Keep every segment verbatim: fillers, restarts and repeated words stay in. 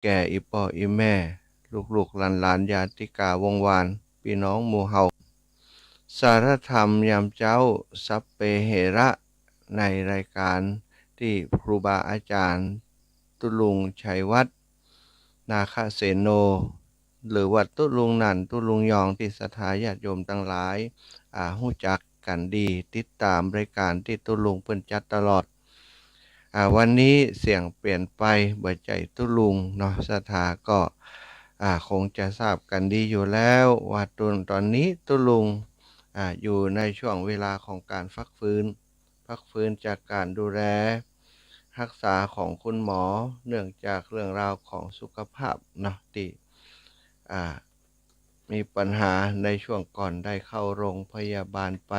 แก่อี่ป้ออี่แม่ ลูกๆ หลานๆ ญาติกาวงศ์วาน ปี้น้องหมู่เฮา สารธรรมยามเจ๊า สัพเพเหระ ในรายก๋านตี้ครูบาอาจ๋ารย์ ตุ๊ลุงชัยวัฒน์ นาคเสโน หรือว่าตุ๊ลุงหนั่น ตุ๊ลุงยอง ตี้ศรัทธาญาติโยมตังหลาย อ่า ฮู้จักกั๋นดี ติดต๋ามรายก๋านตี้ตุ๊ลุงเปิ้นจัดตลอด อ่า วันนี้เสียงเปลี่ยนไป บ่ใจ้ตุ๊ลุงเนาะ ศรัทธาก็ อ่า คงจะทราบกั๋นดีอยู่แล้วว่าตุ๊ ต๋อนนี้ตุ๊ลุง อ่า อยู่ในช่วงเวลาของก๋านพักฟื้น พักฟื้นจากก๋านดูแลฮักษาของคุณหมอ เนื่องจากเรื่องราวของสุขภาพเนาะ ตี้ อ่า มีปัญหาในช่วงก่อนได้เข้าโรงพยาบาลไป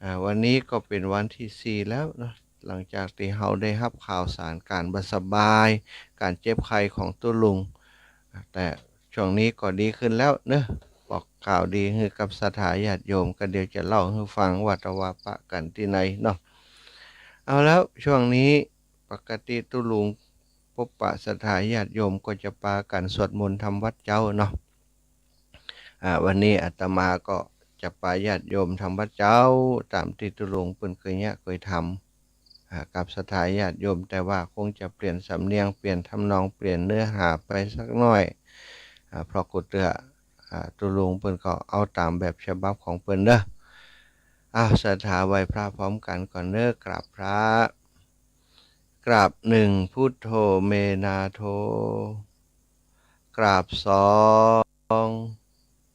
อ่า วันนี้ก็เป๋นวันตี้สี่แล้วเนาะ หลังจากตี้เฮาได้ฮับข่าวสารก๋านบ่สบาย ก๋านเจ็บไข้ของตุ๊ลุง แต่ช่วงนี้ก็ดีขึ้นแล้วเนาะ บอกข่าวดีหื้อกับศรัทธาญาติโยม ก็เดี๋ยวจะเล่าหื้อฟังว่าตะวาปะกั๋นตี้ไหนเนาะ เอาแล้ว ช่วงนี้ปกติตุ๊ลุงปบปะศรัทธาญาติโยมก็จะปากั๋นสวดมนต์ทำวัตรเจ๊าเนาะ อ่า วันนี้อาตมาก็จะปาญาติโยมทำวัตรเจ๊า ต๋ามตี้ตุ๊ลุงเปิ้นเกยเยียะเกยทำ อ่า กับศรัทธาญาติโยม แต่ว่าคงจะเปลี่ยนสำเนียง เปลี่ยนทำนอง เปลี่ยนเนื้อหาไปสักหน้อย อ่า เพราะกูเตื้อ อ่า ตุ๊ลุงเปิ้นก็เอาต๋ามแบบฉบับของเปิ้นเนาะ อ้าว ศรัทธาไหว้พระพร้อมกั๋นก่อนเนาะ กราบพระ กราบหนึ่ง พุทโธ เม นาโถ กราบสอง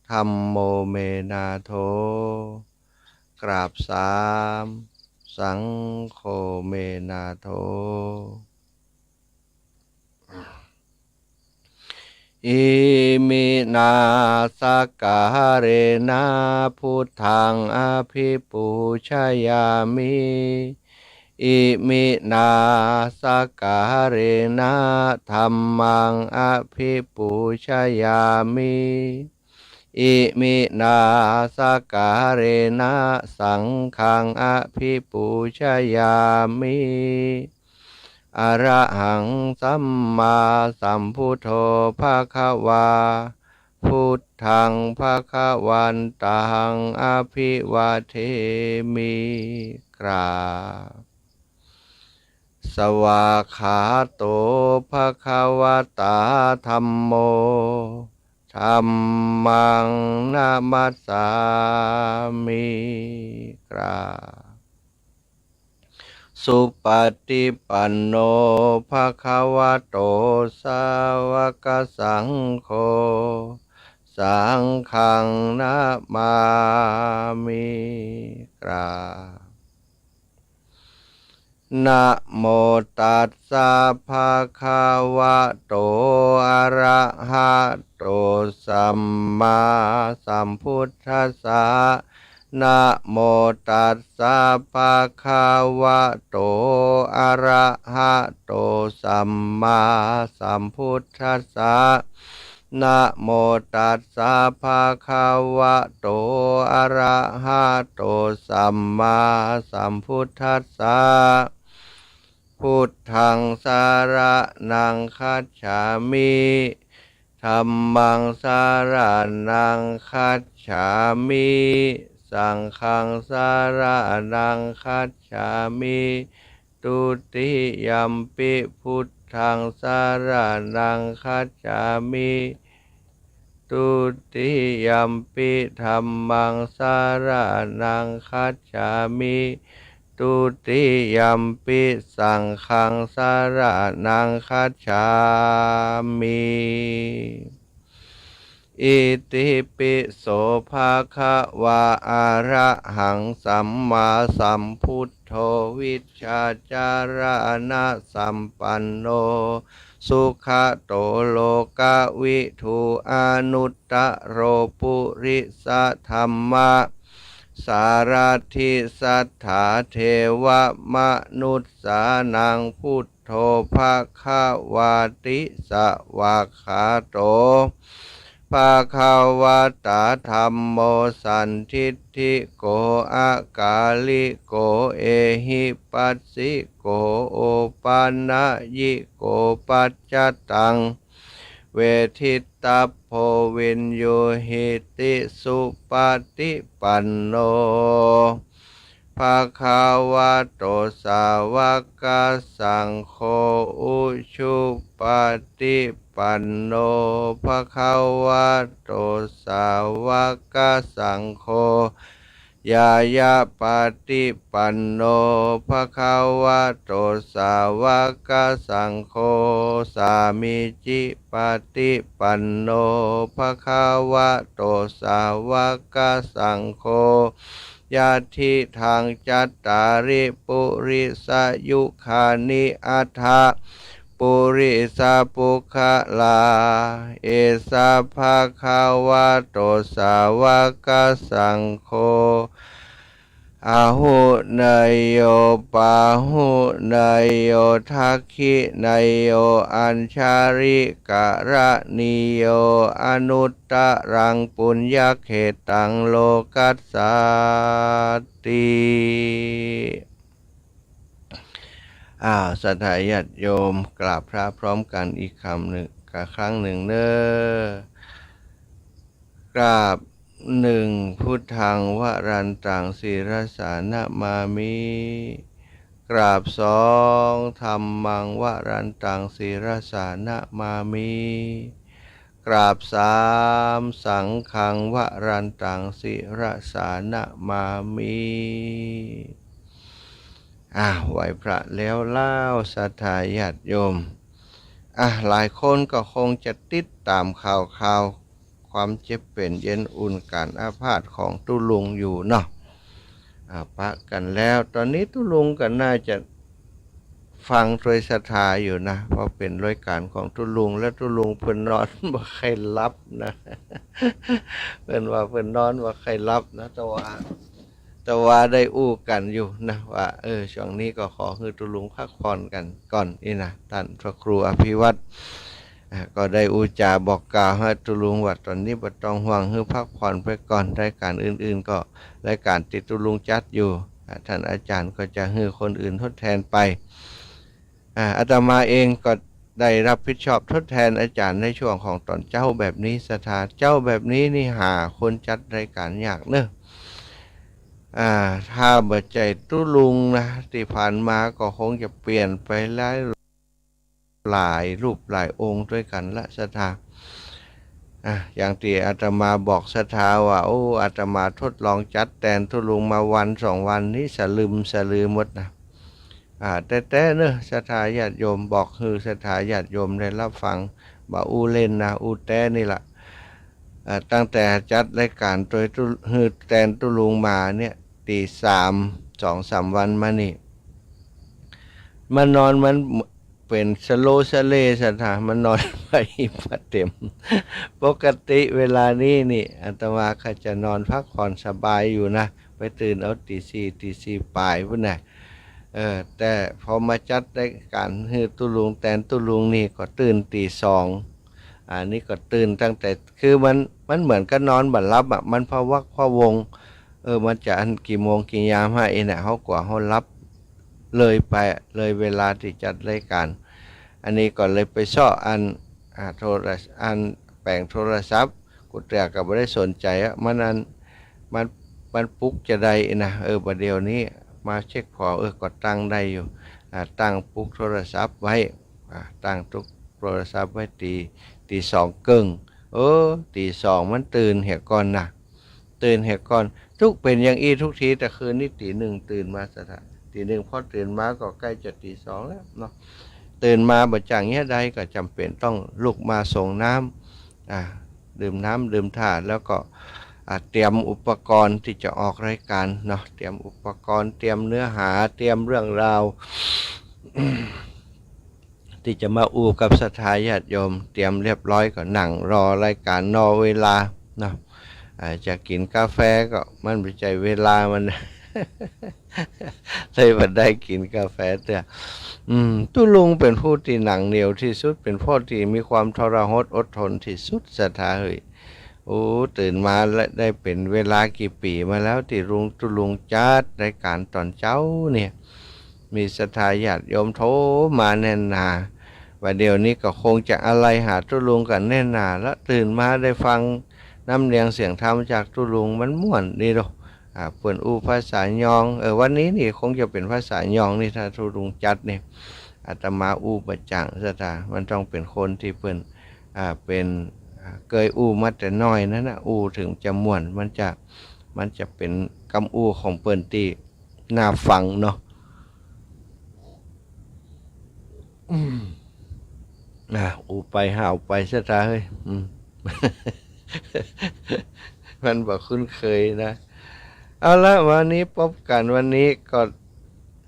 ธัมโม เม นาโถ กราบสาม สังโฆ เม นาโถ อิมินา สักกะหะเรนะ พุทธัง อภิปูชยามิ อิมินา สักกะหะเรนะ ธัมมัง อภิปูชยามิ อิมินา สักกะหะเรนะ สังฆัง อภิปูชยามิ อะระหัง สัมมาสัมพุทโธ ภะคะวา พุทธัง ภะคะวันตัง อภิวาเทมิ กราบ สวากขาโต ภะคะวะตา ธัมโม ธัมมัง นะมัสสามิ กราบ สุปะฏิปันโน ภะคะวะโต สาวะกะสังโฆ สังฆัง นะมามิ กราบ นะโมตัสสะ ภะคะวะโต อะระหะโต สัมมาสัมพุทธัสสะ นะโมตัสสะ ภะคะวะโต อะระหะโต สัมมาสัมพุทธัสสะ นะโมตัสสะ ภะคะวะโต อะระหะโต สัมมาสัมพุทธัสสะ พุทธัง สะระณัง คัจฉามิ ธัมมัง สะระณัง คัจฉามิ สังฆัง สะระณัง คัจฉามิ ทุติยัมปิ พุทธัง สะระณัง คัจฉามิ ทุติยัมปิ ธัมมัง สะระณัง คัจฉามิ ทุติยัมปิ สังฆัง สะระณัง คัจฉามิ อิติปิโส ภะคะวา อะระหัง สัมมาสัมพุทโธ วิชชาจารณะสัมปันโน สุขะโต โลกะวิทู อนุตตะโร ปุริสะธัมมะ สารัตถิ สัตถา เทวะมนุสสานัง พุทโธ ภะคะวาติ สวากขาโต ภะคะวะตาธัมโม สันทิฏฐิโก อะกาลิโก เอหิปัสสิโก โอปะนะยิโก ปัจจตัง เวทิตัพโพ วินยูหิติ สุปะฏิปันโน ภะคะวะโต สาวกสังโฆ อุชุปะฏิปันโน ภะคะวะโต สาวกสังโฆ ญาณปะฏิปันโน ภะคะวะโต สาวกสังโฆ สามีจิปะฏิปันโน ภะคะวะโต สาวกสังโฆ ยัตถิตัง จัตตาริ ปุริสะยุคานิ อัตถะ ปุริสะปุคคละ เอสะ ภะคะวะโต สาวกสังโฆ อาหุเนยโย ปาหุเนยโย ทักขิเนยโย อัญชะลิกะระณีโย อนุตตะรัง ปุญญะเขตัง โลกัสสันติ อ้าว ศรัทธาญาติโยม กราบพระพร้อมกั๋นอีกกำนึ่ง กะครั้งนึ่งเน่อ กราบ หนึ่ง พุทธัง วรันตัง ศิรสา นะมามิ กราบ สอง ธัมมัง วรันตัง ศิรสา นะมามิ กราบ สาม สังฆัง วรันตัง ศิรสา นะมามิ อ่ะ ไหว้พระแล้วเล่า ศรัทธาญาติโยม อ่ะ หลายคนก็คงจะติดต๋ามข่าวคราว ความเจ็บเป๋นเย็นอุ่น ก๋านอาพาธของตุ๊ลุงอยู่เนาะ อ่า ปะกั๋นแล้ว ต๋อนนี้ตุ๊ลุงก็น่าจะฟังตวยศรัทธาอยู่นะ เพราะเป๋นรายก๋านของตุ๊ลุง แล้วตุ๊ลุงเปิ้นนอนบ่ใค่หลับนะ เปิ้นว่าเปิ้นนอนบ่ใค่หลับนะ แต่ว่า แต่ว่าได้อู้กั๋นอยู่นะ ว่า เออ ช่วงนี้ก็ขอหื้อตุ๊ลุงพักผ่อนกั๋นก่อนนี่นะ ต้านพระครูอภิวัฒน์ อ่า ก็ได้อู้จ๋าบอกกล่าวหื้อตุ๊ลุงว่า ต๋อนนี้บ่ต้องห่วง หื้อพักผ่อนไปก่อน รายก๋านอื่นๆ ก็รายก๋านตี้ตุ๊ลุงจัดอยู่ อ่า ต้านอาจ๋ารย์ก็จะหื้อคนอื่นทดแทนไป อ่า อาตมาเองก็ได้รับผิดชอบทดแทนอาจ๋ารย์ในช่วงของต๋อนเจ๊าแบบนี้ ศรัทธา เจ๊าแบบนี้นี่หาคนจัดรายก๋านยากเนาะ อ่า ถ้าบ่ใจ้ตุ๊ลุงนะ ตี้ผ่านมาก็คงจะเปลี่ยนไปหลาย หลายรูปหลายองค์ตวยกั๋นละ ศรัทธา อ่า อย่างตี้อาตมาบอกศรัทธาว่า โอ้ อาตมาทดลองจัดแตนตุ๊ลุงมาวันสองวันนี้ สะลึมสะลือหมดนะ อ่า แต๊ๆ เนาะ ศรัทธาญาติโยม บอกหื้อศรัทธาญาติโยมได้ฮับฟัง บ่อู้เล่นนะ อู้แต๊นี่ละ อ่า ตั้งแต่จัดรายก๋านตวยตุ๊ หื้อแตนตุ๊ลุงมาเนี่ย ตีสาม สองสามวันมานี่ มันนอนมันเป๋นสะโลสะเล ศรัทธา มันนอนบ่เต๋ม ปกติเวลานี้นี่ อาตมาก็จะนอนพักผ่อนสบายอยู่นะ ไปตื่นเอาตีสี่ ตีสี่ป๋ายปู๊นนะ เออ แต่พอมาจัดรายก๋านหื้อตุ๊ลุง แตนตุ๊ลุงนี่ก็ตื่นตีสอง อันนี้ก็ตื่นตั้งแต่ คือมัน มันเหมือนกับนอนบ่หลับอะ มันพะวักพะวง เออ มันจะอันกี่โมงกี่ยามฮะ ไอ้เนี่ย เฮากั๋วเฮาหลับเลยไป เลยเวลาตี้จัดรายก๋าน อันนี้ก็เลยไปเซาะอัน อ่า โทรศ- อันแป๋งโทรศัพท์ กูเตื้อก็บ่ได้สนใจ๋อะ มันอัน มัน มันปลุกจาใดนะ เออ บ่าเดี่ยวนี้มาเช็คผ่อ เออ ก็ตั้งได้อยู่ อ่า ตั้งปลุกโทรศัพท์ไว้ อ่า ตั้งปลุกโทรศัพท์ไว้ตี ตีสองเกิ่ง เออ ตีสองมันตื่นเหียก่อนนะ ตื่นเหียก่อน ตุ๊กเป๋นอย่างอี้ทุกที แต่คืนนี้ตีหนึ่งตื่นมา ศรัทธา ตีหนึ่ง พอตื่นมาก็ใก้จะตีสองแล้วเนาะ ตื่นมาบ่จ๋างเยียะใดก็จ๋ำเป๋นต้องลุกมาสรงน้ำ อ่า ดื่มน้ำดื่มถ่า แล้วก็ อ่า เตรียมอุปกรณ์ตี้จะออกรายก๋านเนาะ เตรียมอุปกรณ์ เตรียมเนื้อหา เตรียมเรื่องราว ตี้จะมาอู้กับศรัทธาญาติโยม เตรียมเรียบร้อยก็นั่งรอรายก๋าน รอเวลาเนาะ อ่า จะกิ๋นกาแฟก็มันบ่ใจ้เวลามัน เลยบ่ได้กิ๋นกาแฟเตื้อ อืม ตุ๊ลุงเป๋นผู้ตี้หนังเหนียวตี้สุด เป๋นผู้ตี้มีความทรหดอดทนตี้สุด ศรัทธาเอ๋ย โอ้ ตื่นมาแล้ว ได้เป๋นเวลากี่ปี๋มาแล้ว ตี้ลุง ตุ๊ลุงจัดรายก๋านต๋อนเจ๊าเนี่ย มีศรัทธาญาติโยมโทรมาแน่นหนา บ่าเดี่ยวนี้ก็คงจะอาลัยหาตุ๊ลุงกั๋นแน่นหนาละ ตื่นมาได้ฟังน้ำเนียงเสียงธรรมจากตุ๊ลุงมันม่วนดีเนาะ อ่า เปิ้นอู้ภาษายอง เออ วันนี้นี่คงจะเป๋นภาษายองนี่ ถ้าตุ๊ลุงจัดนี่ อาตมาอู้บ่จ่างศรัทธา มันต้องเป๋นคนตี้เปิ้น อ่า เป๋น อ่า เกยอู้มาแต่น้อยนั้นน่ะ อู้เถิงจะม่วน มันจะ มันจะเป๋นกำอู้ของเปิ้นตี้น่าฟังเนาะ อืม อ่า อู้ไปหาวไปศรัทธาเฮ้ย อืม มันบ่คุ้นเคยนะ เอาละ วันนี้ปบกั๋นวันนี้ก็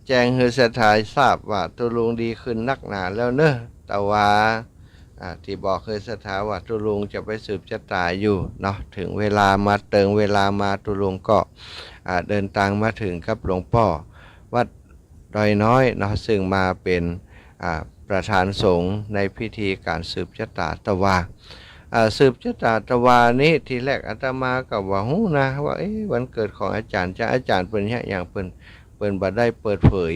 แจ้งหื้อศรัทธาทราบว่าตุ๊ลุงดีขึ้นนักหนาแล้วเนาะ แต่ว่า อ่า ตี้บอกหื้อศรัทธาว่าตุ๊ลุงจะไปสืบจะต๋าอยู่เนาะ เถิงเวลามา เติงเวลามาตุ๊ลุงก็ อ่า เดินตางมาเถิงกับหลวงป้อวัดดอยน้อยเนาะ ซึ่งมาเป๋น อ่า ประธานสงฆ์ในพิธีก๋านสืบจะต๋าตะวา อ่า สืบจะต๋าตะวานี้ ทีแรกอาตมาก็บ่ฮู้นะ ว่า เอ๊ะ วันเกิดของอาจ๋ารย์ จะอาจ๋ารย์เปิ้นเยียะหยัง เปิ้น เปิ้นบ่ได้เปิดเผย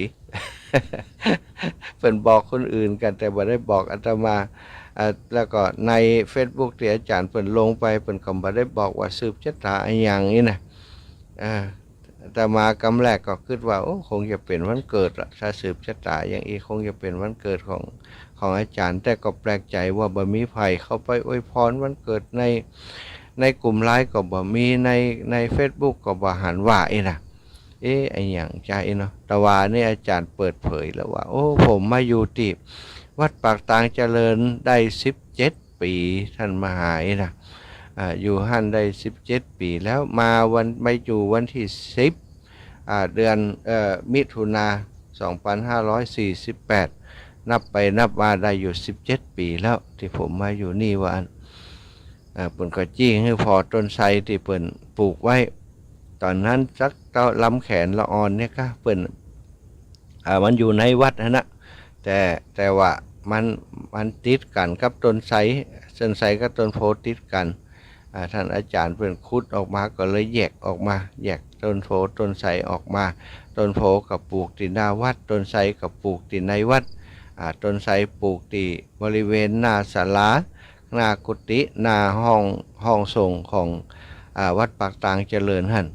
เปิ้นบอกคนอื่นกั๋น แต่บ่ได้บอกอาตมา อ่า แล้วก็ในเฟซบุ๊กตี้อาจ๋ารย์เปิ้นลงไป เปิ้นก็บ่ได้บอกว่าสืบจะต๋าอะหยังนี่นะ อ่า อาตมากำแรกก็กึ๊ดว่า โอ้ คงจะเป๋นวันเกิดละ ถ้าสืบจะต๋าอย่างอี้ คงจะเป๋นวันเกิดของ ของอาจ๋ารย์ แต่ก็แปลกใจ๋ว่าบ่มีใผเข้าไปอวยพรวันเกิดใน ในกลุ่มไลน์ก็บ่มี ใน ในเฟซบุ๊กก็บ่หันว่าอี้นะ เอ๊ะ อะหยังจาอี้เนาะ ตะวานี้อาจ๋ารย์เปิดเผยแล้วว่า โอ้ ผมมาอยู่ตี้วัดปากตางเจริญได้สิบเจ็ดปี๋ ต้านมหาอี้นะ อ่า อยู่หั้นได้สิบเจ็ดปี๋แล้ว มาวัน มาอยู่วันตี้สิบ อ่า เดือน เอ่อ มิถุนา สองพันห้าร้อยสี่สิบแปด นับไปนับมาได้อยู่สิบเจ็ดปี๋แล้ว ตี้ผมมาอยู่นี่ ว่าอั้น อ่า เปิ้นก็จี้หื้อผ่อต้นไทรตี้เปิ้นปลูกไว้ ต๋อนนั้นสักเต้าลำแขนละอ่อนเนี่ยกะ เปิ้น อ่า มันอยู่ในวัดหั้นนะ แต่ แต่ว่ามัน มันติดกั๋นกับต้นไทร ต้นไทรกับต้นโพธิ์ติดกั๋น อ่า ต้านอาจ๋ารย์เปิ้นขุดออกมา ก็เลยแยกออกมา แยกต้นโพธิ์ต้นไทรออกมา ต้นโพธิ์ก็ปลูกตี้หน้าวัด ต้นไทรก็ปลูกตี้ในวัด อ่า ต้นไทรปลูกตี้บริเวณหน้าศาลา หน้ากุฏิ หน้าห้อง ห้องสงฆ์ของ อ่า วัดปากตางเจริญหั้น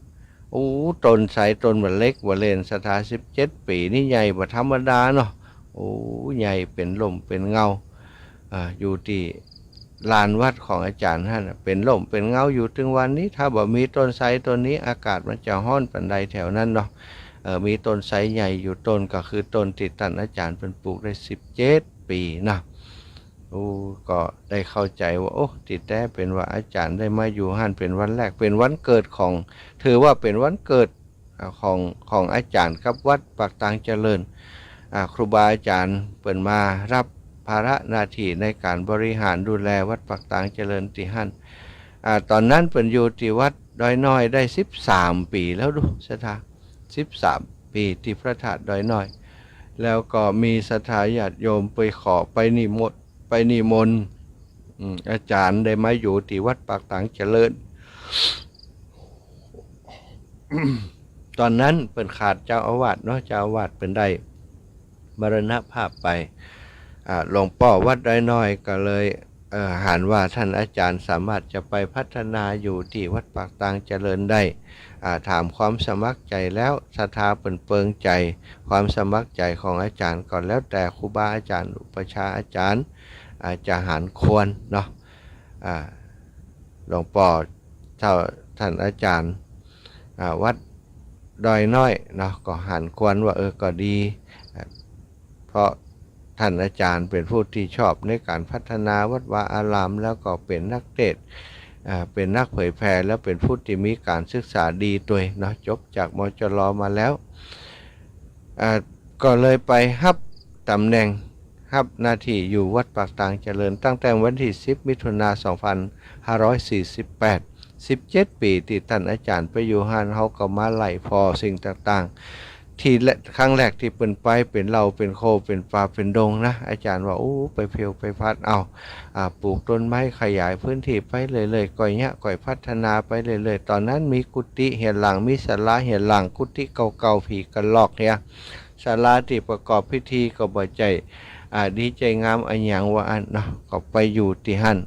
โอ้ ต้นไทรต้นบ่าเล็กบ่าเล็กศรัทธา สิบเจ็ดปี๋นี่ใหญ่บ่ธรรมดาเนาะ โอ้ ใหญ่เป๋นร่มเป๋นเงา อ่า อยู่ตี้ลานวัดของอาจ๋ารย์หั้นน่ะ เป๋นร่มเป๋นเงาอยู่เถิงวันนี้ ถ้าบ่มีต้นไทรต้นนี้ อากาศมันจะฮ้อนปานใดแถวนั้นเนาะ เอ่อ มีต้นไทรใหญ่อยู่ต้น ก็คือต้นตี้ต้านอาจ๋ารย์เปิ้นปลูกได้สิบเจ็ดปี๋นะ โอ้ ก็ได้เข้าใจ๋ว่า โอ้ ตี้แต๊เป๋นว่าอาจ๋ารย์ได้มาอยู่หั้นเป๋นวันแรก เป๋นวันเกิดของ ถือว่าเป๋นวันเกิด อ่า ของ ของอาจ๋ารย์กับวัดปากตางเจริญ อ่า ครูบาอาจ๋ารย์เปิ้นมาฮับภาระหน้าตี้ในก๋านบริหารดูแลวัดปากตางเจริญตี้หั้น อ่า ต๋อนนั้นเปิ้นอยู่ตี้วัดดอยน้อยได้สิบสามปี๋แล้วดูศรัทธา สิบสามปี๋ตี้พระธาตุดอยน้อย แล้วก็มีศรัทธาญาติโยมไปขอไปนิมนต์ ไปนิมนต์ อืม อาจ๋ารย์ได้มาอยู่ตี้วัดปากตางเจริญ ต๋อนนั้นเปิ้นขาดเจ้าอาวาสเนาะ เจ้าอาวาสเปิ้นได้มรณภาพไป อ่า หลวงป้อวัดดอยน้อยก็เลย เอ่อ หันว่าต้านอาจ๋ารย์สามารถจะไปพัฒนาอยู่ตี้วัดปากตางเจริญได้ อ่า ถามความสมัครใจ๋แล้ว ศรัทธาเปิ้นเปิงใจ๋ ความสมัครใจ๋ของอาจ๋ารย์ ก็แล้วแต่ครูบาอาจ๋ารย์ อุปัชฌาย์อาจ๋ารย์ อ่า จะหันควรเนาะ อ่า หลวงป้อเจ้า ต้านอาจ๋ารย์ อ่า วัดดอยน้อยเนาะ ก็หันควรว่า เออ ก็ดี อ่า เพราะต้านอาจ๋ารย์เป๋นผู้ตี้ชอบในก๋านพัฒนาวัดวาอาราม แล้วก็เป๋นนักเตสน์ อ่า เป๋นนักเผยแผ่ แล้วเป๋นผู้ตี้มีก๋านศึกษาดีตวยเนาะ จบจาก มจร มาแล้ว อ่า ก็เลยไปฮับต๋ำแหน่ง ฮับหน้าตี้อยู่วัดปากตางเจริญ ตั้งแต่วันตี้สิบ มิถุนา สองพันห้าร้อยสี่สิบแปด สิบเจ็ดปี๋ตี้ต้านอาจ๋ารย์ไปอยู่หั้น เฮาก็มาไล่ผ่อสิ่งต่างๆ ทีแรก ครั้งแรกตี้เปิ้นไปเป๋นเหล่า เป๋นโค่ เป๋นป่า เป๋นดงนะ อาจ๋ารย์ว่า โอ้ ไปเพลวไปพัด เอ้า อ่า ปลูกต้นไม้ขยายพื้นที่ไปเรื่อยๆ ก้อยเยียะ ก้อยพัฒนาไปเรื่อยๆ ต๋อนนั้นมีกุฏิเหียนหลัง มีศาลาเหียนหลัง กุฏิเก่าๆ ผีกะลอกเหีย ศาลาตี้ประกอบพิธีก็บ่ใจ้ อ่า ดีใจ้งามอะหยังว่าอั้นเนาะ ก็ไปอยู่ตี้หั้น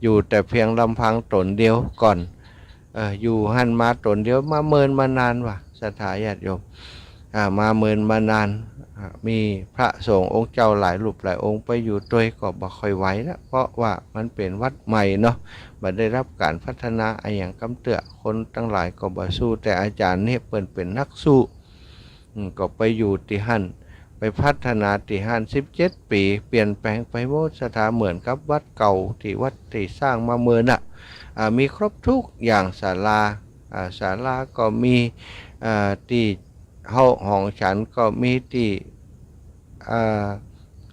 อยู่แต่เพียงลำพังต๋นเดียวก่อน เออ อยู่หั้นมาต๋นเดียว มาเมินมานานว่ะ ศรัทธาญาติโยม อ่า มาเมินมานาน อ่า มีพระสงฆ์องค์เจ้าหลายรูปหลายองค์ไปอยู่ตวยก็บ่ค่อยไหวละ เพราะว่ามันเป๋นวัดใหม่เนาะ บ่ได้รับก๋านพัฒนาอะหยังกำเตื้อ คนตังหลายก็บ่สู้ แต่อาจ๋ารย์นี่เปิ้นเป๋นนักสู้ อืม ก็ไปอยู่ตี้หั้น ไปพัฒนาตี้หั้น สิบเจ็ดปี๋ เปลี่ยนแปลงไปหมด ศรัทธา เหมือนกับวัดเก่าตี้ วัดตี้สร้างมาเมินน่ะ อ่า มีครบทุกอย่าง ศาลา อ่า ศาลาก็มี อ่า ตี้ห้อง ห้องฉันก็มี ตี้ อ่า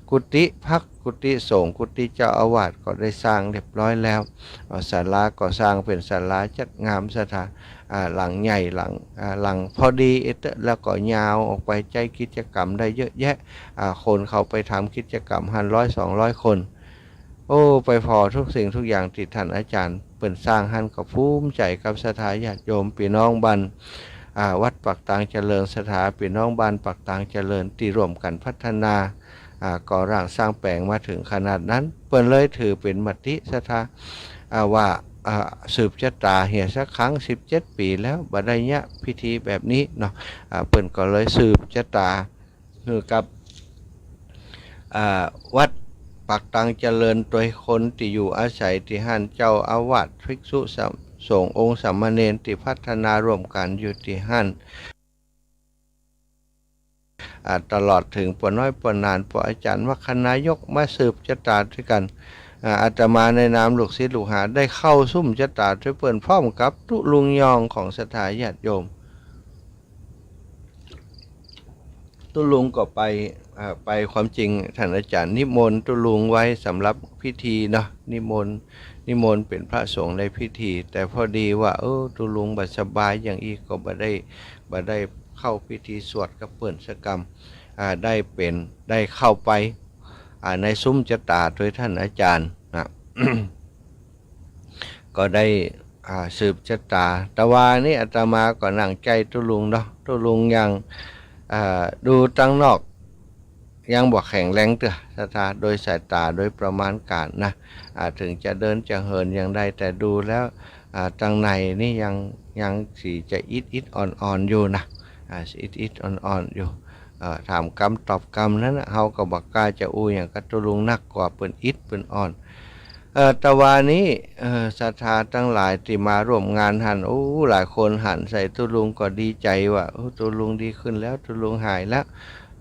กุฏิพัก กุฏิสงฆ์ กุฏิเจ้าอาวาสก็ได้สร้างเรียบร้อยแล้ว อ่า ศาลาก็สร้างเป๋นศาลาจัดงาม ศรัทธา อ่า หลังใหญ่ หลัง อ่า หลังพอดีเอเต๊อะ แล้วก็ยาวออกไป ใจ๊กิจกรรมได้เยอะแยะ อ่า คนเข้าไปทำกิจกรรมหั้นร้อยสองร้อยคน โอ้ ไปผ่อทุกสิ่งทุกอย่างตี้ท่านอาจ๋ารย์เปิ้นสร้างหั้นก็ภูมิใจ๋กับศรัทธาญาติโยม ปี้น้องบ้าน อ่า วัดปากตางเจริญ ศรัทธาปี้น้องบ้านปากตางเจริญตี้ร่วมกั๋นพัฒนา อ่า ก่อร่างสร้างแป๋งมาเถิงขนาดนั้น เปิ้นเลยถือเป๋นมติศรัทธา อ่า ว่า อ่า สืบจะต๋าเหียสักครั้ง สิบเจ็ดปี๋แล้วบ่ได้เยียะพิธีแบบนี้เนาะ อ่า เปิ้นก็เลยสืบจะต๋า หื้อกับ อ่า วัดปากตางเจริญ โดยคนตี้อยู่อาศัยตี้หั้น เจ้าอาวาส ภิกษุสาม สงฆ์องค์สามเณรตี้พัฒนาร่วมกั๋นอยู่ตี้หั้น อ่า ตลอดเถิงป้อน้อยป้อนาน ป้ออาจ๋ารย์มัคคณายกมาสืบจะต๋าตวยกั๋น อ่า อาตมาในนามลูกศิษย์ลูกหาได้เข้าซุ่มจะต๋าตวยเปิ้นพร้อมกับตุ๊ลุงยองของศรัทธาญาติโยม ตุ๊ลุงก็ไป อ่า ไป ความจริงท่านอาจ๋ารย์นิมนต์ตุ๊ลุงไว้สำหรับพิธีเนาะ นิมนต์ นิมนต์เป๋นพระสงฆ์ในพิธี แต่พอดีว่า เออ ตุ๊ลุงบ่สบายอย่างอี้ก็บ่ได้ บ่ได้เข้าพิธีสวดกับเปิ้นสักกำ อ่า ได้เป๋น ได้เข้าไป อ่า ในซุ่มจะต๋าตวยท่านอาจ๋ารย์นะ ก็ได้ อ่า สืบจะต๋า ตะวานี้อาตมาก็นั่งใจ๊ตุ๊ลุงเนาะ ตุ๊ลุงยัง อ่า ดูตังนอก ยังบ่แข็งแรงเตื้อ ศรัทธา โดยสายต๋า โดยประมาณก๋านนะ อ่า เถิงจะเดินจะเหินอย่างใด แต่ดูแล้ว อ่า ตังในนี่ยัง ยังสิจะอิดๆ อ่อนๆ อยู่นะ อ่า อิดๆ อ่อนๆ อยู่ เอ่อ ถามกำตอบกำนั้นน่ะ เฮาก็บ่กล้าจะอู้หยังกับตุ๊ลุงนัก กลัวเปิ้นอิดเปิ้นอ่อน เอ่อ ตะวานี้ เอ่อ ศรัทธาตังหลายตี้มาร่วมงานหั้น โอ้ หลายคนหันใส่ตุ๊ลุงก็ดีใจ๋ว่า โอ้ ตุ๊ลุงดีขึ้นแล้ว ตุ๊ลุงหายแล้ว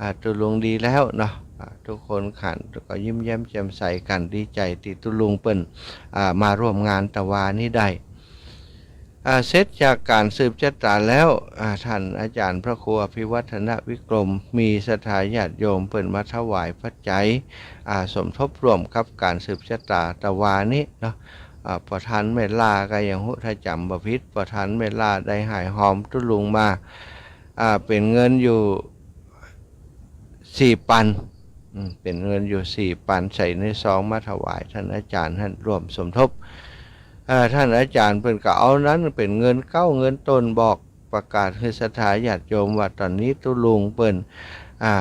อ่า ตุ๊ลุงดีแล้วเนาะ อ่า ทุกคนหันก็ยิ้มแย้มแจ่มใสกั๋น ดีใจ๋ตี้ตุ๊ลุงเปิ้น อ่า มาร่วมงานตะวานี้ได้ อ่า เสร็จจากก๋านสืบจะต๋าแล้ว อ่า ท่านอาจ๋ารย์พระครูอภิวัฒนวิกรม มีศรัทธาญาติโยมเปิ้นมาถวายปัจจัย อ่า สมทบร่วมกับก๋านสืบจะต๋าตะวานี้เนาะ อ่า ประธานแม่ล่าก็ยังฮู้ ถ้าจ๋ำบ่ผิด ประธานแม่ล่าได้หายหอมตุ๊ลุงมา อ่า เป๋นเงินอยู่ สี่ปัน อืม เป๋นเงินอยู่สี่ปัน ใส่ในซองมาถวายท่านอาจ๋ารย์หั้นร่วมสมทบ เอ่อ ท่านอาจ๋ารย์เปิ้นก็เอานั้นเป๋นเงินเก๊าเงินต้น บอกประกาศหื้อศรัทธาญาติโยมว่าต๋อนนี้ตุ๊ลุงเปิ้น อ่า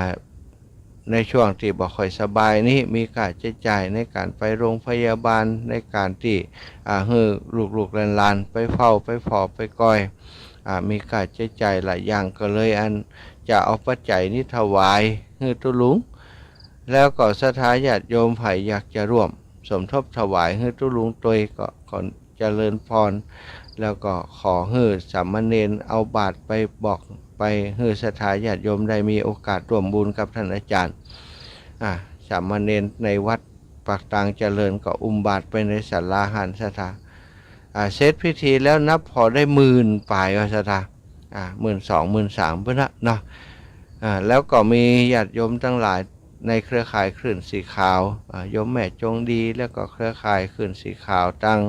ในช่วงตี้บ่ค่อยสบายนี้ มีค่าใจ๊จ่ายในก๋านไปโรงพยาบาล ในก๋านตี้ อ่า หื้อลูกๆ หลานๆ ไปเฝ้า ไปผ่อ ไปกอย อ่า มีค่าใจ๊จ่ายหลายอย่าง ก็เลยอันจะเอาปัจจัยนี้ถวายหื้อตุ๊ลุง แล้วก็ศรัทธาญาติโยมใผอยากจะร่วมสมทบถวายหื้อตุ๊ลุงตวยก็ขอเจริญพร แล้วก็ขอหื้อสามเณรเอาบาตรไปบอกไปหื้อศรัทธาญาติโยมได้มีโอกาสร่วมบุญกับท่านอาจ๋ารย์ อ่า สามเณรในวัดปากตางเจริญก็อุ้มบาตรไปในศาลาหั้นศรัทธา อ่า เสร็จพิธีแล้วนับผ่อได้หมื่นป๋ายว่าศรัทธา อ่า หมื่นสอง หมื่นสาม ปุ้นนะเนาะ อ่า แล้วก็มีญาติโยมตังหลายในเครือข่ายคลื่นสีขาว อ่า โยมแม่จงดี แล้วก็เครือข่ายคลื่นสีขาวตัง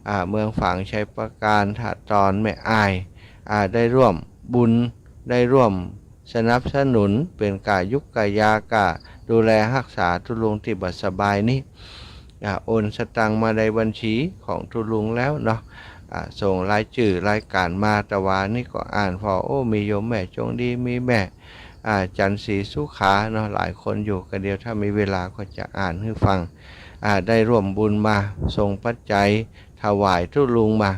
อ่า เมืองฝาง ชัยปราการ ท่าตอน แม่อาย อ่า ได้ร่วมบุญ ได้ร่วม สนับสนุนเป๋นก้ายุกก้ายา ก้าดูแลฮักษาตุ๊ลุงตี้บ่สบายนี้ อ่า โอนสตางค์มาในบัญชีของตุ๊ลุงแล้วเนาะ อ่า ส่งรายจื้อรายก๋านมา ตะวานี้ก็อ่านผ่อ โอ้ มีโยมแม่จงดี มีแม่ อ่า จันทร์ศรีสุขาเนาะ หลายคนอยู่กั๋น เดี๋ยวถ้ามีเวลาก็จะอ่านหื้อฟัง อ่า ได้ร่วมบุญมา ส่งปัจจัยถวายตุ๊ลุงมา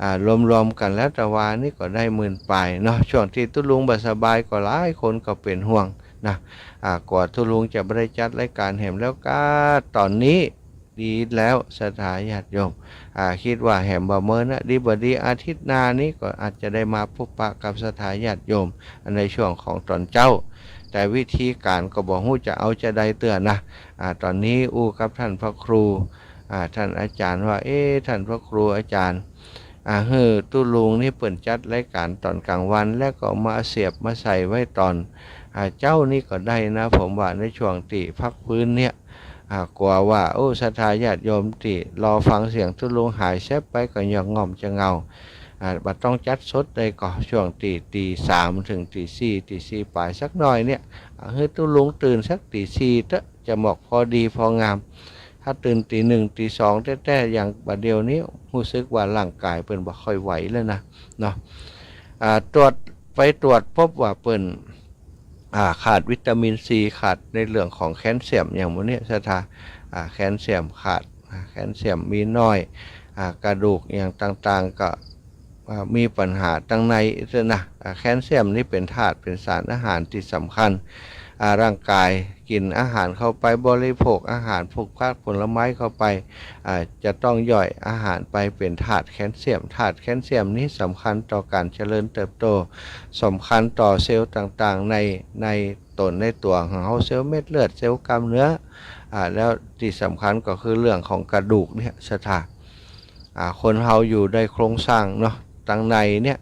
อ่า รวมๆ กั๋นแล้วตะวานี้ก็ได้หมื่นป๋ายเนาะ ช่วงตี้ตุ๊ลุงบ่สบายก็หลายคนก็เป๋นห่วงนะ อ่า กั๋วตุ๊ลุงจะบ่ได้จัดรายก๋านแหมแล้วก้า ต๋อนนี้ดีแล้วศรัทธาญาติโยม อ่า กึ๊ดว่าแหมบ่เมินนะ ดีบ่ดีอาทิตย์หน้านี้ก็อาจจะได้มาพบปะกับศรัทธาญาติโยมในช่วงของต๋อนเจ๊า แต่วิธีก๋านก็บ่ฮู้จะเอาจาใดเตื้อนะ อ่า ต๋อนนี้อู้กับต้านพระครู อ่า ต้านอาจ๋ารย์ว่า เอ๊ะ ต้านพระครูอาจ๋ารย์ อ่า หื้อตุ๊ลุงนี่เปิ้นจัดรายก๋านต๋อนก๋างวัน แล้วก็มาเสียบมาใส่ไว้ต๋อน อ่า เจ๊านี่ก็ได้นะ ผมว่าในช่วงตี้พักฟื้นเนี่ย อ่า กั๋วว่า โอ้ ศรัทธาญาติโยมตี้รอฟังเสียงตุ๊ลุงหายแซบไปก็หยอกง่อมจะเหงา อ่า บ่ต้องจัดสดได้ก่อ ช่วงตี้ ตีสามเถิงตีสี่ ตีสี่ป๋ายสักหน่อยเนี่ย อ่า หื้อตุ๊ลุงตื่นสักตีสี่เต๊อะ จะหมอกพอดีพองาม ถ้าตื่นตีหนึ่งตีสองแต๊ๆ อย่างบ่าเดี่ยวนี้ ฮู้สึกว่าร่างก๋ายเปิ้นบ่ค่อยไหวแล้วนะ เนาะ อ่า ตรวจ ไปตรวจพบว่าเปิ้น อ่า ขาดวิตามินซี ขาดในเรื่องของแคลเซียมอย่างหมู่นี้ศรัทธา อ่า แคลเซียมขาด อ่า แคลเซียมมีน้อย อ่า กระดูกอย่างต่างๆ ก็ อ่า มีปัญหาตังในเสี้ยนะ อ่า แคลเซียมนี่เป๋นธาตุ เป๋นสารอาหารตี้สำคัญ อ่า ร่างก๋ายกิ๋นอาหารเข้าไป บริโภคอาหาร พวกผักผลไม้เข้าไป อ่า จะต้องย่อยอาหารไปเป๋นธาตุแคลเซียม ธาตุแคลเซียมนี้สำคัญต่อก๋านเจริญเติบโต สำคัญต่อเซลล์ต่างๆ ใน ในต๋นในตั๋วของเฮา เซลล์เม็ดเลือด เซลล์กล้ามเนื้อ อ่า แล้วตี้สำคัญก็คือเรื่องของกระดูกเนี่ยศรัทธา อ่า คนเฮาอยู่ได้โครงสร้างเนาะ ตังในเนี่ย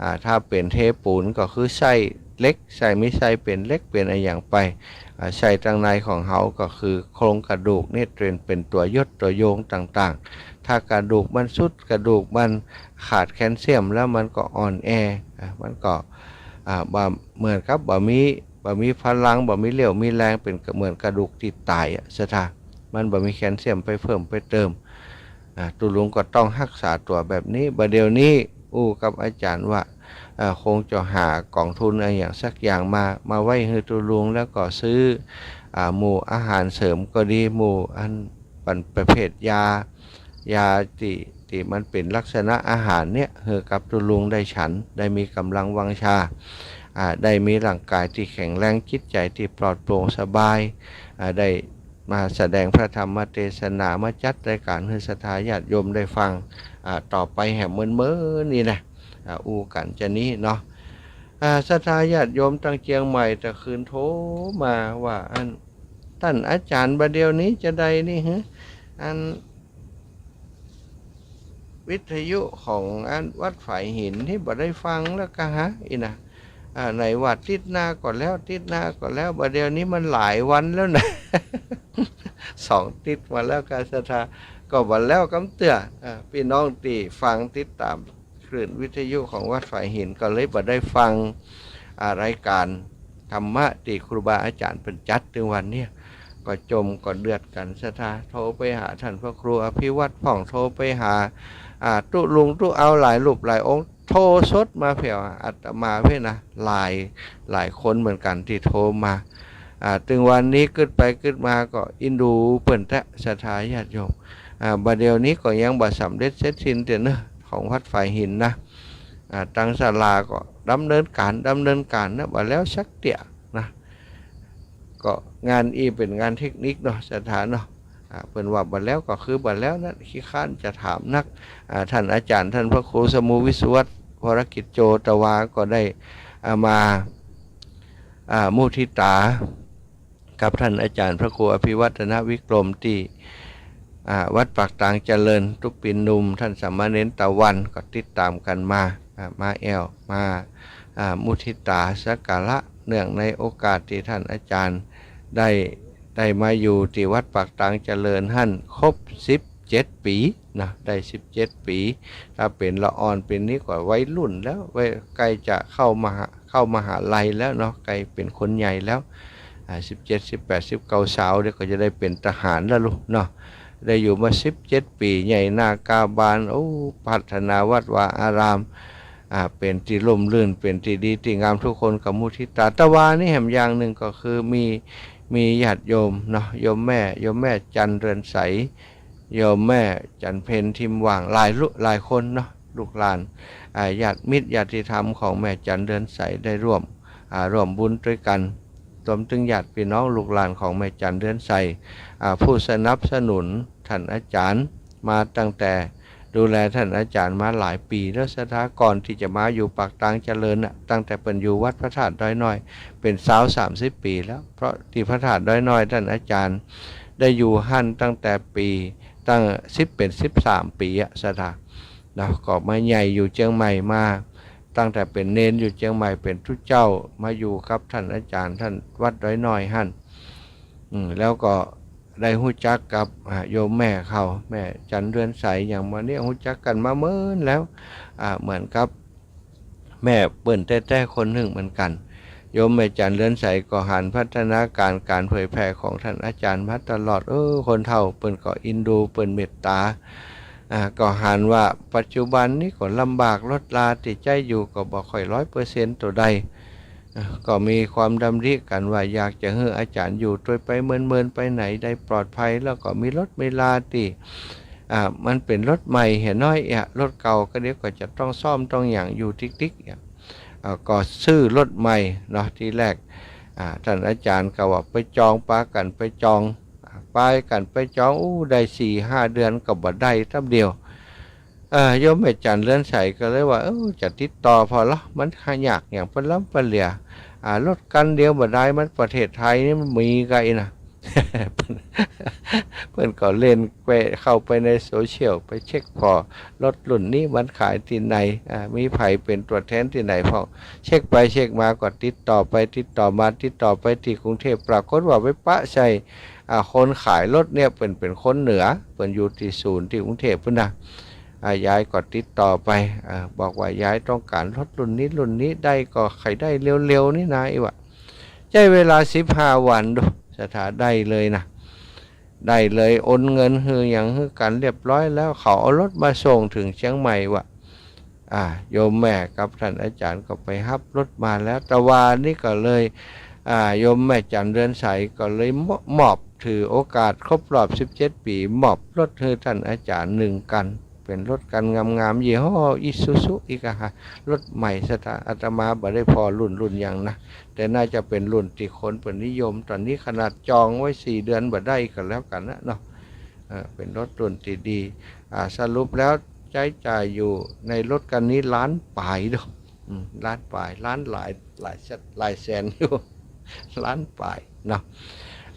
อ่า ถ้าเป๋นเทปูนก็คือไส้เหล็ก ไส้ มีไส้เป๋นเหล็กเป๋นอะหยังไป อ่า ไส้ตังในของเฮาก็คือโครงกระดูกเนี่ยเป๋น เป๋นตั๋วยดตั๋วโยงต่างๆ ถ้ากระดูกมันทรุด กระดูกมันขาดแคลเซียมแล้วมันก็อ่อนแอ อ่า มันก็ อ่า บ่เหมือนกับบ่มี บ่มีพลัง บ่มีเรี่ยวมีแรง เป๋นเหมือนกระดูกตี้ต๋ายอะศรัทธา มันบ่มีแคลเซียมไปเพิ่มไปเติม อ่า ตุ๊ลุงก็ต้องฮักษาตั๋วแบบนี้ บ่าเดี่ยวนี้อู้กับอาจ๋ารย์ว่า อ่า คงจะหากองทุนอะหยังสักอย่างมา มาไว้หื้อตุ๊ลุง แล้วก็ซื้อ อ่า หมู่อาหารเสริมก็ดี หมู่อัน ประเภทยา ยาตี้ ตี้มันเป๋นลักษณะอาหารเนี่ย หื้อกับตุ๊ลุงได้ฉัน ได้มีก๋ำลังวังชา อ่า ได้มีร่างก๋ายตี้แข็งแรง จิตใจ๋ตี้ปลอดโปร่งสบาย อ่า ได้มาแสดงพระธรรมเตสนา มาจัดรายก๋านหื้อศรัทธาญาติโยมได้ฟัง อ่า ต่อไปแหมเมินๆ นี่นะ อ่า อู้กั๋นจานี้เนาะ อ่า ศรัทธาญาติโยมตังเจียงใหม่ตะคืนโทรมาว่า อัน ต้านอาจ๋ารย์บ่าเดี่ยวนี้จาใดนี่หือ อัน วิทยุของอันวัดฝายหินนี่บ่ได้ฟังแล้วกาฮะ อี้นะ อ่า ไหนว่าติ๊ดหน้าก็แล้ว ติ๊ดหน้าก็แล้ว บ่าเดี่ยวนี้มันหลายวันแล้วนะ สองติ๊ดมาแล้วกาศรัทธา ก็บ่แล้วกำเตื้อ อ่า ปี้น้องตี้ฟังติดต๋าม คลื่นวิทยุของวัดฝายหิน ก็เลยบ่ได้ฟัง อ่า รายก๋านธรรมะตี้ครูบาอาจ๋ารย์เปิ้นจัดตึงวันเนี่ย ก็จ่มก็เดือดกั๋นศรัทธา โทรไปหาต้านพระครูอภิวัตรพ่อง โทรไปหา อ่า ตุ๊ลุงตุ๊เอาหลายรูปหลายองค์ โทรสดมาแผวอาตมาเพ่นนะ หลาย หลายคนเหมือนกั๋นตี้โทรมา อ่า ตึงวันนี้กึ๊ดไปกึ๊ดมาก็อินดูเปิ้นแต๊ศรัทธาญาติโยม อ่า บ่าเดี่ยวนี้ก็ยังบ่สำเร็จเสร็จสิ้นเตื้อเนาะ ของวัดฝายหินนะ อ่า ตังศาลาก็ดำเนินก๋าน ดำเนินก๋านนะ บ่แล้วสักเตื้อนะ ก็งานอี้เป๋นงานเทคนิคเนาะศรัทธาเนาะ อ่า เปิ้นว่าบ่แล้วก็คือบ่แล้วนั้น ขี้คร้านจะถามนัก อ่า ต้านอาจ๋ารย์ ต้านพระครูสมุวิศวัตร วรกิจโจ ตะวาก็ได้ อ่า มา อ่า มุทิตา กับต้านอาจ๋ารย์พระครูอภิวัฒนวิกรมตี้ อ่า วัดปากตางเจริญ ตุ๊ปินหนุ่ม ต้านสามเณรตะวัน ก็ติดต๋ามกั๋นมา อ่า มาแอ่ว มา อ่า มุทิตาสักการะ เนื่องในโอกาสตี้ต้านอาจ๋ารย์ได้ ได้มาอยู่ตี้วัดปากตางเจริญหั้นครบสิบเจ็ดปี๋นะ ได้สิบเจ็ดปี๋ ถ้าเป๋นละอ่อนเป๋นนี้ก็วัยรุ่นแล้ว วัย ใก้จะเข้ามหา เข้ามหาลัยแล้วเนาะ ใกล้เป๋นคนใหญ่แล้ว อ่า สิบเจ็ด สิบแปด สิบเก้า สาวเดี๋ยวก็จะได้เป๋นทหารแล้วลูกเนาะ ได้อยู่มาสิบเจ็ดปี๋ ใหญ่หน้ากาบาน โอ้ พัฒนาวัดวาอาราม อ่า เป๋นตี้ร่มรื่น เป๋นตี้ดีตี้งาม ทุกคนก็มุทิตา แต่ว่านี่แหมอย่างนึ่งก็คือมี มีญาติโยมเนาะ โยมแม่ โยมแม่จันทร์เรือนใส โยมแม่จันทร์เพ็ญ ทิมหว่าง หลายลุ หลายคนเนาะ ลูกหลาน อ่า ญาติมิตรญาติธรรมของแม่จันทร์เรือนใสได้ร่วม อ่า ร่วมบุญตวยกั๋น รวมเถิงญาติปี้น้องลูกหลานของแม่จันทร์เรือนใส อ่า ผู้สนับสนุนท่านอาจารย์มาตั้งแต่ ดูแลท่านอาจารย์มาหลายปี๋แล้ว ศรัทธา ก่อนตี้จะมาอยู่ปากตางเจริญน่ะ ตั้งแต่เปิ้นอยู่วัดพระธาตุดอยน้อย เป๋นซาวสามสิบปี๋แล้ว เพราะตี้พระธาตุดอยน้อยท่านอาจารย์ได้อยู่หั้นตั้งแต่ปี๋ ตั้งสิบ เป๋นสิบสามปี๋อะ ศรัทธา เนาะ ก็มาใหญ่อยู่เจียงใหม่มา ตั้งแต่เป๋นเณรอยู่เจียงใหม่ เป๋นตุ๊เจ้า มาอยู่กับท่านอาจารย์ ท่านวัดดอยน้อยหั้น อืม แล้วก็ได้ฮู้จักกับ อ่า โยมแม่เขา แม่จันทร์เรือนใส อย่างวันนี้ฮู้จักกั๋นมาเมินแล้ว อ่า เหมือนกับแม่เปิ้นแต๊ๆ คนนึ่งเหมือนกั๋น โยมแม่จันทร์เรือนใสก็หันพัฒนาการก๋านเผยแผ่ของท่านอาจารย์มาตลอด เออ คนเฒ่าเปิ้นก็อินดู เปิ้นเมตต๋า อ่า ก็หันว่าปัจจุบันนี้ก็ลำบาก รถราตี้ใจ๊อยู่ก็บ่ค่อยร้อยเปอร์เซ็นต์โตใด อ่า ก็มีความดำริกั๋นว่าอยากจะหื้ออาจารย์อยู่ตวยไปเมินๆ ไปไหนได้ปลอดภัย แล้วก็มีรถมีราตี้ อ่า มันเป๋นรถใหม่เหียน้อยอะ รถเก่าก็เดี๋ยวก็จะต้องซ่อมต้องหยังอยู่ติ๊กๆ อะ อ่า ก็ซื้อรถใหม่เนาะ ทีแรก อ่า ท่านอาจารย์ก็ว่าไปจอง ปากั๋นไปจอง อ่า ปากั๋นไปจอง อู้ ได้สี่ห้าเดือนก็บ่ได้ตำเดียว เอ่อ โยมแม่จันทร์เรือนใสก็เลยว่า เออ จะติดต่อผ่อลอ มันหายากหยัง เปิ้นล้ำเปิ้นเหลือ อ่า รถคันเดียวบ่ได้ มันประเทศไทยนี่มันมีกั๋นนะ เปิ้นก็เล่นไป เข้าไปในโซเชียล ไปเช็คผ่อ รถรุ่นนี้มันขายตี้ไหน อ่า มีใผเป๋นตั๋วแทนตี้ไหนพ่อง เช็คไปเช็คมาก็ติดต่อไปติดต่อมา ติดต่อไปตี้กรุงเทพฯ ปรากฏว่าไปปะใส่ อ่า คนขายรถเนี่ยเปิ้นเป๋นคนเหนือ เปิ้นอยู่ตี้ศูนย์ตี้กรุงเทพฯ ปู๊นนะ อ่า ยายก็ติดต่อไป อ่า บอกว่ายายต้องก๋านรถรุ่นนี้รุ่นนี้ ได้ก็ใค่ได้เร็วๆ นี่นา อี้วะ ใจ๊เวลาสิบห้าวันดู ศรัทธา ได้เลยนะ ได้เลย โอนเงินหื้อหยังหื้อกั๋นเรียบร้อยแล้ว เขาเอารถมาส่งเถิงเจียงใหม่วะ อ่า โยมแม่กับท่านอาจารย์ก็ไปฮับรถมาแล้ว แต่ว่านี่ก็เลย อ่า โยมแม่จันทร์เรือนใสก็เลยมอ มอบ ถือโอกาสครบรอบสิบเจ็ดปี๋ มอบรถหื้อท่านอาจารย์นึ่งคัน เป๋นรถคันงามๆ ยี่ห้ออิซูซุ อี้กะฮะ รถใหม่ ศรัทธา อาตมาบ่ได้ผ่อรุ่น รุ่นหยังนะ แต่น่าจะเป๋นรุ่นตี้คนเปิ้นนิยม ต๋อนนี้ขนาดจองไว้สี่เดือนบ่ได้ก็แล้วกั๋นนะเนาะ เออ เป๋นรถรุ่นตี้ดี อ่า สรุปแล้วใจ๊จ่ายอยู่ในรถคันนี้ล้านป๋ายเนาะ อืม ล้านป๋าย ล้านหลาย หลายแสน หลายแสนอยู่ ล้านป๋ายเนาะ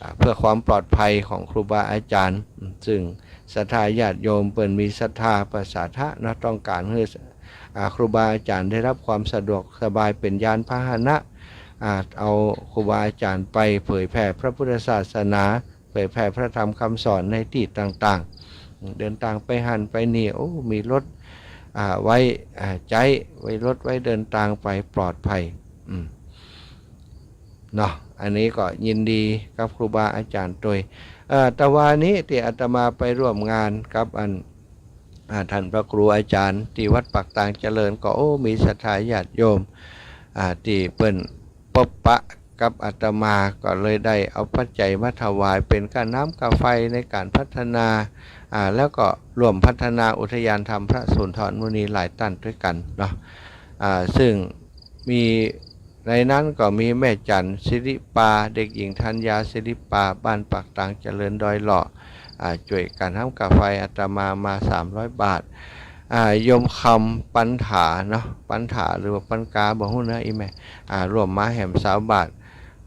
อ่า เพื่อความปลอดภัยของครูบาอาจารย์ อืม ซึ่งศรัทธาญาติโยมเปิ้นมีศรัทธาประสาทะเนาะ ต้องก๋านหื้อ อ่า ครูบาอาจารย์ได้รับความสะดวกสบายเป๋นยานพาหนะ อ่า เอาครูบาอาจารย์ไปเผยแผ่พระพุทธศาสนา เผยแผ่พระธรรมคำสอนในตี้ต่างๆ เดินตางไปหั้นไปนี่ โอ้ มีรถ อ่า ไว้ อ่า ใจ๊ ไว้รถไว้เดินตางไปปลอดภัย อืม เนาะ อันนี้ก็ยินดีกับครูบาอาจารย์ตวย เอ่อ แต่วานี้ตี้อาตมาไปร่วมงานกับอัน อ่า ท่านพระครูอาจารย์ตี้วัดปากตางเจริญ ก็ โอ้ มีศรัทธาญาติโยม อ่า ตี้เปิ้นปบปะกับอาตมา ก็เลยได้เอาปัจจัยมาถวายเป๋นก้าน้ำก้าไฟในก๋านพัฒนา อ่า แล้วก็ร่วมพัฒนาอุทยานธรรมพระสุนทรมุนีหลายต้านตวยกั๋นเนาะ อ่า ซึ่งมี ในนั้นก็มีแม่จันทร์ศิริปา เด็กหญิงธัญญาศิริปา บ้านปากตางเจริญดอยหล่อ อ่า จ้วยกั๋นฮับก้าไฟอาตมามาสามร้อยบาท อ่า โยมคำปันถาเนาะ ปันถาหรือว่าปันกาบ่ฮู้นะ อี้แม่ อ่า ร่วมมาแหมซาวบาท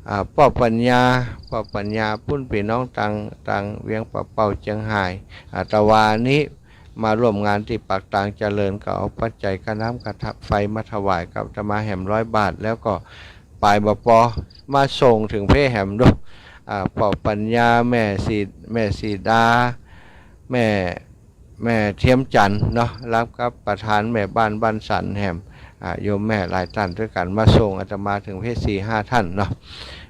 อ่า ป้อปัญญา ป้อปัญญา ปุ้นปี้น้องตาง ตางเวียงป่าเป้าเจียงฮาย อ่า แต่วานี้ มาร่วมงานตี้ปากตางเจริญ ก็เอาปัจจัยก้าน้ำก้าไฟมาถวายกับอาตมาแหมร้อยบาท แล้วก็ป๋ายบ่ปอ มาส่งเถิงเพ่แหมดู อ่า ป้อปัญญา แม่สี แม่สีดา แม่ แม่เทียมจันทร์เนาะ รับกับประธานแม่บ้านบ้านสันแหม อ่า โยมแม่หลายต้านตวยกั๋นมาส่งอาตมาเถิงเพชร สี่ห้าต้านเนาะ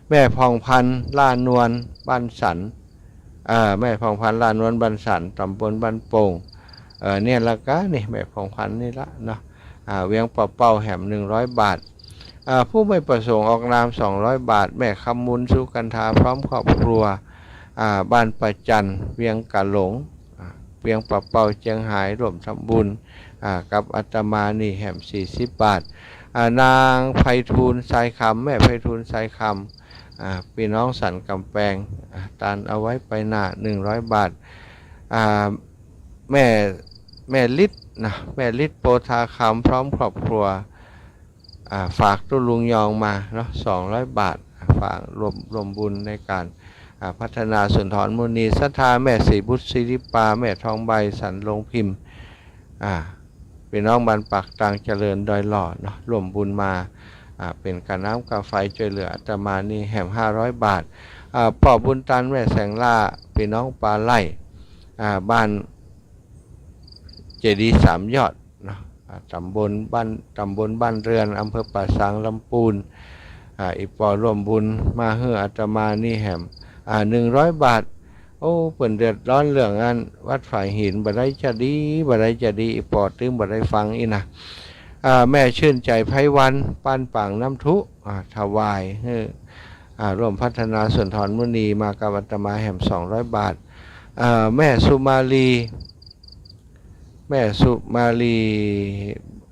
แม่ผ่องพรรณ ล่านวล บ้านสัน อ่า แม่ผ่องพรรณ ล่านวล บ้านสัน ต๋ำบลบ้านโป่ง เอ่อ เนี่ยละกะนี่ แม่ผ่องพรรณนี่ละเนาะ อ่า เวียงป่าเป้าแหม หนึ่งร้อยบาท อ่า ผู้ไม่ประสงค์ออกนาม สองร้อยบาท แม่คำมูล สุกันทา พร้อมครอบครัว อ่า บ้านป่าจัน เวียงกาหลง อ่า เวียงป่าเป้า เจียงฮาย ร่วมทำบุญ อ่า กับอาตมานี่แหม สี่สิบบาท อ่า นางไพฑูรย์ ทรายคำ แม่ไพฑูรย์ ทรายคำ อ่า ปี้น้องสันก๋ำแปง อ่า ตานเอาไว้ไปหน้า หนึ่งร้อยบาท อ่า แม่ แม่ฤทธิ์นะ แม่ฤทธิ์ โพธาคำ พร้อมครอบครัว อ่า ฝากตุ๊ลุงยองมาเนาะ สองร้อยบาท ฝากร่วม ร่วมบุญในก๋าน อ่า พัฒนาสุนทรมุนี ศรัทธาแม่ศรีบุตร ศิริปา แม่ทองใบ สันโรงพิมพ์ อ่า ปี้น้องบ้านปากตางเจริญ ดอยหล่อเนาะ ร่วมบุญมา อ่า เป๋นก้าน้ำก้าไฟจ้วยเหลืออาตมานี่แหม ห้าร้อยบาท อ่า ป้อบุญตัน แม่แสงล่า ปี้น้องปาไล่ อ่า บ้าน เจดีย์สามยอดเนาะ อ่า ต๋ำบลบ้าน ต๋ำบลบ้านเรือน อำเภอป่าซาง ลำปูน อ่า อี่ป้อร่วมบุญมาหื้ออาตมานี่แหม อ่า หนึ่งร้อยบาท โอ้ เปิ้นเดือดร้อนเรื่องอันวัดฝายหิน บ่ได้จะดี บ่ได้จะดี อี่ป้อตึงบ่ได้ฟังอี้นะ อ่า แม่ชื่นใจ ไพวัน บ้านปางน้ำทุ อ่า ถวายหื้อ อ่า ร่วมพัฒนาสุนทรมุนีมากับอาตมาแหม สองร้อยบาท อ่า แม่สุมาลี แม่สุมาลี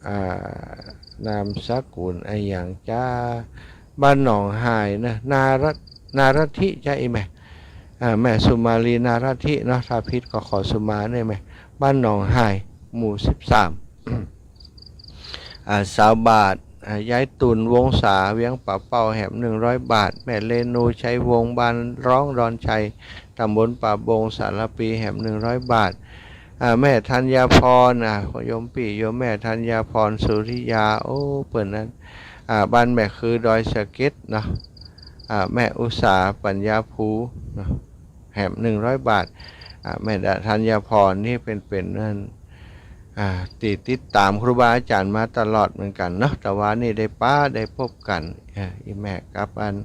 อ่า นามสกุลอะหยังจ๊ะ บ้านหนองฮายนะ นารัต นารัตถิจ๊ะ อี่แม่ อ่า แม่สุมาลี นารัตถิเนาะ ถ้าผิดก็ขอสุมาเน่อแม่ บ้านหนองฮาย หมู่สิบสาม อ่า ซาวบาท อ่า ยายตุ่น วงศา เวียงป่าเป้าแหม หนึ่งร้อยบาท แม่เรนู ชัยวงศ์ บ้านร้อง ดอนชัย ต๋ำบลป่าบง สารภี แหม หนึ่งร้อยบาท อ่า แม่ธัญญาพร อ่า โยมปี้โยมแม่ธัญญาพร สุริยา โอ้ เปิ้นนั้น อ่า บ้านแม่คือ ดอยสะเก็ดเนาะ อ่า แม่อุตสา ปัญญาภูเนาะ แหม หนึ่งร้อยบาท อ่า แม่ธัญญาพรนี่เปิ้น เปิ้นนั้น อ่า ตี้ติดต๋ามครูบาอาจ๋ารย์มาตลอดเหมือนกั๋นเนาะ แต่ว่านี่ได้ปะได้ปบกั๋น อ่า อี่แม่กับอัน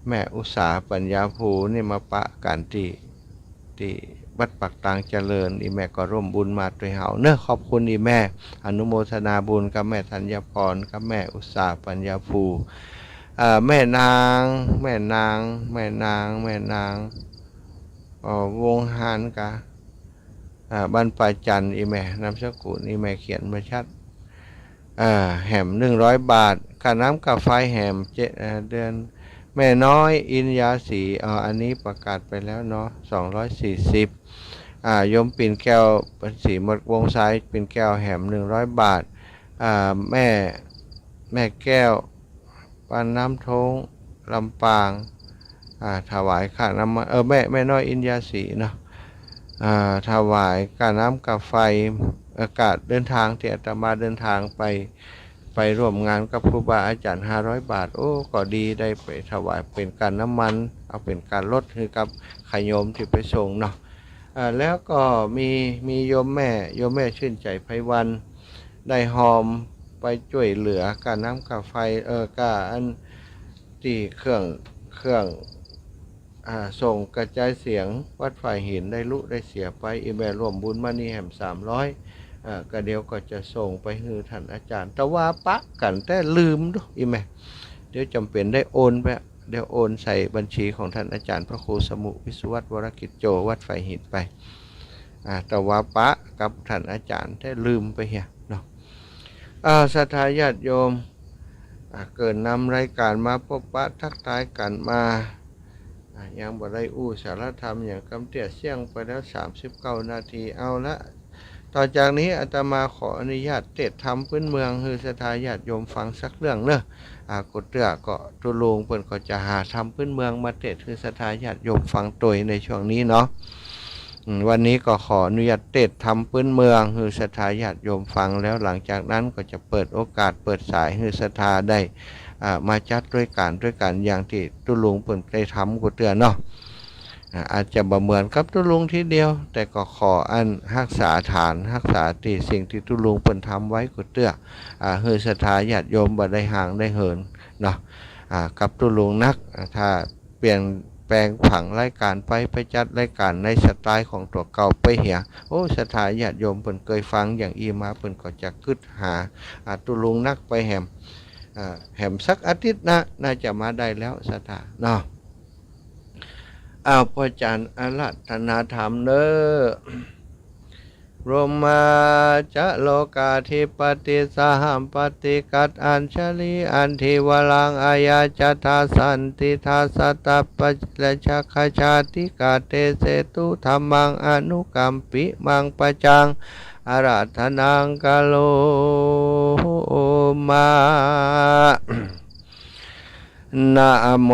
แม่อุตสา ปัญญาภูนี่มาปะกั๋นตี้ ตี้วัดปากตางเจริญ อี่แม่ก็ร่วมบุญมาตวยเฮาเนาะ ขอบคุณอี่แม่ อนุโมทนาบุญกับแม่ธัญญาพร กับแม่อุตสา ปัญญาภู อ่า แม่นาง แม่นาง แม่นาง แม่นาง อ่อ วงฮานกา อ่า บ้านป่าจัน อี่แม่ นามสกุลอี่แม่เขียนบ่ชัด อ่า แหม หนึ่งร้อยบาท ก้าน้ำก้าไฟแหม เจ็ด อ่า เดือน แม่น้อย อินยาศรี อ่า อันนี้ประกาศไปแล้วเนาะ สองร้อยสี่สิบ อ่า โยมปิ่นแก้ว ศรีหมดวงศ์ ชายปิ่นแก้วแหม หนึ่งร้อยบาท อ่า แม่ แม่แก้ว บ้านน้ำโท้ง ลำปาง อ่า ถวายค่าน้ำมัน เออ แม่ แม่น้อยอินยาศรีเนาะ อ่า ถวายก้าน้ำก้าไฟ เอ่อ ก้าเดินทาง ตี้อาตมาเดินทางไป ไปร่วมงานกับครูบาอาจ๋ารย์ ห้าร้อยบาท โอ้ ก็ดี ได้ไปถวายเป๋นก้าน้ำมัน เอาเป๋นก้ารถหื้อกับญาติโยมตี้ไปส่งเนาะ อ่า แล้วก็มี มีโยมแม่ โยมแม่ชื่นใจ ไพวัน ได้ฮอมไปจ้วยเหลือก้าน้ำก้าไฟ เออ ก้าอันตี้เครื่อง เครื่อง อ่า ส่งกระจายเสียงวัดฝายหินได้ลุได้เสียไป อี่แม่ร่วมบุญมานี่แหม สามร้อย อ่า ก็เดี๋ยวก็จะส่งไปหื้อต้านอาจ๋ารย์ แต่ว่าปะกั๋นแต๊ลืมดู อี่แม่ เดี๋ยวจ๋ำเป๋นได้โอนไป เดี๋ยวโอนใส่บัญชีของต้านอาจ๋ารย์พระครูสมุห์ วิศวัตร วรกิจโจ วัดฝายหินไป อ่า แต่ว่าปะกับต้านอาจ๋ารย์แต๊ลืมไปเหียเนาะ อ่า ศรัทธาญาติโยม อ่า เกริ่นนำรายก๋านมาปบปะทักทายกั๋นมา อ่า ยังบ่ได้อู้สาระธรรมหยังกำเตี้ย เสี้ยงไปแล้วสามสิบเก้านาที เอาละ ต่อจากนี้อาตมาขออนุญาตเตสน์ธรรมปื๊นเมืองหื้อศรัทธาญาติโยมฟังสักเรื่องเนาะ อ่า กู้เตื้อก็ตุ๊ลุงเปิ้นก็จะหาธรรมปื๊นเมืองมาเตสน์หื้อศรัทธาญาติโยมฟังตวยในช่วงนี้เนาะ อืม วันนี้ก็ขออนุญาตเตสน์ธรรมปื๊นเมืองหื้อศรัทธาญาติโยมฟัง แล้วหลังจากนั้นก็จะเปิดโอกาสเปิดสายหื้อศรัทธาได้ อ่า มาจัดตวยก๋านตวยกั๋นอย่างตี้ตุ๊ลุงเปิ้นได้ทำกู้เตื้อเนาะ อ่า อาจจะบ่เหมือนกับตุ๊ลุงทีเดียว แต่ก็ขออันฮักษาฐาน ฮักษาตี้สิ่งตี้ตุ๊ลุงเปิ้นทำไว้กู้เตื้อ อ่า หื้อศรัทธาญาติโยมบ่ได้ห่างได้เหินเนาะ อ่า กับตุ๊ลุงนัก อ่า ถ้าเปลี่ยนแปลงผังรายก๋านไป ไปจัดรายก๋านในสไตล์ของตั๋วเก่าไปเหีย โอ้ ศรัทธาญาติโยมเปิ้นเกยฟังอย่างอี้มา เปิ้นก็จะกึ๊ดหา อ่า ตุ๊ลุงนักไปแหม อ่า แหมสักอาทิตย์หน้า น่าจะมาได้แล้ว ศรัทธาเนาะ อ้าว ป้อจ๋ารย์อาราธนาธรรมเน้อ โรมาจะโลกาธิปติ สหัมปติกัตอัญชลี อันทิวรังอาญาจทาสันติทาสตัปปะ ราชคชาติกาเตเสตุธัมมังอนุกัมปิมังปะจังอาราธนังกะโรมา นะโม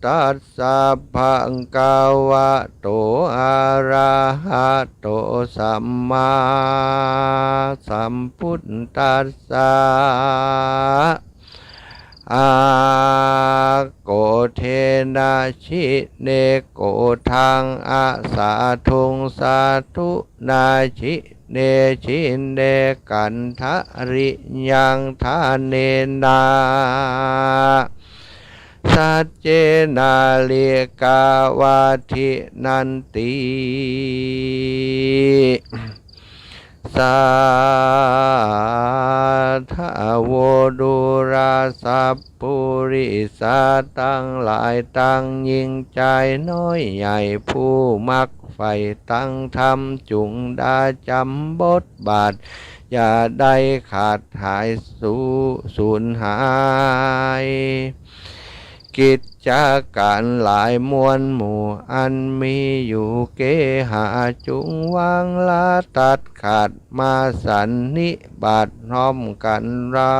ตัสสะภะคะวะโต อะระหะโต สัมมาสัมพุทธัสสะ อาโกเทนะชิเนโกทัง อะสาธุงสาธุ นาชิเนชิเน กันทะริยังทะเนนะ สัจเจนาลิกาวัตถินันติ สาธะโว ดูราสัปปุริสาตังหลายตัง ยิ่งจายน้อยใหญ่ ผู้มักใฝ่ตังธรรม จุ่งดาจ๋ำบทบาท อย่าได้ขาดหายสู สูญหาย กิจก๋านหลายมวลหมู่ อันมีอยู่เกหา จุ่งวางละตัดขาด มาสันนิบาตพร้อมกั๋น ละ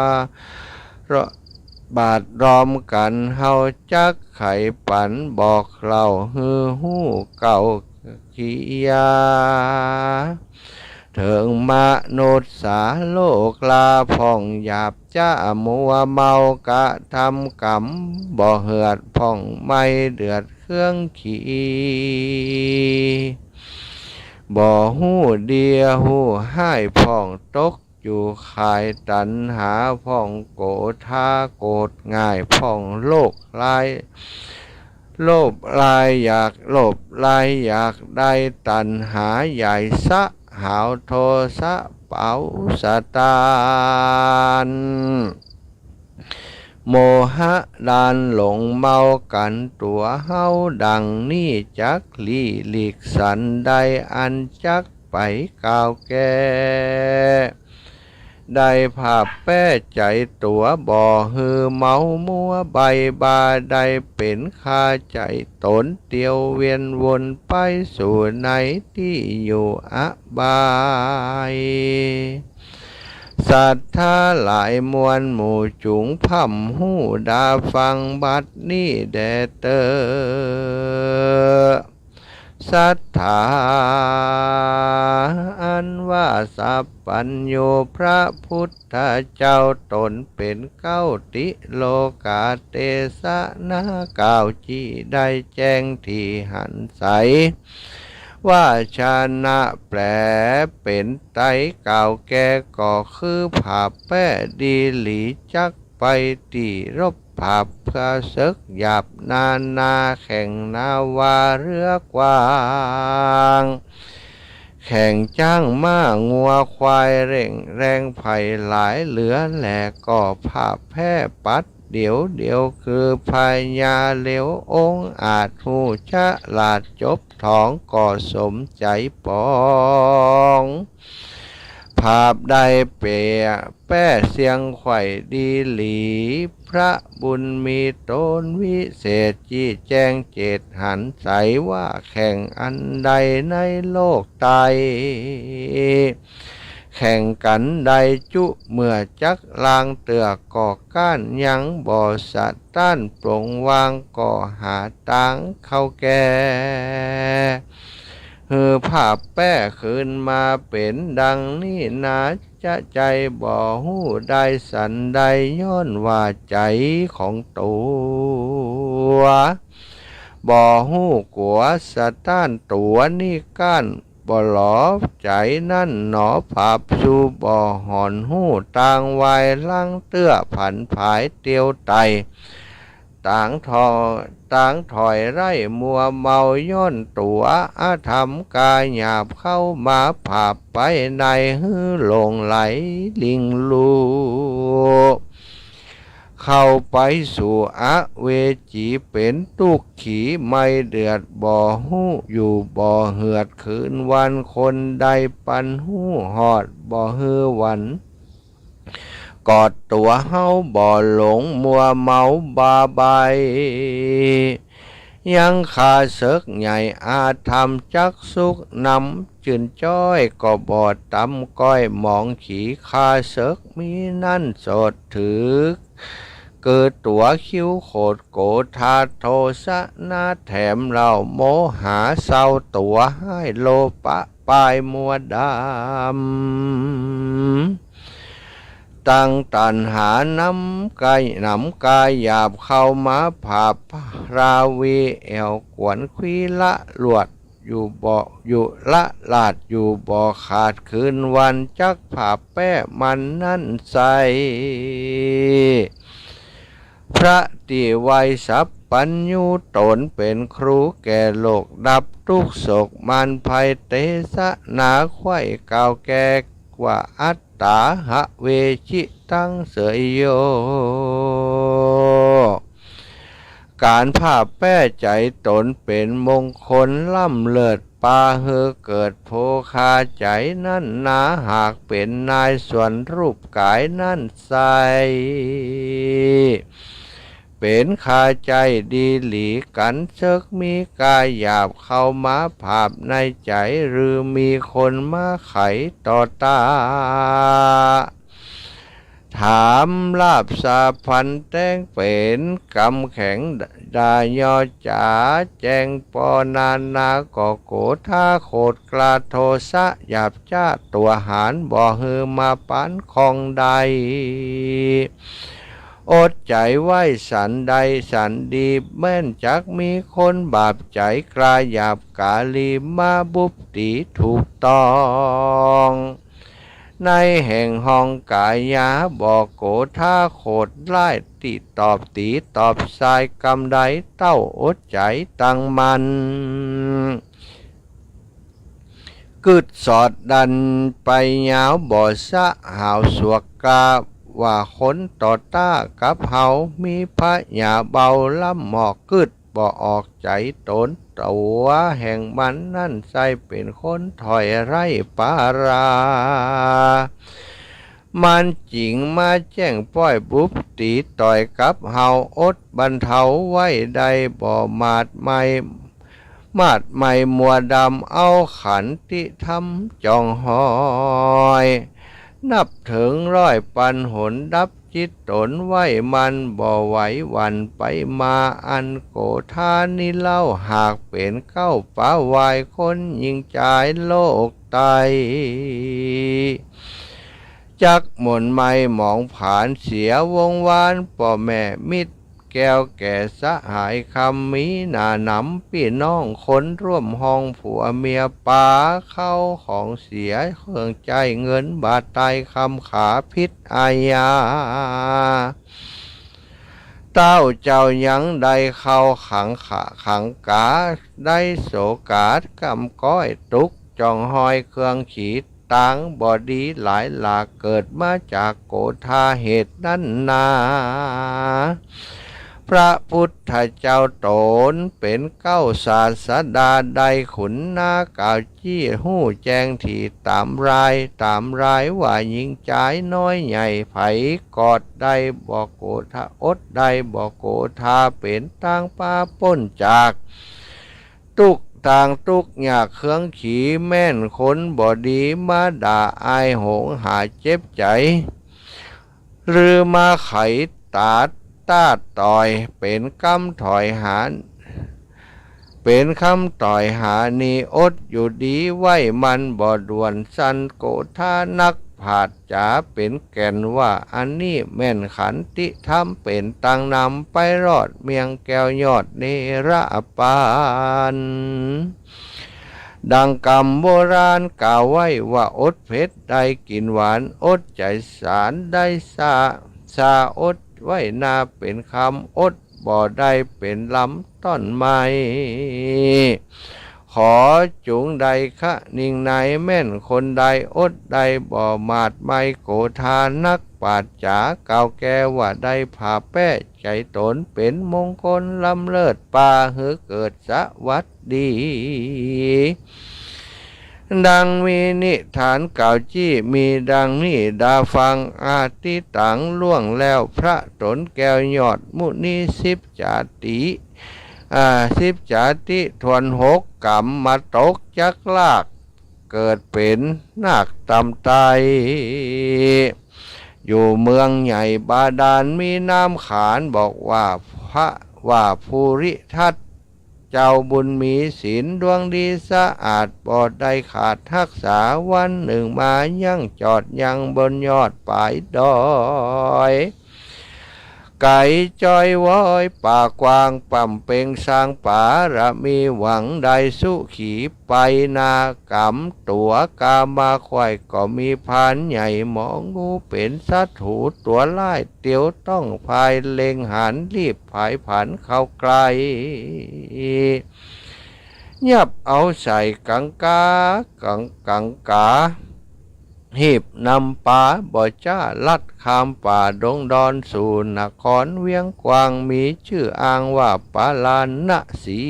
บาตพร้อมกั๋น เฮาจักไขปั๋นบอกเล่า หื้อฮู้เก่ากิริยา เถิงมนุษย์สาโลกลา ผ่องหยาบจ๊ามัวเมา กระทำกรรมบ่เหือด ผ่องไหม้เดือดเครื่องขี บ่ฮู้ดีฮู้ฮ้าย ผ่องตกอยู่ข่ายตัณหา ผ่องโกธาโกรธง่าย ผ่องโลภลาย โลภลายอยาก โลภลายอยากได้ ตัณหาใหญ่สะหาว โทสะเป๋าสะตาน โมหะดานหลงเมากั๋นตั๋วเฮาดังนี้ จักหลีหลีกสันใด อันจักไปกล่าวแก้ ได้ผาบแป้ใจ๋ตั๋ว บ่หื้อเมามัวใบ้บา ได้เป๋นฆ่าใจ๋ต๋น เตียวเวียนวนไปสู่ในตี้อยู่อบาย สัตว์ทั้งหลายมวลหมู่ จุ่งพร่ำฮู้ดาฟังบัดนี้แด่เต๊อ สัตถา อันว่าสัพพัญญูพระพุทธเจ้า ต๋นเป๋นเก๊าติโลกาเตสะนะ กล่าวจี้ได้แจ้งตี้หันใส วชนะแปลเป๋นไตรกล่าวแก้ ก็คือผาบแป้ดีหลี จักไปตี้รบผาบเปื้อเสิกหยาบนานา แข่งนาวาเรือกว้าง แข่งจ๊างม้างัวควาย เร่งแรงไผ่หลายเหลือแหล่ ก็ผาบแป้ปัดเดี่ยวเดียว คือพญาเหลียวองอาจ ฮู้ฉลาดจบถอง ก็สมใจ๋ปอง ผาบได้เป๋นแป้เสียงไขว่ดีหลี พระบุญมีต๋นวิเศษ จี้แจ้งเจตหันใส ว่าแข่งอันใดในโลกไตร แข่งกั๋นได้จุ เมื่อจักลางเตื้อ ก็ก้านยังบ่สะต้าน ปลงวางก็หาตางเข้าแก้ หื้อผาบแป้คืนมาเป๋นดังนี้นา จะใจ๋บ่ฮู้ได้สันใด ย้อนว่าใจ๋ของตั๋ว บ่ฮู้กั๋วสะต้านตั๋วนิก้าน บ่หลอใจ๋นั้นหนอ ผาบสูบ่ห่อนฮู้ตางวาย หลังเตื้อผันผายเตียวไต่ ตางถอย ตางถอยไร้มัวเมา ย้อนตั๋วอธรรมก๋าหยาบ เข้ามาผาบไปใน หื้อหลงไหลลิ่งลู่ เข้าไปสู่อเวจี เป๋นตุ๊กขีไม่เดือด บ่ฮู้อยู่บ่เหือด คืนวันคนใดปันฮู้ฮอด บ่หื้อหวั่น กอดตั๋วเฮาบ่หลงมัวเมาบ้าใบ้ ยังข้าเสิกใหญ่อาธรรม จักสุขนำจื่นจ้อย ก็บ่ตำก้อยหมองขี ข้าเสิกมีนั้นโสดถืก เกิดตั๋วคิ้วโขดโกธา โทสะนาแถมเหล่า โมหะเศร้าตั๋ว ฮ้ายโลภะปายมัวดำ ตั้งตัณหานำก๋า นำก๋าหยาบ เข้ามาผาบราวี แอ่วกวนควีละลวด อยู่บ่ อยู่ละลาดอยู่บ่ขาด คืนวันจักผาบแป้มันนั้นใส่ พระตี้ไหว้สัพพัญญู ต๋นเป๋นครูแก่โลก ดับตุ๊กข์โศกมารภัย เตสนาใคว่กล่าวแก่ว่า อัตตาหะเวชิตังเสยโย ก๋านผาบแป้ใจ๋ต๋นเป๋นมงคลล้ำเลิศ ปาหื้อเกิดโภคาใจ๋นั้นนา หากเป๋นนายส่วนรูปก๋ายนั้นใส่ เป๋นคาใจ้ดีหลี กั๋นเสิกมีก๋าหยาบ เข้ามาผาบในใจ๋ หรือมีคนมาไขต่อต้า ถามลาบสาพันแต๋งเป๋นกำแข็ง ด่ายอจ๋าแจ้งปอนานา ก็โกธาโขดกล้า โทสะหยาบจ๊าตั๋วหาญ บ่หื้อมาปานของได้ อดใจ๋ไหว้สันใดสันดี แม่นจักมีคนบาปใจ๋ กล้าหยาบก๋าลี มาบุบตี๋ถูกต้อง ในแห่งห้องก๋ายา บ่โกธาโขดร้าย ตี้ตอบตี๋ตอบทราย กำใดเต้าอดใจ๋ตั้งมั่น กึ๊ดสอดดันไปยาว บ่สะหาวสวกกล้า ว่าคนต่อต้ากับเฮา มีพยาเบาล้ำหมอก กึ๊ดบ่ออกใจ๋ต๋น ตั๋วแห่งมันนั้นใส่ เป๋นคนถ้อยไร้ปารา มันจิ่งมาแจ้งป้อยบุบตี๋ต่อยกับเฮา อดบรรเทาไว้ได้บ่ มาดไหม้ มาดไหม้มัวดำ เอาขันติธรรมจ่องหอย นับเถิงร้อยปันหน ดับจิตต๋นไว้มั่น บ่ไหวหวั่นไปมา อันโกธานี้เล่า หากเป๋นเก๊าป๋าวาย คนหญิงจายโลกไต จักหม่นไหม้หมองผลาญ เสียวงวานป้อแม่มิตร แก้วแก่สหายคำมีหนาหนำ ปี้น้องคนร่วมห้องผัวเมีย ปาเข้าของเสียเครื่องใจ๊ เงินบาทไตคำขาผิดอาญา เต้าเจ้ายังได้เข้าขังขะ ขังก๋า ได้โสก๋าก้ำก้อย ตุ๊กจ่องหอยเครื่องขีด ตางบ่ดีหลายหลาก เกิดมาจากโกธาเหตุนั้นนา พระพุทธเจ้าต๋นเป๋นเก๊าศาสดา ได้ขุนนากล่าวจี้ ฮู้แจ้งถี่ต๋ามราย ต๋ามรายว่า หญิงจายน้อยใหญ่ ใผกอดได้บ่โกธา อดได้บ่โกธา เป๋นตางปาป๊นจาก ตุ๊กตางตุ๊กยากเครื่องขี แม่นคนบ่ดีมาด่าอาย หงหาเจ็บใจ๋ หรือมาไขต๋าต้าต่อย เป๋นกำถ้อยหา เป๋นกำถ้อยหานี้ อดอยู่ดีไว้มั่น บ่ด่วนสั่นโกธานัก ผาดจ๋าเป๋นแก่นว่า อันนี้แม่นขันติธรรมเป๋นตางนำไปรอดเมียงแก้วยอดนิรปาน ดังกำโบราณกล่าวไว้ว่า อดเผ็ดได้กิ๋นหวาน อดใจ๋สารได้สา สา อดไว้นาเป๋นคำ อดบ่ได้เป๋นลำต้นไม้ ขอจุงได้คะนิงใน แม่นคนใดอดได้บ่หมาดไหม้ โกธานักปราชญ์จ๋ากล่าวแก้ว่า ได้ผ่าแป๊ใจ๋ต๋นเป๋นมงคลล้ำเลิศ ปาหื้อเกิดสวัสดี ดังมีนิทานกล่าวจี้ มีดังนี้ดาฟัง อดีตตังล่วงแล้ว พระต๋นแก้วยอดมุนีสิบจาติ อ่า สิบจาติถ้วนหกก๋ำ มาตกจักรลาก เกิดเป๋นนาคต๋ำไต อยู่เมืองใหญ่บาดาลมีนามขาน บอกว่าพระว่าภูริทัต เจ้าบุญมีศีลดวงดีสะอาด บ่ได้ขาดฮักษา วันนึ่งมายังจอดยังบนยอดป๋ายดอย ไก๋จอยว้อยป่ากว้าง ปำเป็งสร้างป๋ารมี หวังได้สุขีไปนา ก๋ำตั๋วก๋ามาควาย ก็มีพรานใหญ่หมองู เป๋นศัตรูตั๋วร้าย เตียวต้องภายเล็งหัน รีบผายผันเข้าใก้ ยับเอาใส่กังก๋า กัง กังก๋า หีบนำปา บ่จ๊าลัดข้ามป่าดงดอน สู่นครเวียงกว้าง มีจื้ออ้างว่าปาราณสี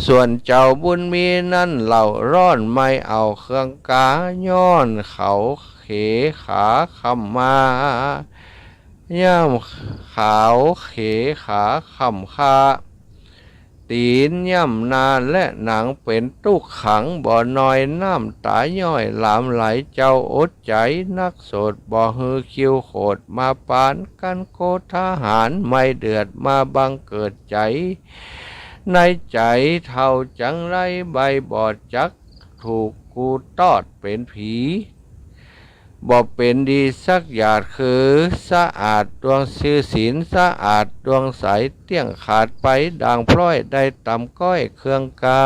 ส่วนเจ้าบุญมีนั้นเล่า ร้อนไหม้เอาเครื่องก๋า ย้อนเขาเขขาค่ำมา ย่ำเขาเขขาค่ำคา ตี๋นย่ำนาและหนังเป๋นตุ๊กขังบ่น้อย น้ำต๋าย้อยหลามไหล เจ้าอดใจ๋นักโสด บ่หื้อคิวโขดมาปานกั๋น โกธาหารไหม้เดือด มาบังเกิดใจ๋ ในใจ๋เฒ่าจังไร ใบบอดจักถูกกูตอดเป๋นผี บ่เป๋นดีสักหยาด คือสะอาดดวงซื่อศีล สะอาดดวงใส เตี้ยงขาดไปด่างพร้อย ได้ต๋ำก้อยเครื่องก๋า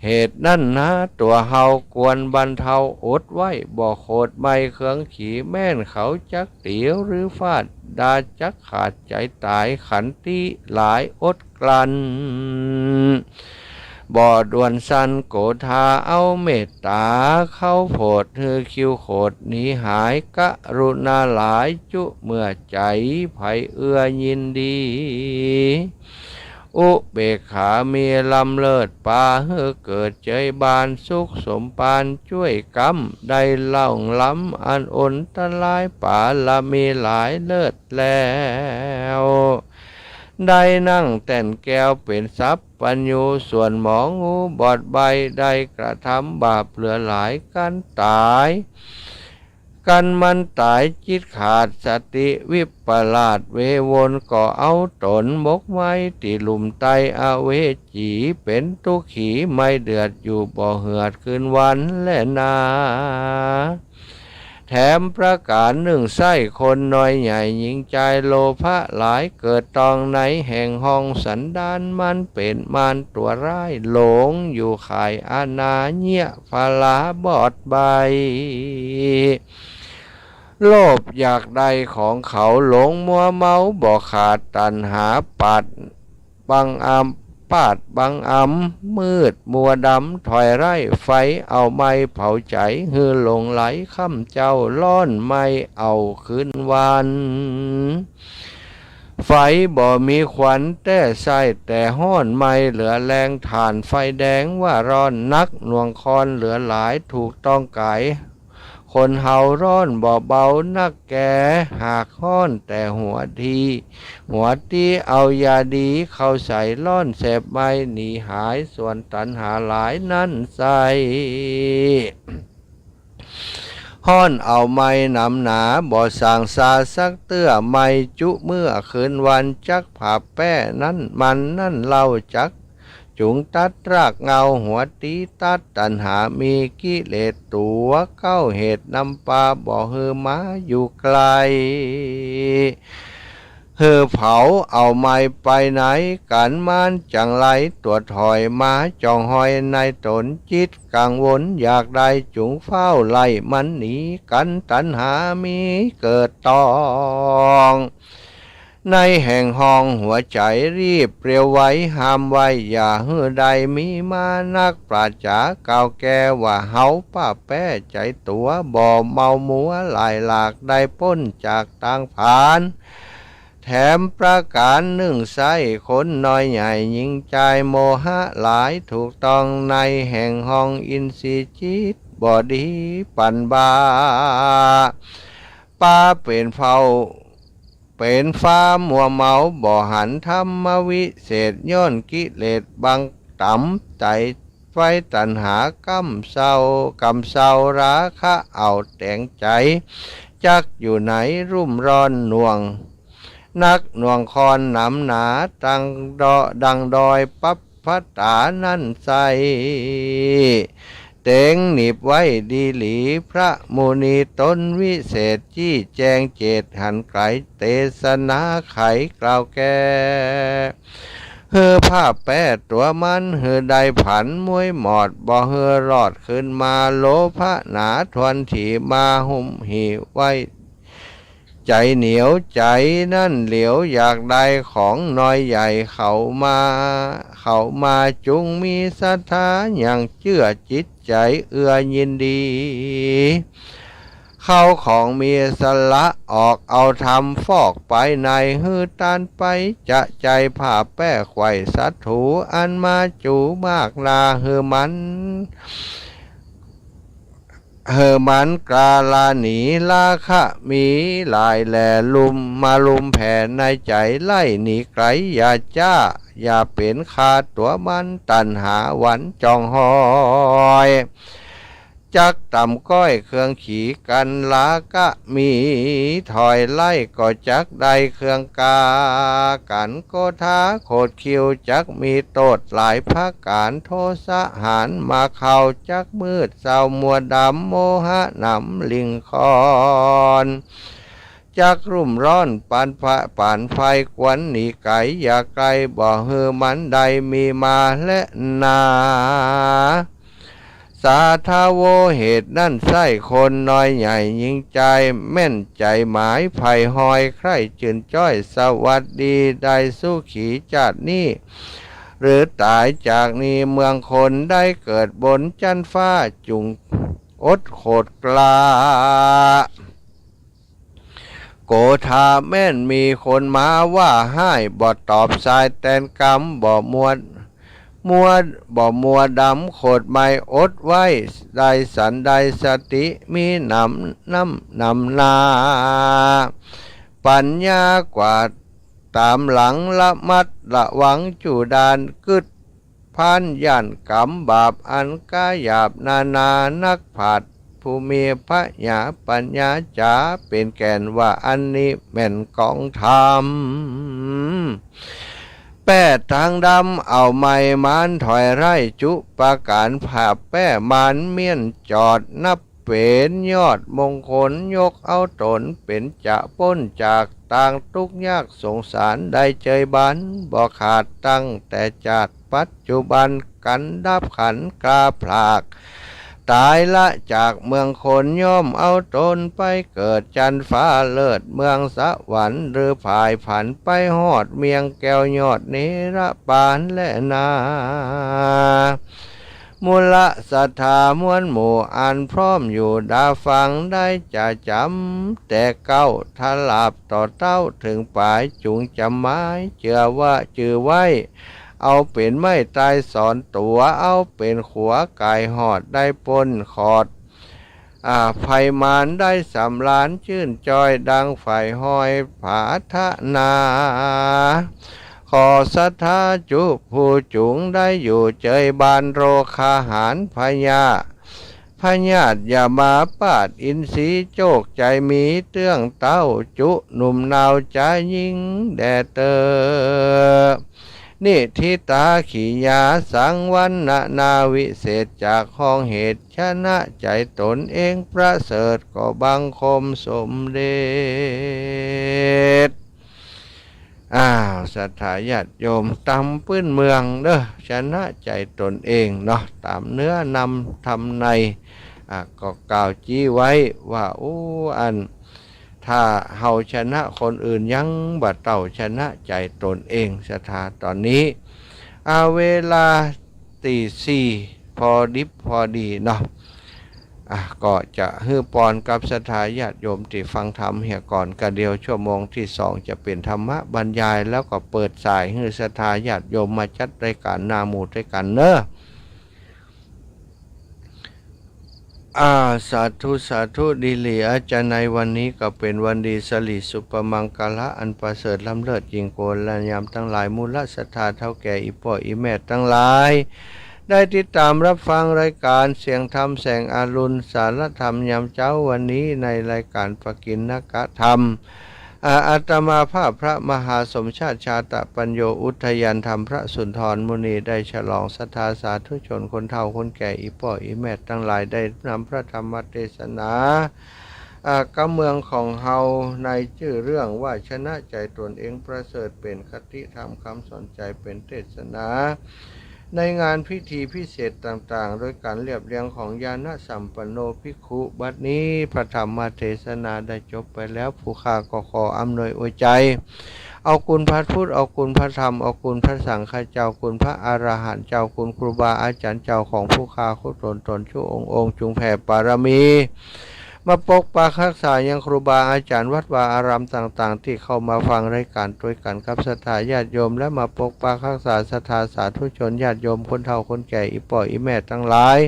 เหตุนั้นนาตั๋วเฮาควรบรรเทาอดไว้ บ่โขดไหม้เครื่องขี แม่นเขาจักตี๋หรือฟาด ดาจักขาดใจ๋ต๋าย ขันติหลายอดกลั้น บ่ด่วนสั่น โกธาเอาเมตต๋าเข้าโผด หื้อคิวโขดหนีหาย กรุณาหลายจุเมื่อใจ๋ ใผเอื้อยินดี อุเบกขามีล้ำเลิศ ปาหื้อเกิดเจยบาน สุขสมปานจ้วยกำ ได้ล่วงล้ำอันอนตราย ปารมีหลายเลิศแล้ว ได้นั่งแต้นแก้วเป๋นสัพพัญญู ส่วนหมองูบอดใบ้ ได้กระทำบาปเหลือหลาย กั๋นต๋าย กั๋นมันต๋ายจิตขาด สติวิปลาสเววน ก็เอาต๋นหมกไว้ตี้ลุ่มไต้อเวจี เป๋นตุ๊กขีไหม้เดือดอยู่บ่เหือดคืนวันแลนา แถมประก๋านนึ่ง ใส้คนน้อยใหญ่หญิงจาย โลภะหลายเกิดตองในแห่งห้อง สันดานมันเป๋นมารตั๋วร้าย หลงอยู่ข่ายอนาเยียะ พลาบอดใบ้ โลภอยากได้ของเขา หลงมัวเมาบ่ขาด ตัณหาปาดบังอำ ปาดบังอำ มืดมัวดำถอยไร้ ไฟเอาไหม้เผาใจ๋ หื้อหลงไหลค่ำเจ้า ร้อนไหม้เอาคืนวัน ไฟบ่มีควันแต๊ใส้ แต่ฮ้อนไหม้เหลือแรง ถ่านไฟแดงว่าร้อนนัก หน่วงคอนเหลือหลาย ถูกต้องก๋าย คนเฮาร้อนบ่เบานักแก หากฮ้อนแต่หัวตี้ หัวตี้เอายาดีเข้าใส่ ร้อนแสบไหม้หนีหาย ส่วนตัณหาหลายนั้นไส้ ฮ้อนเอาไหม้หนำหนา บ่ส่างซาสักเตื้อ ไหม้จุเมื่อคืนวัน จักผาแป๊นั้นมันนั้นเล่า จัก จุงตัดรากเงาหัวตี๋ ตัดตัณหามีกิเลสตั๋วเก๊า เหตุนำปาบ่หื้อหมาอยู่ใก้ หื้อเผาเอาไหม้ไปไหนกั๋น มันจั่งไร้ตั๋วถอย มาจ้องฮอยในต๋น จิตกังวลอยากได้ จุงฟ้าวไล่มันหนีกั๋น ตัณหามีเกิดตอง ในแห่งห้องหัวใจ๋ รีบเปรียวไวห้ามไว้ อย่าหื้อได้มีมานัก ปราชญ์จ๋ากล่าวแก่ว่า เฮาป้าแป้ใจ๋ตั๋ว บ่เมามัวหลายหลาก ได้ป๊นจากตางผาน แถมประก๋านนึ่ง ใส้คนน้อยใหญ่หญิงจาย โมหะหลายถูกต้อง ในแห่งห้องอินทรีย์จิตบ่ดีปั๋นบา ปาเป๋นเฝ้า เป๋นฟ้ามัวเมา บ่หันธรรมวิเศษ ย้อนกิเลสบังต๋ำใจ๋ ไฟตัณหาก้ำเซา ก้ำเซาราคะเอาแตงใจ๋ จักอยู่ไหนรุ่มร้อนหน่วง นักหน่วงคอนหนามหนา ดังดอ ดังดอยปับผตานั้นไส้ เต๋งหนีบไว้ดีหลี พระมุนีต๋นวิเศษ จี้แจงเจตหันไกล เตสนาไขกล่าวแก่ หื้อผ้าแป้ตั๋วมัน หื้อได้ผันม้วยหมอด บ่หื้อรอดคืนมา โลภะหนาทวนถี่ มาหุ้มหี่ไว้ ใจ๋เหนียวใจ๋นั้นเหลียว อยากได้ของน้อยใหญ่ เขามา เขามาจุงมีศรัทธา ยังเจื้อจิตใจ๋เอื้อยินดี เข้าของมีสละออก เอาธรรมฟอกไปใน หื้อตานไปจะใจ๋ ผ้าแป้ไขว่สัตถู อันมาจูมากนา หื้อมัน หื้อมันกาลาหนี ราคะมีหลายแล ลุมมาลุมแผ่ในใจ๋ ไล่หนีไกลอย่าจ้า อย่าเป๋นข้าตั๋วมัน ตัณหาหวันจ้องฮอย จักต่ำก้อยเครื่องขี่กั๋น ราคะมีถอยไล่ ก็จักได้เครื่องกากั๋น โกธาโขดคิว จักมีโต้ษหลายประก๋าน โทสะหานมาเข้า จักมืดเศร้ามัวดำ โมหะหนำลิ่งคอน จักรุ่มร้อนปานไฟ ปานไฟ ควรหนีไกลอย่าใก้ บ่หื้อมันได้มีมาแลนา สาธาโว เหตุนั้นไส้คนน้อยใหญ่หญิงจาย แม่นใจ๋หมายใฝ่ฮอย ใคร่จื่นจ้อยสวัสดี ได้สุขีจาตินี้ หรือต๋ายจากนี้เมืองคน ได้เกิดบนจั๊นฟ้า จุ่งอดโขดกล้า โกธาแม่นมีคนมาว่าฮ้าย บ่ตอบสายแตนกำ บ่มัว มัว บ่มัวดำโขดไหม้อดไว้ ได้สันได้สติมีหนำ น้ำหนำนา ปั๋ญญากว่าต๋ามหลัง ระมัดระวังจุดาน กึ๊ด พานย่านก๋รรมบาปอันกล้าหยาบนานา นักปราชญ์ผู้มีผญาปั๋ญญาจ๋า เป๋นแก่นว่าอันนี้แม่นกองธรรม แป้ตางดำเอาไหม้มารถอยไล่จุประก๋าน ผ้าแป้มารเมี้ยนจอดนับเป๋นยอดมงคล ยกเอาต๋นเป๋นจะป๊นจากตางตุ๊กข์ยากสงสาร ได้เจยบันบ่ขาดตั้งแต่จาติ ปัจจุบันกั๋นดับขันกล้าผลากต๋ายละจากเมืองคน ย่อมเอาต๋นไปเกิดจั๊นฟ้าเลิศเมืองสวรรค์ หรือผายผันไปฮอดเมืองแก้วยอดเนรปานแลนา มูละศรัทธามวลหมู่อันพร้อมอยู่ดาฟัง ได้จะจ๋ำแต่เก๊า ถลาบต่อเต๊าเถิงป๋าย จุ่งจ๋ำหมายเจื้อว่าจื้อไว้ เอาเป๋นไม้ตายสอนตั๋ว เอาเป๋นขัวก๋ายฮอดได้ป๊นขอด อ่า ภัยมารได้สำราญจื้นจ้อยดังใฝ่ฮอยผาทะนา ขอศรัทธาจุผู้จุ๋งได้อยู่เจยบาน โรคาหารพยา พยาธิอย่ามาปาดอินทรีย์ โจคใจ๋มีเตื้องเต๊าจุหนุ่มนาวจายิ่งแด่เต๊อ นิฏฐิตา ขิยา สัง วรรณนาวิเศษ จากห้องเหตุ ชนะใจ๋ต๋นเองประเสริฐ ก็บังคมสมเด็จ อ้าว ศรัทธาญาติโยม ต๋ามปื้นเมืองเน่อ ชนะใจ๋ต๋นเองเนาะ ต๋ามเนื้อนำธรรมใน อ่า ก็กล่าวจี้ไว้ว่า โอ้ อัน ถ้าเฮาชนะคนอื่นยังบ่เต้าชนะใจ๋ต๋นเอง ศรัทธาต๋อนนี้ อ่า เวลาตี้สี่ พอดิบพอดีเนาะ อ่ะ ก็จะหื้อปอนกับศรัทธาญาติโยมตี้ฟังธรรมเหียก่อน กะเดี่ยวชั่วโมงตี้สองจะเป๋นธรรมบรรยาย แล้วก็เปิดสายหื้อศรัทธาญาติโยมมาจัดรายก๋านหน้าหมู่ตวยกั๋นเนาะ อ่า สาธุ สาธุ ดีหลีอาจารย์ ในวันนี้ก็เป๋นวันดี สิริสุภมังคละอันประเสริฐล้ำเลิศยิ่งกว่าลยามตังหลาย หมู่เหล่าศรัทธาเฒ่าแก่ อี่ป้ออี่แม่ตังหลาย ได้ติดต๋ามฮับฟังรายก๋านเสียงธรรมแสงอรุณ สารธรรมยามเจ๊าวันนี้ ในรายก๋านปกิณณกธรรม อ่า อาตมาภาพพระมหาสมชาติ ชาตปัญโญ อุทยานธรรมพระสุนทรมุนี ได้ฉลองศรัทธาสาธุชนคนเฒ่าคนแก่ อี่ป้ออี่แม่ตังหลาย ได้นำพระธรรมเตสนา อ่า กำเมืองของเฮา ในจื้อเรื่องว่า ชนะใจ๋ต๋นเองประเสริฐ เป๋นคติธรรมกำสอนใจ๋ เป๋นเตสนา ในงานพิธีพิเศษต่างๆ โดยก๋านเรียบเรียงของญาณสัมปันโนภิกขุ บัดนี้พระธรรมเตสนาได้จบไปแล้ว ผู้ข้าก็ขออำนวยอวยใจ๋ เอาคุณพระพุทธ เอาคุณพระธรรม เอาคุณพระสังฆเจ้า คุณพระอรหันต์เจ้า คุณครูบาอาจารย์เจ้าของผู้ข้าคู่ต๋นต๋น จุองค์องค์ จุ่งแผ่ปารมี มาปกปักฮักษายังครูบาอาจารย์วัดวาอารามต่างๆ ตี้เข้ามาฟังรายก๋านตวยกั๋นกับศรัทธาญาติโยม และมาปกปักฮักษาศรัทธาสาธุชนญาติโยมคนเฒ่าคนแก่ อี่ป้ออี่แม่ตังหลาย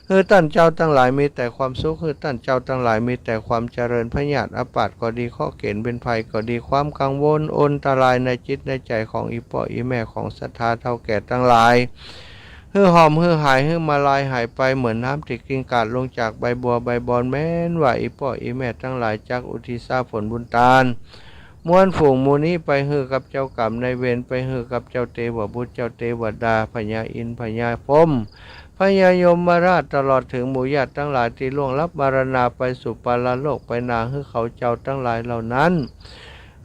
หื้อต้านเจ้าตังหลายมีแต่ความสุข หื้อต้านเจ้าตังหลายมีแต่ความเจริญ พยาธิอาพาธก็ดี เคราะห์เข็ญเวรภัยก็ดี ความกังวลอันตรายในจิตในใจ๋ของอี่ป้ออี่แม่ของศรัทธาเฒ่าแก่ตังหลาย หื้อหอมหื้อหาย หื้อมาลายหายไปเหมือนน้ำตี้กลิ้งกาดลงจากใบบัวใบบอน แม้นว่าอี่ป้ออี่แม่ตังหลายจักอุทิศผลบุญตาน มวลฝูงหมู่นี้ไปหื้อกับเจ้ากรรมนายเวร ไปหื้อกับเจ้าเตวบุตร เจ้าเตวดา พญาอินทร์ พญาพรหม พญายมราช ตลอดเถิงหมู่ญาติตังหลายตี้ล่วงลับมรณาไปสู่ปรโลกไปนา หื้อเขาเจ้าตังหลายเหล่านั้น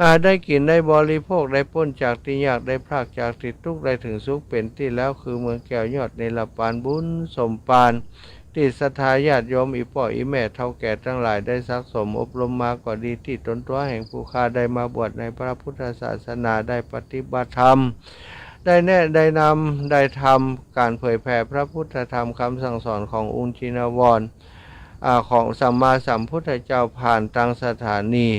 อ่า ได้กิ๋นได้บริโภค ได้ป๊นจากตี้ยาก ได้พรากจากตี้ตุ๊กข์ ได้เถิงสุขเป๋นตี้แล้ว คือเมืองแก้วยอดเนรปาน บุญสมปาน ตี้ศรัทธาญาติโยม อี่ป้ออี่แม่เฒ่าแก่ตังหลาย ได้ซักสมอบรมมาก็ดี ตี้ต๋นตั๋วแห่งผู้ข้าได้มาบวชในพระพุทธศาสนา ได้ปฏิบัติธรรม ได้แนะได้นำ ได้ทำก๋านเผยแผ่พระพุทธธรรมกำสั่งสอนขององค์ชินวร อ่า ของสัมมาสัมพุทธเจ้า ผ่านตางสถานี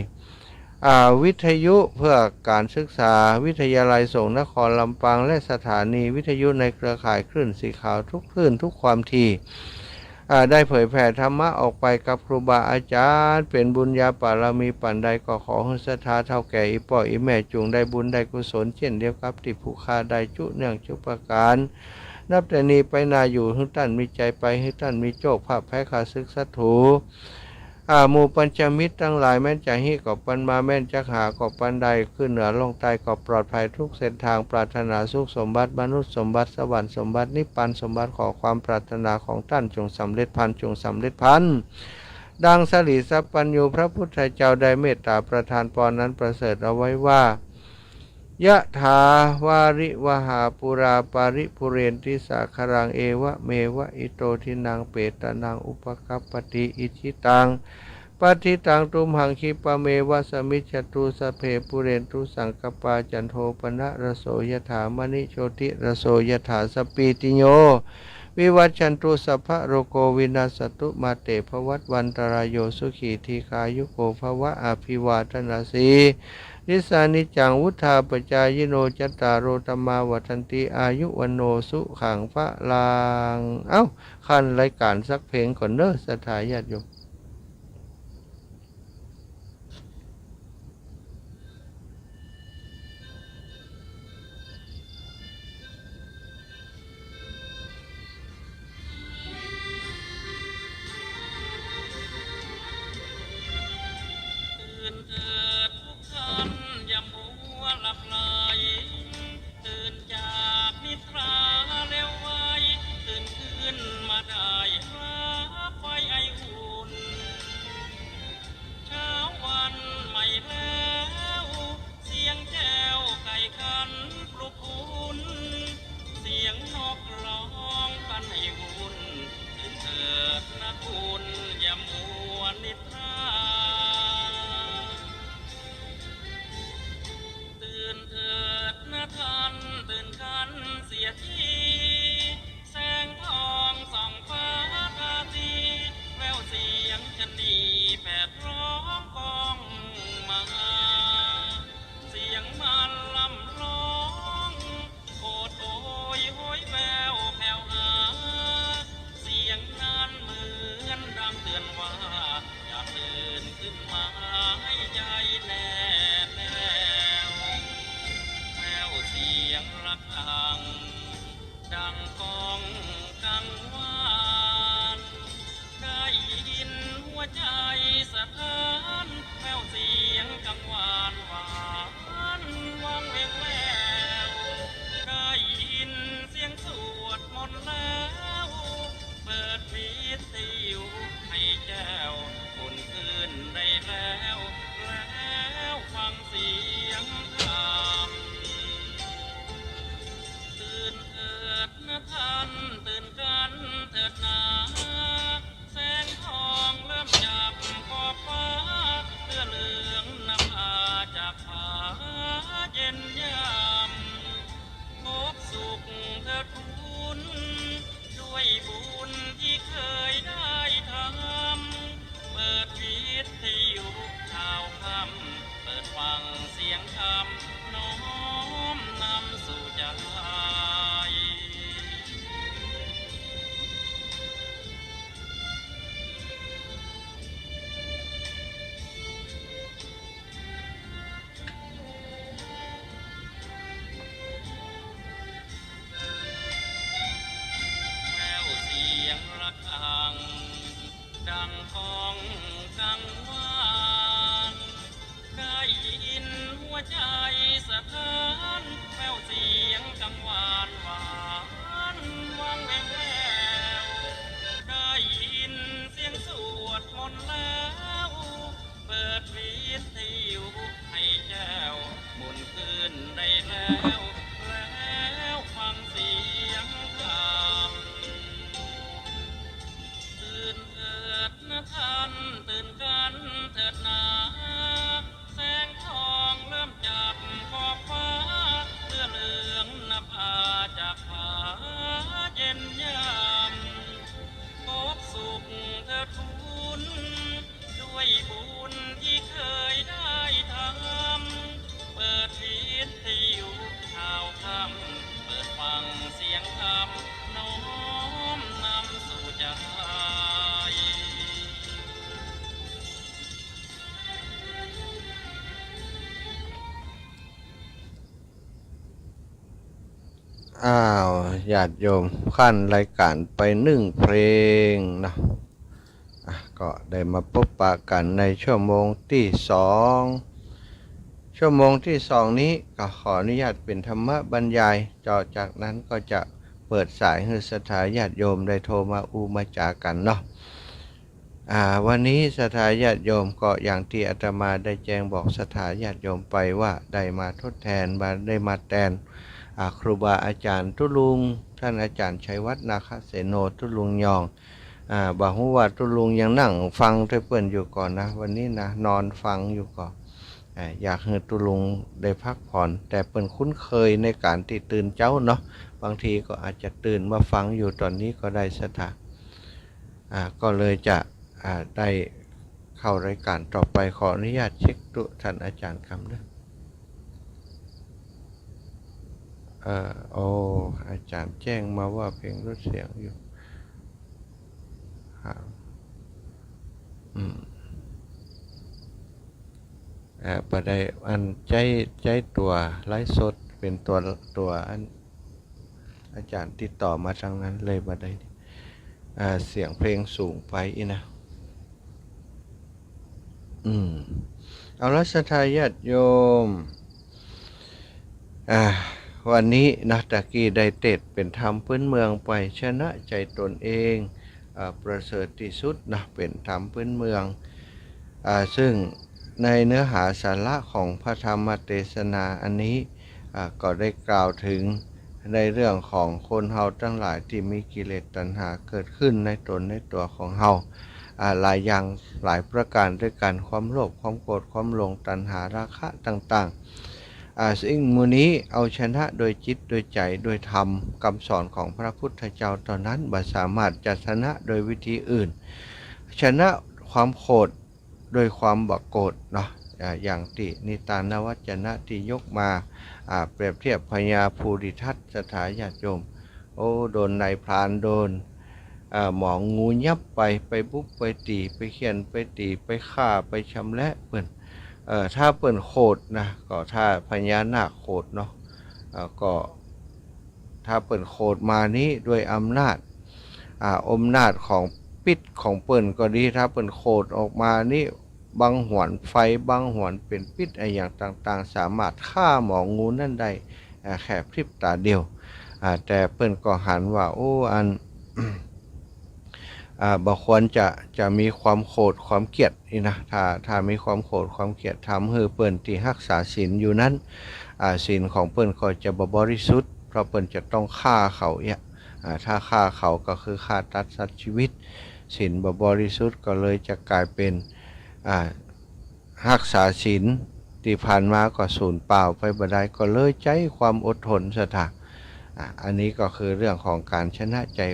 อ่า วิทยุเพื่อก๋านศึกษา วิทยาลัยสงฆ์นครลำปาง และสถานีวิทยุในเครือข่ายคลื่นสีขาวทุกคลื่นทุกความถี่ อ่า ได้เผยแผ่ธรรมะออกไปกับครูบาอาจารย์ เป๋นบุญญาปารมีปานใด ก็ขอหื้อศรัทธาเฒ่าแก่ อี่ป้ออี่แม่จุ่งได้บุญได้กุศล เช่นเดียวกับตี้ผู้ข้าได้จุเนื่องจุประก๋าน นับแต่นี้ไปหน้าอยู่ หื้อต้านมีใจ๋ไป หื้อต้านมีโจคภาพแพ้ข้าศึกศัตรู อ่า หมู่ปัญจมิตรตังหลาย แม้นจะฮิก็ปันมา แม้นจะหาก็ปันได้ ขึ้นเหนือล่องใต้ก็ปลอดภัยทุกเส้นทาง ปรารถนาสุขสมบัติ มนุษย์สมบัติ สวรรค์สมบัติ นิพพานสมบัติ ขอความปรารถนาของต้านจงสำเร็จพลัน จงสำเร็จพลัน ดังสิริสัพพัญญูพระพุทธเจ้าได้เมตตาประทานปอนนั้นประเสริฐเอาไว้ว่า ยะถาวาริวหาปูรา ปาริปูเรนติสาคารัง เอวะเมวะอิโต ทินนังเปตานัง อุปะกัปปติ อิจฉิตัง ปัตถิตัง ตุมหัง ขิปะเมวะสะมิชฌะตุ สัพเพปูเรนตุ สังกัปปา จันโทปะนะระโส ยะถา มะณิ โชติระโส ยะถา สัพพีติโย วิวัชชันตุ สัพพะโรโค วินัสสะตุ มาเตภวัตวันตะราโย สุขี ทีฆายุโก ภะวะ อะภิวาทะนะสีลิสสะ นิจจัง วุฑฒาปะจายิโน จัตตาโร ธัมมา วัฑฒันติ อายุ วัณโณ สุขัง พะลัง เอ้า ขั้นรายก๋านสักเพลงก่อนเนาะ ศรัทธาญาติโยม ตื่นเถิดทุกท่าน อย่ามัวหลับไหล ตื่น ดังก้องกังวาน ได้ยินหัวใจ๋สะท้าน แว่วเสียงกังวานหวานวังแวว ได้ยินเสียงสวดมนต์แล้ว เปิดวิทยุให้แจ้ว หมุนขึ้นได้แล้ว แล้วฟังเสียงธรรม ตื่นเถิดนะท่าน ตื่นกันเถิดนา แสงทองเริ่มจับขอบฟ้า เสื้อเหลืองนภาจากผาเย็นยาม พบสุขเถิดคุณ ด้วยบุญที่เคยได้ทำ เปิดวิทยุข่าวค่ำ เปิดฟังเสียงธรรม น้อมนำสู่ใจ อ้าว ญาติโยม ขั้นรายก๋านไปนึ่งเพลงเนาะ อ่ะ ก็ได้มาปบปะกั๋นในชั่วโมงตี้สอง ชั่วโมงตี้สองนี้ก็ขออนุญาตเป๋นธรรมบรรยาย ต่อจากนั้นก็จะเปิดสายหื้อศรัทธาญาติโยมได้โทรมาอู้มาจ๋ากั๋นเนาะ อ่า วันนี้ศรัทธาญาติโยมก็อย่างตี้อาตมาได้แจ้งบอกศรัทธาญาติโยมไปว่าได้มาทดแทน มา ได้มาแตน อ่า ครูบาอาจ๋ารย์ตุ๊ลุง ต้านอาจ๋ารย์ชัยวัฒน์ นาคเสโน ตุ๊ลุงยอง อ่า บ่ฮู้ว่าตุ๊ลุงยังนั่งฟังตวยเปิ้นอยู่ก่อนะ วันนี้นะ นอนฟังอยู่ก่อ อ่า อยากหื้อตุ๊ลุงได้พักผ่อน แต่เปิ้นคุ้นเคยในก๋านตี้ตื่นเจ๊าเนาะ บางทีก็อาจจะตื่นมาฟังอยู่ต๋อนนี้ก็ได้ศรัทธา อ่า ก็เลยจะ อ่า ได้เข้ารายก๋านต่อไป ขออนุญาตเช็คดูต้านอาจ๋ารย์กำเด้อ เอ่อ โอ้ อาจ๋ารย์แจ้งมาว่าเพลงลดเสียงอยู่ อ่า อืม เอ่อ บ่ได้ อันใจ๊ ใจ๊ตั๋วไลฟ์สดเป๋นตั๋ว ตั๋วอัน อาจ๋ารย์ติดต่อมาตางนั้นเลยบ่ได้ อ่า เสียงเพลงสูงไปอี้นะ อืม เอาละศรัทธาญาติโยม อ่า วันนี้นะ ตะกี้ได้เตสน์เป๋นธรรมพื้นเมืองไป ชนะใจ๋ต๋นเอง อ่า ประเสริฐตี้สุดนะ เป๋นธรรมพื้นเมือง อ่า ซึ่งในเนื้อหาสาระของพระธรรมเตสนาอันนี้ อ่า ก็ได้กล่าวถึงในเรื่องของคนเฮาตังหลายตี้มีกิเลสตัณหาเกิดขึ้นในต๋นในตั๋วของเฮา อ่า หลายอย่างหลายประก๋านตวยกั๋น ความโลภ ความโกรธ ความหลง ตัณหา ราคะต่างๆ อ่า ซึ่งหมู่นี้เอาชนะโดยจิต โดยใจ๋ โดยธรรม กำสอนของพระพุทธเจ้าเต้านั้น บ่สามารถจะชนะโดยวิธีอื่น ชนะความโกรธโดยความบ่โกรธเนาะ อ่า อย่างตี้นิทานวจนะตี้ยกมา อ่า เปรียบเทียบพญาภูริทัต ศรัทธาญาติโยม โอ้ โดนนายพราน โดน เอ่อ หมองูยับไป ไปบุบไปตี๋ ไปเฆี่ยนไปตี๋ ไปฆ่า ไปชำแหละเปิ้น เอ่อ ถ้าเปิ้นโขดนะ ก็ถ้าพญานาคโขดเนาะ เอ่อ ก็ถ้าเปิ้นโขดมานี้ด้วยอำนาจ อ่า อำนาจของปิ๊ดของเปิ้นก็ดี ถ้าเปิ้นโขดออกมานี้ บังหวนไฟ บังหวนเป๋นปิ๊ดอะหยังต่างๆ สามารถฆ่าหมองูนั้นได้ อ่า แค่พริบต๋าเดียว อ่า แต่เปิ้นก็หันว่า โอ้ อัน อ่า บ่ควรจะ จะมีความโขดความเกลียดนี่นะ ถ้า ถ้ามีความโขดความเกลียด ทำหื้อเปิ้นตี้ฮักษาศีลอยู่นั้น อ่า ศีลของเปิ้นก็จะบ่บริสุทธิ์ เพราะเปิ้นจะต้องฆ่าเขาเอี้ย อ่า ถ้าฆ่าเขาก็คือฆ่าตัดสัตว์ชีวิต ศีลบ่บริสุทธิ์ก็เลยจะก๋ายเป๋น อ่า ฮักษาศีลตี้ผ่านมาก็สูญเปล่าไปบ่ได้ ก็เลยใจ๊ความอดทนศรัทธา อ่ะ อันนี้ก็คือเรื่องของก๋านชนะใจ๋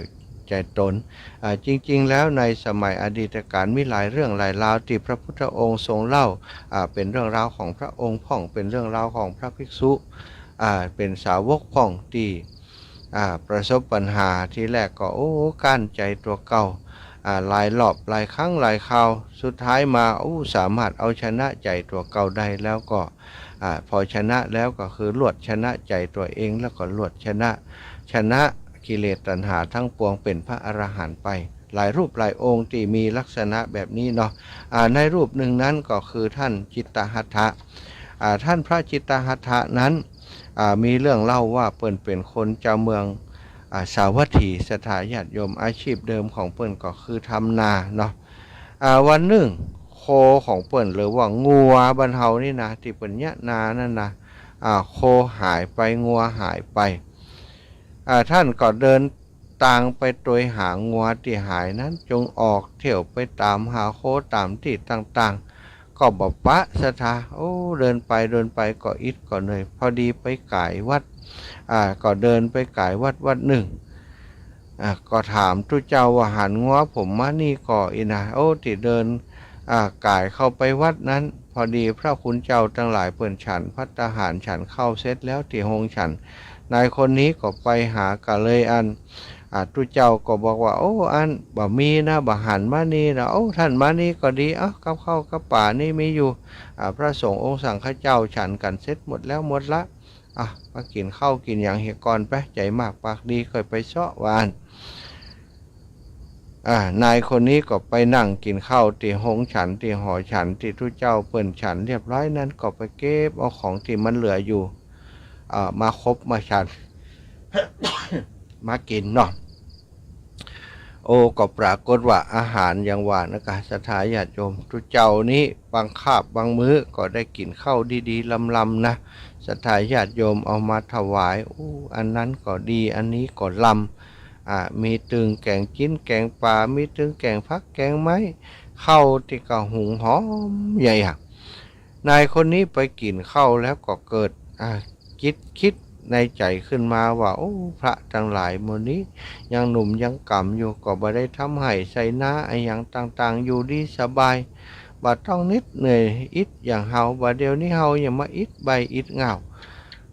ใจ๋ต๋น อ่า จริงๆ แล้วในสมัยอดีตกาลมีหลายเรื่องหลายราวตี้พระพุทธองค์ทรงเล่า อ่า เป๋นเรื่องราวของพระองค์พ่อง เป๋นเรื่องราวของพระภิกษุ อ่า เป๋นสาวกพ่องตี้ อ่า ประสบปัญหา ทีแรกก็ โอ้ ก้านใจ๋ตั๋วเก่า อ่า หลายรอบ หลายครั้ง หลายคราว สุดท้ายมา อู้ สามารถเอาชนะใจ๋ตั๋วเก่าได้ แล้วก็ อ่า พอชนะแล้วก็คือลวดชนะใจ๋ตั๋วเอง แล้วก็ลวดชนะ ชนะกิเลสตัณหาทั้งปวง เป๋นพระอรหันต์ไป หลายรูปหลายองค์ตี้มีลักษณะแบบนี้เนาะ อ่า ในรูปนึ่งนั้นก็คือท่านจิตตหัตถะ อ่า ท่านพระจิตตหัตถะนั้น อ่า มีเรื่องเล่าว่าเปิ้นเป๋นคนจาวเมือง อ่า สาวัตถี ศรัทธาญาติโยม อาชีพเดิมของเปิ้นก็คือทำนาเนาะ อ่า วันนึ่งโคของเปิ้นหรือว่างัวบ้านเฮานี่นะ ตี้เปิ้นเยียะนานั่นนะ อ่า โคหายไป งัวหายไป อ่า ท่านก็เดินตางไปตวยหางัวตี้หายนั้น จงออกเที่ยวไปต๋ามหาโคต๋ามตี้ต่างๆ ก็บ่ปะศรัทธา โอ้ เดินไปเดินไปก็อิดก็เหนื่อย พอดีไปก๋ายวัด อ่า ก็เดินไปก๋ายวัดวัดนึ่ง อ่า ก็ถามตุ๊เจ้าว่า หันงัวผมมานี่ก่ออี้นะ โอ้ ตี้เดิน อ่า ก๋ายเข้าไปวัดนั้น พอดีพระคุณเจ้าตังหลายเปิ้นฉันภัตตาหารฉันข้าวเสร็จแล้วตี้โฮงฉัน นายคนนี้ก็ไปหา ก็เลยอัน อ่า ตุ๊เจ้าก็บอกว่า โอ้ อันบ่มีนะ บ่หันมานี่นะ โอ้ ท่านมานี่ก็ดี เอ้า กับข้าวกับป๋านี่มีอยู่ อ่า พระสงฆ์องค์สังฆเจ้าฉันกั๋นเสร็จหมดแล้วหมดละ อ่ะ มากิ๋นข้าวกิ๋นหยังเหียก่อนไป ใจ๋มากปากดี ค่อยไปเซาะ ว่าอั้น อ่า นายคนนี้ก็ไปนั่งกิ๋นข้าวตี้โฮงฉัน ตี้หอฉัน ตี้ตุ๊เจ้าเปิ้นฉันเรียบร้อยนั้น ก็ไปเก็บเอาของตี้มันเหลืออยู่ อ่า มาคบมาฉัน มากิ๋นเนาะ โอ้ ก็ปรากฏว่าอาหารอย่างว่านะกะ ศรัทธาญาติโยม ตุ๊เจ้านี้บางคาบบางมื้อก็ได้กิ๋นข้าวดีๆ ลำๆ นะ ศรัทธาญาติโยมเอามาถวาย โอ้ อันนั้นก็ดี อันนี้ก็ลำ อ่า มีตึงแก๋งจิ๊นแก๋งป๋า มีตึงแก๋งผักแก๋งไม้ ข้าวตี้ก็หุงหอมใหญ่อะ นายคนนี้ไปกิ๋นข้าวแล้วก็เกิด อ่า จิตคิดในใจ๋ขึ้นมาว่า โอ้ พระตังหลายหมู่นี้ยังหนุ่มยังก๋ำอยู่ ก็บ่ได้ทำไฮ่ไถนาอะหยังต่างๆ อยู่ดีสบาย บ่ต้องเหน็ดเหนื่อยอิดอย่างเฮา บ่าเดี่ยวนี้เฮายังมาอิดใบ้อิดง่าว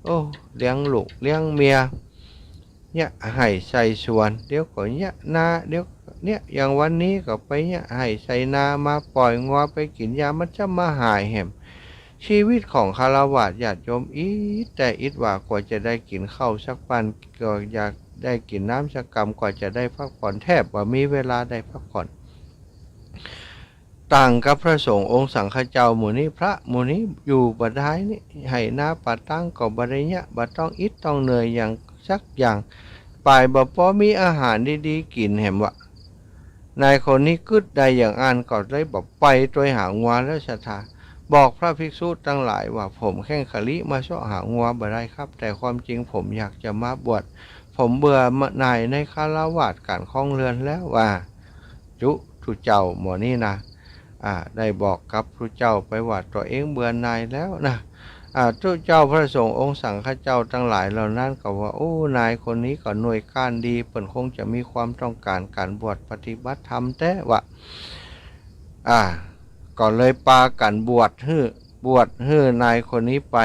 โอ้ เลี้ยงลูกเลี้ยงเมีย เยียะไฮ่ไถสวน เดี๋ยวก็เยียะนา เดี๋ยวเยียะ อย่างวันนี้ก็ไปเยียะไฮ่ไถนา มาป่อยงัวไปกิ๋นหญ้า มันจะมาหายแหม ชีวิตของฆราวาสญาติโยมอิดแต่อิดว่ากว่าจะได้กิ๋นข้าวสักปัน กว่าจะได้กิ๋นน้ำสักกำ กว่าจะได้พักผ่อน แทบบ่มีเวลาได้พักผ่อน ต่างกับพระสงฆ์องค์สังฆเจ้าหมู่นี้ พระหมู่นี้อยู่บ่ได้นี่ ไฮ่นาป่าตางก็บ่ได้เยียะ บ่ต้องอิดต้องเหนื่อยอย่างสักอย่าง ป๋ายบ่ปอมีอาหารดีๆ กิ๋นแหมวะ นายคนนี้กึ๊ดได้อย่างอั้นก็เลยบ่ไปตวยหางัวแล้วศรัทธา บอกพระภิกษุตังหลายว่า ผมแข้งขะลิมาเซาะหางัวบ่ได้ครับ แต่ความจริงผมอยากจะมาบวช ผมเบื่อหน่ายในฆราวาสก๋านครองเฮือนแล้ว ว่าจุ๊ ตุ๊เจ้าหมู่นี้นะ อ่า ได้บอกกับตุ๊เจ้าไปว่าตั๋วเองเบื่อหน่ายแล้วนะ อ่า ตุ๊เจ้าพระสงฆ์องค์สังฆเจ้าตังหลายเหล่านั้นก็ว่า โอ้ นายคนนี้ก็หน่วยก้านดี เปิ้นคงจะมีความต้องก๋านก๋านบวชปฏิบัติธรรมแต๊วะ อ่า ก็เลยปากั๋นบวชหื้อ บวชหื้อนายคนนี้ไป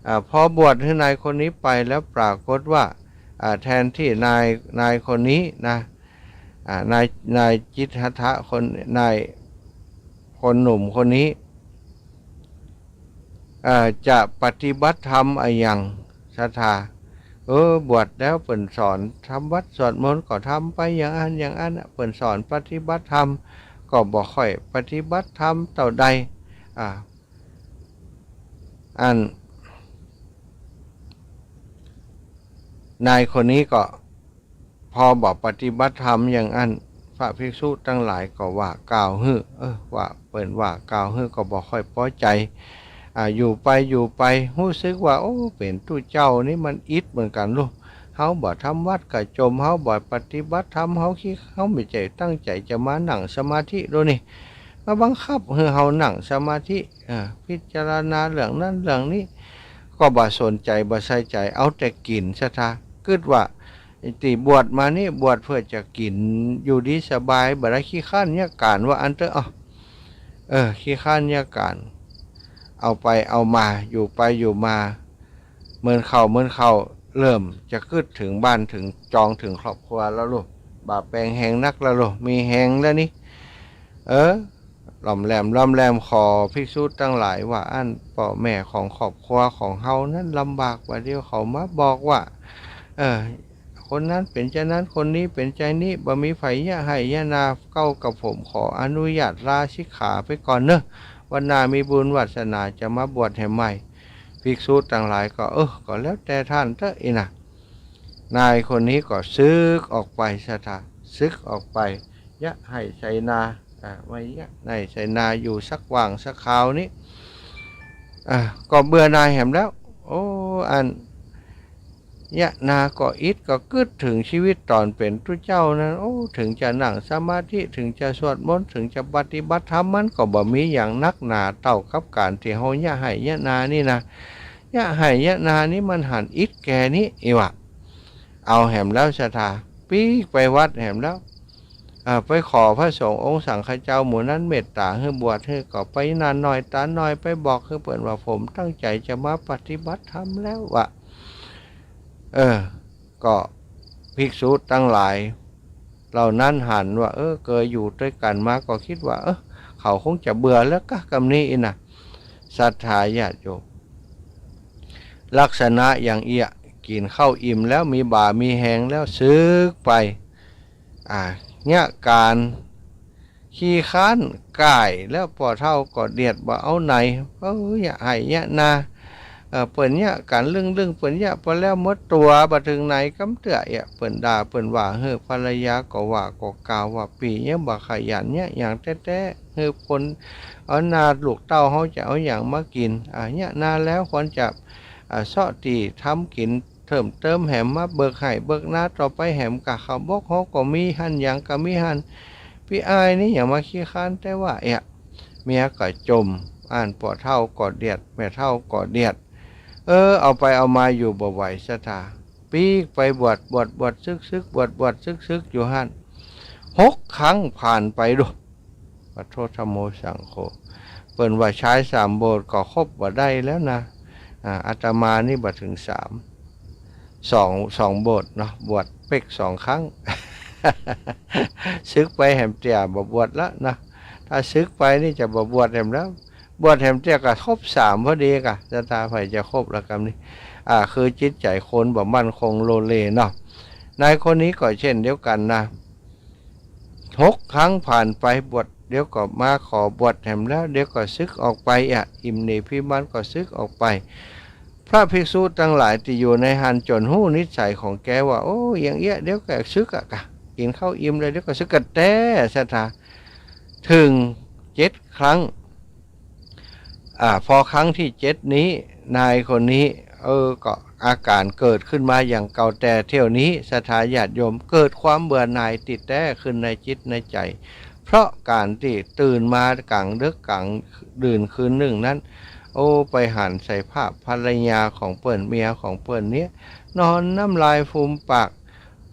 อ่า พอบวชหื้อนายคนนี้ไปแล้วปรากฏว่า อ่า แทนตี้นาย นายคนนี้นะ อ่า นาย นายจิตตหัตถะคน นายคนหนุ่มคนนี้ เอ่อ จะปฏิบัติธรรมอะหยังศรัทธา เออ บวชแล้วเปิ้นสอนทำวัตรสวดมนต์ก็ทำไปอย่างอั้นอย่างอั้นอะ เปิ้นสอนปฏิบัติธรรมก็บ่ค่อยปฏิบัติธรรมเต้าใด อ่า อัน นายคนนี้ก็ พอบ่ปฏิบัติธรรมอย่างอั้น พระภิกษุตังหลายก็ว่ากล่าวหื้อ เออ ว่าเปิ้นว่ากล่าวหื้อก็บ่ค่อยปอใจ๋ อ่า อยู่ไปอยู่ไปฮู้สึกว่า โอ้ เป๋นตุ๊เจ้านี่มันอิดเหมือนกั๋นลูก เฮาบ่ทำวัตรก็จ่ม เฮาบ่ปฏิบัติธรรม เฮาขี้ เฮาบ่ใจ้ตั้งใจ๋จะมานั่งสมาธิดูนี่ มาบังคับหื้อเฮานั่งสมาธิ อ่า พิจารณาเรื่องนั้นเรื่องนี้ ก็บ่สนใจ๋ บ่ใส่ใจ๋ เอาแต่กิ๋นศรัทธา กึ๊ดว่า ตี้บวชมานี่บวชเปื้อจะกิ๋นอยู่ดีสบาย บ่ได้ขี้คร้านเยียะก๋าน ว่าอั้นเต๊อะ อ้อ เออ ขี้คร้านเยียะก๋าน เอาไปเอามา อยู่ไปอยู่มา เมินเข้าเมินเข้า เริ่มจะกึ๊ดเถิงบ้านเถิงจองเถิงครอบครัวแล้วลูก บ่าแปงแฮงนักแล้วลูก มีแฮงแล้วนี่ เออ หล่อมแหลมหล่อมแหลม ขอภิกษุตังหลายว่าอั้น ป้อแม่ของครอบครัวของเฮานั้นลำบาก บ่าเดี่ยวเขามาบอกว่า เออ คนนั้นเป๋นจานั้น คนนี้เป๋นจานี้ บ่มีใผเยียะไห้เยียะนา เก๊ากับผมขออนุญาตลาสิกขาไปก่อนเนาะ วันหน้ามีบุญวาสนาจะมาบวชแหมใหม่ ภิกษุตังหลายก็ เออ ก็แล้วแต่ต้านเต๊อะ อี้นะ นายคนนี้ก็สึกออกไป ศรัทธา สึกออกไป เยียะไฮ่ไถนา อ่า มาเยียะไฮ่ไถนาอยู่สักหว่างสักคราวนี้ อ่า ก็เบื่อหน่ายแหมแล้ว โอ้ อัน เยียะนาก็อิด ก็กึ๊ดเถิงชีวิตต๋อนเป๋นตุ๊เจ้านั้น โอ้ เถิงจะนั่งสมาธิ เถิงจะสวดมนต์ เถิงจะปฏิบัติธรรม มันก็บ่มีหยังนักหนาเต้ากับก๋านตี้เฮาเยียะไฮ่เยียะนานี่นะ เยียะไฮ่เยียะนานี่มันหันอิดแก่นี้ อี้วะ เอาแหมแล้ว ศรัทธา ปิ๊กไปวัดแหมแล้ว อ่า ไปขอพระสงฆ์องค์สังฆเจ้าหมู่นั้นเมตต๋าหื้อบวชหื้อ ก็ไปหน้าน้อยต๋าน้อย ไปบอกหื้อเปิ้นว่า ผมตั้งใจ๋จะมาปฏิบัติธรรมแล้ววะ เออ ก็ภิกษุตังหลายเหล่านั้นหันว่า เออ เกยอยู่ตวยกั๋นมา ก็กึ๊ดว่า เออ เขาคงจะเบื่อแล้วกะ กำนี้อี้นะ ศรัทธาญาติโยม ลักษณะอย่างเอี้ย กิ๋นข้าวอิ่มแล้ว มีบ่ามีแฮงแล้ว สึกไป อ่า เยียะก๋านขี้ค้านก่ายแล้ว ป้อเฒ่าก็เดียดบ่เอาไหน เออ เยียะไฮ่เยียะนา เออ เปิ้นเยียะก๋านลึ่งๆ เปิ้นเยียะไปแล้วหมดตั๋ว บ่เถิงไหนกำเตื้อเอี้ย เปิ้นด่าเปิ้นว่าหื้อ ภรรยาก็ว่าก็กล่าวว่า ปี้ยังบ่ขยันเยียะหยังแต๊ๆ หื้อคน เอาหน้าลูกเต้าเฮาจะเอาหยังมากิ๋น อ่า เยียะนาแล้วควรจะ อ่า เซาะตี้ทำกิ๋นเพิ่มเติมแหม มาเบิกไฮ่เบิกนาต่อไปแหมกะ ข้าวบกเฮาก็มีหั้น หยังก็มีหั้น ปี้อ้ายนี่หยังมาขี้ค้านแต๊วะเอี้ย เมียก็จ่ม อันป้อเฒ่าก็เดียด แม่เฒ่าก็เดียด เออ เอาไปเอามาอยู่บ่ไหว ศรัทธา ปิ๊กไปบวช บวช บวช สึก สึก บวช บวช สึก สึก อยู่หั้น หกครั้งผ่านไปดู พุทโธธัมโมสังโฆ เปิ้นว่าชายสามโบสถ์ก็คบบ่ได้แล้วนะ อ่า อาตมานี่บ่เถิงสาม สอง สองโบสถ์เนาะ บวชเป๊กสองครั้ง สึกไปแหมเตี้ยบ่บวชละนะ ถ้าสึกไปนี่จะบ่บวชแหมแล้ว บวชแหมเตี้ยก็ครบสามพอดีกะ ศรัทธา ใผจะคบละกำนี้ อ่า คือจิตใจ๋คนบ่มั่นคงโลเลเนาะ นายคนนี้ก็เช่นเดียวกั๋นนะ หกครั้งผ่านไป บวช เดี๋ยวก็มาขอบวชแหมแล้ว เดี๋ยวก็สึกออกไป อ่ะ อิมหนีบพิมันก็สึกออกไป พระภิกษุตังหลายตี้อยู่ในหั้นจ๋นฮู้นิสัยของแกว่า โอ้ อย่างเอี้ย เดี๋ยวก็สึกอะกะ กิ๋นข้าวอิ่มแล้ว เดี๋ยวก็สึกกะแต๊ ศรัทธา เถิงเจ็ดครั้ง อ่า พอครั้งตี้เจ็ดนี้ นายคนนี้ เออ ก็อาก๋านเกิดขึ้นมาอย่างเก่า แต่เที่ยวนี้ ศรัทธาญาติโยม เกิดความเบื่อหน่ายตี้แต๊ขึ้นในจิตในใจ๋ เพราะก๋านตี้ตื่นมากลางดึกกลางดื่นคืนนึ่งนั้น โอ้ ไปหันใส่ภาพภรรยาของเปิ้น เมียของเปิ้นเนี่ย นอนน้ำลายฟูมปาก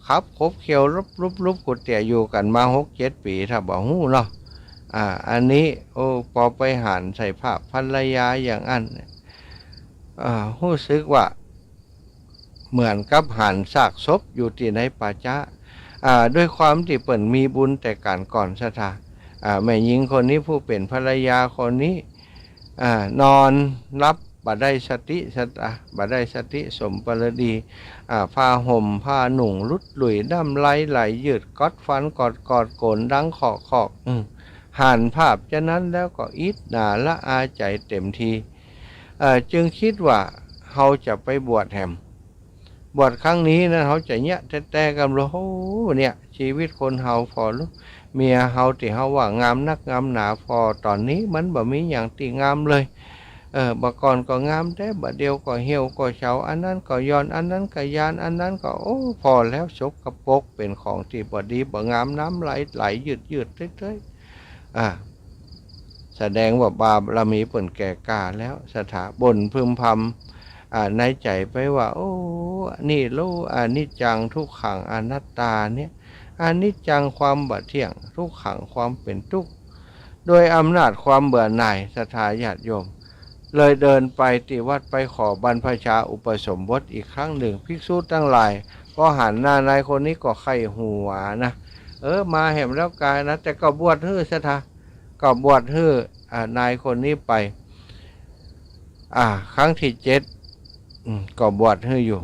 ขับขบเขี้ยวลุบๆๆ กูเตี้ย อยู่กั๋นมาหกเจ็ดปี๋ ถ้าบ่ฮู้เนาะ อ่า อันนี้ โอ้ ปอไปหันใส่ภาพภรรยาอย่างอั้น อ่า ฮู้สึกว่าเหมือนกับหันซากศพอยู่ตี้ในป่าจ๊า อ่า ด้วยความตี้เปิ้นมีบุญแต่ก๋านก่อน ศรัทธา อ่า แม่ญิงคนนี้ผู้เป๋นภรรยาคนนี้ อ่า นอนหลับบ่ได้สติ ศรัทธา บ่ได้สติสมปรดี อ่า ผ้าห่มผ้าหนุ่งหลุดหลุย น้ำลายไหลยืด ก๊อดฟันกอดกอด โก๋นดังคอกคอก อืม หันภาพจานั้นแล้วก็อิจฉาละอาใจ๋เต๋มที เอ่อ จึงกึ๊ดว่า เฮาจะไปบวชแหม บวชครั้งนี้นั้น เฮาจะเยียะแต๊ๆ กำลอ โอ้ เนี่ย ชีวิตคนเฮาผ่อลุ เมียเฮาตี้เฮาว่างามนักงามหนา ผ่อต๋อนนี้มันบ่มีหยังตี้งามเลย เออ บ่าก่อนก็งามแต๊ บ่าเดี่ยวก็เหี่ยวก็เฉา อันนั้นก็ย่อน อันนั้นก็ยาน อันนั้นก็ โอ้ ผ่อแล้วสกปรก เป๋นของตี้บ่ดีบ่งาม น้ำลายไหลยืดๆ เต๊ยๆ อ่า แสดงว่าบารมีเปิ้นแก่กล้าแล้ว ศรัทธา บ่นพึมพำ อ่า ในใจ๋ไปว่า โอ้ นี่โล อนิจจัง ทุกขัง อนัตตาเนี่ย อนิจจัง ความบ่เที่ยง ทุกขัง ความเป๋นตุ๊กข์ โดยอำนาจความเบื่อหน่าย ศรัทธาญาติโยม เลยเดินไปตี้วัด ไปขอบรรพชาอุปสมบทอีกครั้งนึ่ง ภิกษุตังหลาย ปอหันหน้านายคนนี้ก็ใค่หัวนะ เออ มาแหมแล้วกานะ แต่ก็บวชหื้อ ศรัทธา ก็บวชหื้อ อ่า นายคนนี้ไป อ่า ครั้งตี้เจ็ด อืม ก็บวชหื้ออยู่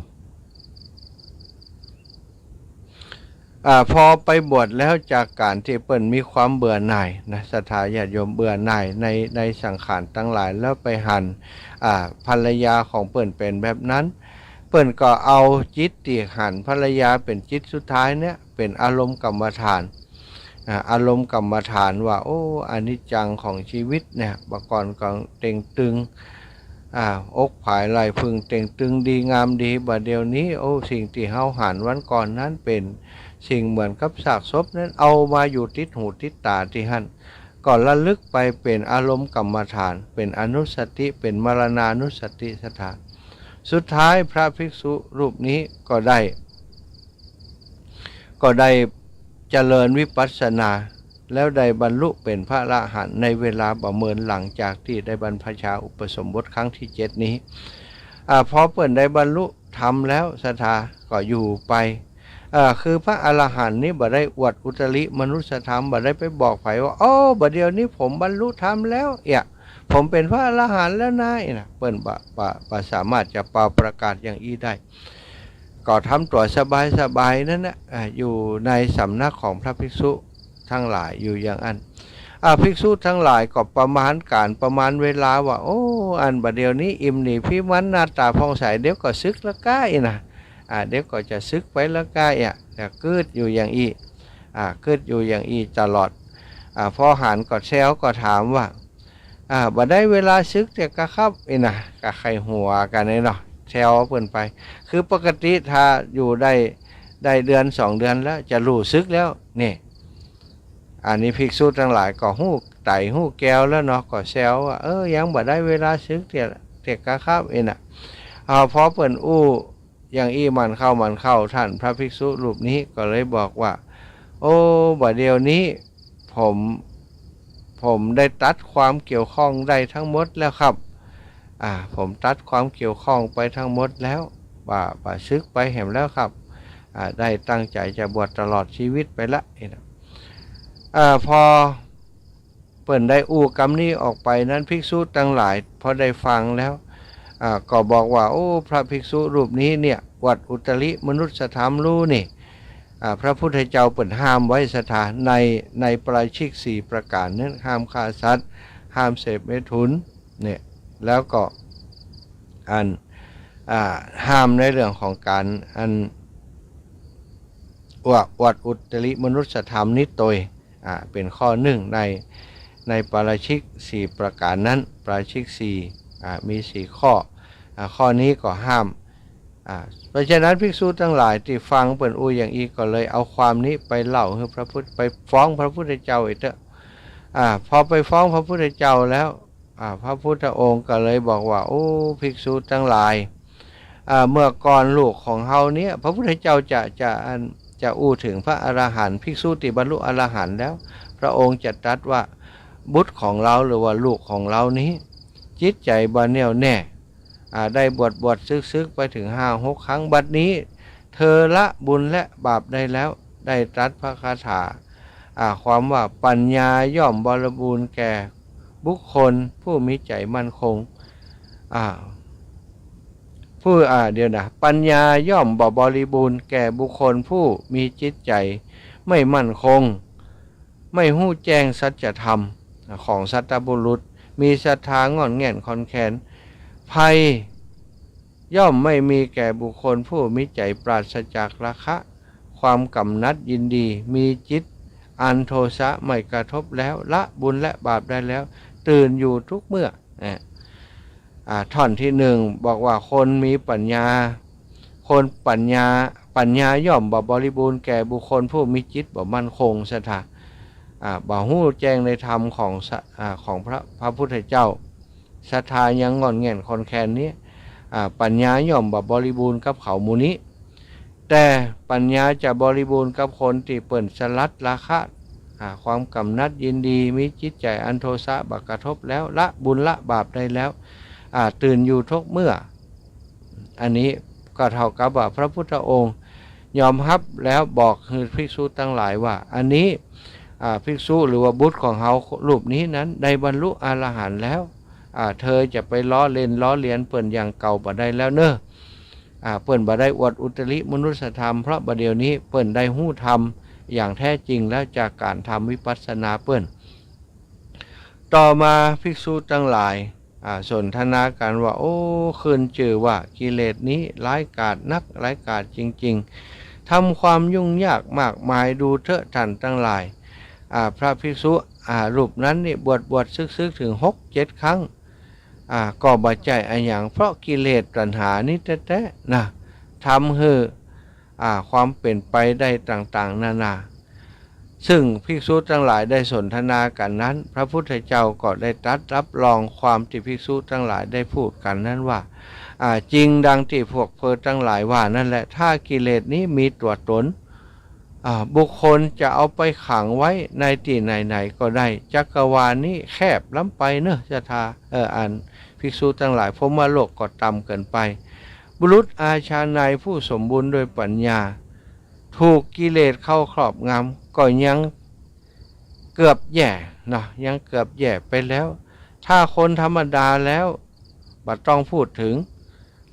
อ่า พอไปบวชแล้ว จากก๋านตี้เปิ้นมีความเบื่อหน่ายนะ ศรัทธาญาติโยม เบื่อหน่ายใน ในสังขารตังหลาย แล้วไปหัน อ่า ภรรยาของเปิ้นเป๋นแบบนั้น เปิ้นก็เอาจิตตี้หันภรรยาเป๋นจิตสุดท้ายเนี่ย เป๋นอารมณ์กรรมฐาน อ่า อารมณ์กรรมฐานว่า โอ้ อนิจจังของชีวิตเนี่ย บ่าก่อนก็เต่งตึง อ่า อกผายไหล่ผึ่ง เต่งตึงดีงามดี บ่าเดี่ยวนี้ โอ้ สิ่งตี้เฮาหันวันก่อนนั้นเป๋นสิ่งเหมือนกับซากศพนั้น เอามาอยู่ติดหูติดต๋าตี้หั้น ก็ระลึกไปเป๋นอารมณ์กรรมฐาน เป๋นอนุสติ เป๋นมรณานุสติ ศรัทธา สุดท้ายพระภิกษุรูปนี้ก็ได้ ก็ได้เจริญวิปัสสนา แล้วได้บรรลุเป๋นพระอรหันต์ในเวลาบ่เมินหลังจากตี้ได้บรรพชาอุปสมบทครั้งตี้เจ็ดนี้ อ่า พอเปิ้นได้บรรลุธรรมแล้ว ศรัทธา ก็อยู่ไป เอ่อ คือพระอรหันต์นี้บ่ได้อวดอุตริมนุสธรรม บ่ได้ไปบอกใผว่า โอ้ บ่าเดี่ยวนี้ผมบรรลุธรรมแล้ว เอี่ย ผมเป๋นพระอรหันต์แล้วนะ อี้นะ เปิ้นบ่ บ่ บ่สามารถจะเป่าประกาศอย่างอี้ได้ ก็ทำตั๋วสบายๆ นั้นนะ อ่า อยู่ในสำนักของพระภิกษุทั้งหลายอยู่อย่างอั้น อ่า ภิกษุทั้งหลายก็ประมาณก๋านประมาณเวลาว่า โอ้ อันบ่าเดี่ยวนี้อิ่มหนีพิมันหน้าต๋าผ่องใส เดี๋ยวก็สึกละก้า อี้นะ อ่า เดี๋ยวก็จะสึกไปละก้า อี้ จะกึ๊ดอยู่อย่างอี้ อ่า กึ๊ดอยู่อย่างอี้ตลอด อ่า พอหันก็แซวก็ถามว่า อ่า บ่ได้เวลาสึกเตื้อก่าครับ อี้นะ ก็ใค่หัวกั๋นเนี่ยเนาะ แซวเปิ้นไป คือปกติถ้าอยู่ได้ ได้เดือนสองเดือนแล้วจะฮู้สึกแล้ว นี่ อันนี้ภิกษุตังหลายก็ฮู้ไต๋ฮู้แกวแล้วเนาะ ก็แซวว่า เออ ยังบ่ได้เวลาสึกเตื้อ เตื้อก่าครับ อี้นะ อ่า พอเปิ้นอู้อย่างอี้หมั่นเข้าหมั่นเข้า ท่านพระภิกษุรูปนี้ก็เลยบอกว่า โอ้ บ่าเดี่ยวนี้ ผม ผมได้ตัดความเกี่ยวข้องได้ทั้งหมดแล้วครับ อ่า ผมตัดความเกี่ยวข้องไปทั้งหมดแล้ว บ่า บ่าสึกไปแหมแล้วครับ อ่า ได้ตั้งใจ๋จะบวชตลอดชีวิตไปละ อี้นะ อ่า พอเปิ้นได้อู้กำนี้ออกไปนั้น ภิกษุตังหลายพอได้ฟังแล้ว อ่า ก็บอกว่า โอ้ พระภิกษุรูปนี้เนี่ย อวดอุตริมนุสธรรมหรูนี่ อ่า พระพุทธเจ้าเปิ้นห้ามไว้ ศรัทธา ใน ในปาราชิกสี่ประก๋านนั้น ห้ามฆ่าสัตว์ ห้ามเสพเมถุน เนี่ย แล้วก็อัน อ่า ห้ามในเรื่องของก๋านอัน อวด อวดอุตริมนุสธรรมนี้ตวย อ่า เป๋นข้อนึ่งใน ในปาราชิกสี่ประก๋านนั้น ปาราชิกสี่ อ่า มีสี่ข้อ อ่า ข้อนี้ก็ห้าม อ่า เพราะฉะนั้นภิกษุตังหลายตี้ฟังเปิ้นอู้อย่างอี้ก็เลยเอาความนี้ไปเล่าหื้อพระพุทธ ไปฟ้องพระพุทธเจ้าอีกเต๊อะ อ่า พอไปฟ้องพระพุทธเจ้าแล้ว อ่า พระพุทธองค์ก็เลยบอกว่า โอ้ ภิกษุตังหลาย อ่า เมื่อก่อนลูกของเฮาเนี่ย พระพุทธเจ้าจะ จะอัน จะอู้เถิงพระอรหันต์ ภิกษุตี้บรรลุอรหันต์แล้ว พระองค์จะตรัสว่า บุตรของเฮาหรือว่าลูกของเฮานี้ จิตใจ๋บ่แน่วแน่ อ่า ได้บวชบวชสึกสึกไปเถิงห้าหกครั้ง บัดนี้เธอละบุญและบาปได้แล้ว ได้ตรัสพระคาถา อ่า ความว่า ปัญญาย่อมบริบูรณ์แก่บุคคลผู้มีใจ๋มั่นคง อ่า ผู้ อ่า เดี๋ยวนะ ปัญญาย่อมบ่บริบูรณ์แก่บุคคลผู้มีจิตใจ๋ไม่มั่นคง ไม่ฮู้แจ้งสัจธรรมของสัตบุรุษ มีศรัทธาง่อนแง่นคลอนแคลน ภัยย่อมไม่มีแก่บุคคลผู้มีใจ๋ปราศจากราคะ ความกำหนัดยินดี มีจิตอันโทสะไม่กระทบแล้ว ละบุญและบาปได้แล้ว ตื่นอยู่ทุกเมื่อ นะ อ่า ท่อนที่หนึ่งบอกว่า คนมีปัญญา คนปัญญา ปัญญาย่อมบ่บริบูรณ์แก่บุคคลผู้มีจิตบ่มั่นคง ศรัทธา อ่า บ่ฮู้แจ้งในธรรมของสะ อ่า ของพระ พระพุทธเจ้า ศรัทธายังง่อนแง่นคลอนแคลนนี้ อ่า ปัญญาย่อมบ่บริบูรณ์กับเขาหมู่นี้ แต่ปัญญาจะบริบูรณ์กับคนตี้เปิ้นสลัดราคะ อ่า ความกำหนัดยินดี มีจิตใจ๋อันโทสะบ่กระทบแล้ว ละบุญละบาปได้แล้ว อ่า ตื่นอยู่ทุกเมื่อ อันนี้ก็เท่ากับว่าพระพุทธองค์ยอมฮับแล้วบอกหื้อภิกษุตังหลายว่า อันนี้ อ่า ภิกษุหรือว่าบุตรของเฮารูปนี้นั้นได้บรรลุอรหันต์แล้ว อ่า เธอจะไปล้อเล่นล้อเลียนเปิ้นอย่างเก่าบ่ได้แล้วเน่อ อ่า เปิ้นบ่ได้อวดอุตริมนุสธรรม เพราะบ่าเดี่ยวนี้เปิ้นได้ฮู้ธรรมอย่างแท้จริงแล้วจากก๋านทำวิปัสสนาเปิ้น ต่อมาภิกษุตังหลาย อ่า สนทนากั๋นว่า โอ้ ขึ้นจื้อว่ากิเลสนี้ร้ายกาจนัก ร้ายกาจจริงๆ ทำความยุ่งยากมากมาย ดูเต๊อะต้านตังหลาย อ่า พระภิกษุ อ่า รูปนั้นนี่บวชบวชสึกๆ เถิงหกเจ็ดครั้ง อ่า ก็บ่ใจ้อะหยัง เพราะกิเลสตัณหานี้แต๊ๆ นะ ทำหื้อ อ่า ความเป๋นไปได้ต่างๆ นานา ซึ่งภิกษุตังหลายได้สนทนากั๋นนั้น พระพุทธเจ้าก็ได้ตรัสรับรองความตี้ภิกษุตังหลายได้พูดกั๋นนั้นว่า อ่า จริงดังตี้พวกเธอตังหลายว่านั่นแหละ ถ้ากิเลสนี้มีตั๋วตน อ่า บุคคลจะเอาไปขังไว้ในตี้ไหนๆ ก็ได้ จักรวาลนี้แคบล้ำไปเนอะศรัทธา เออ อันภิกษุตังหลาย พรหมโลกก็ต่ำเกินไป บุรุษอาชาไนยผู้สมบูรณ์ด้วยปัญญา ถูกกิเลสเข้าครอบงำ ก็ยังเกือบแย่เนาะ ยังเกือบแย่ไปแล้ว ถ้าคนธรรมดาแล้ว บ่ต้องพูดเถิง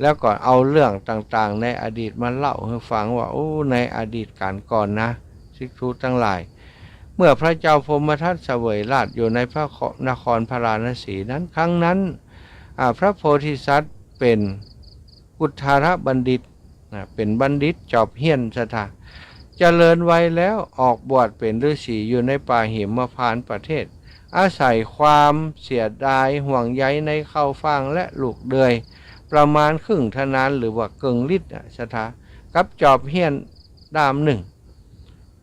แล้วก็เอาเรื่องต่างๆ ในอดีตมาเล่าหื้อฟังว่า โอ้ ในอดีตกาลก่อนนะ ภิกษุตังหลาย เมื่อพระเจ้าพรหมทัตเสวยราชย์อยู่ในพระนครพาราณสีนั้น ครั้งนั้น อ่า พระโพธิสัตว์เป๋นกุฏารบัณฑิต นะ เป๋นบัณฑิตจอบเฮี้ยนศรัทธา เจริญวัยแล้วออกบวชเป๋นฤๅษีอยู่ในป่าหิมพานต์ประเทศ อาศัยความเสียดายห่วงใยในข้าวฟ่างและลูกเดือย ประมาณครึ่งทนานหรือว่าเกิ่งลิตรน่ะศรัทธา กับจอบเฮี้ยนด้ามนึ่ง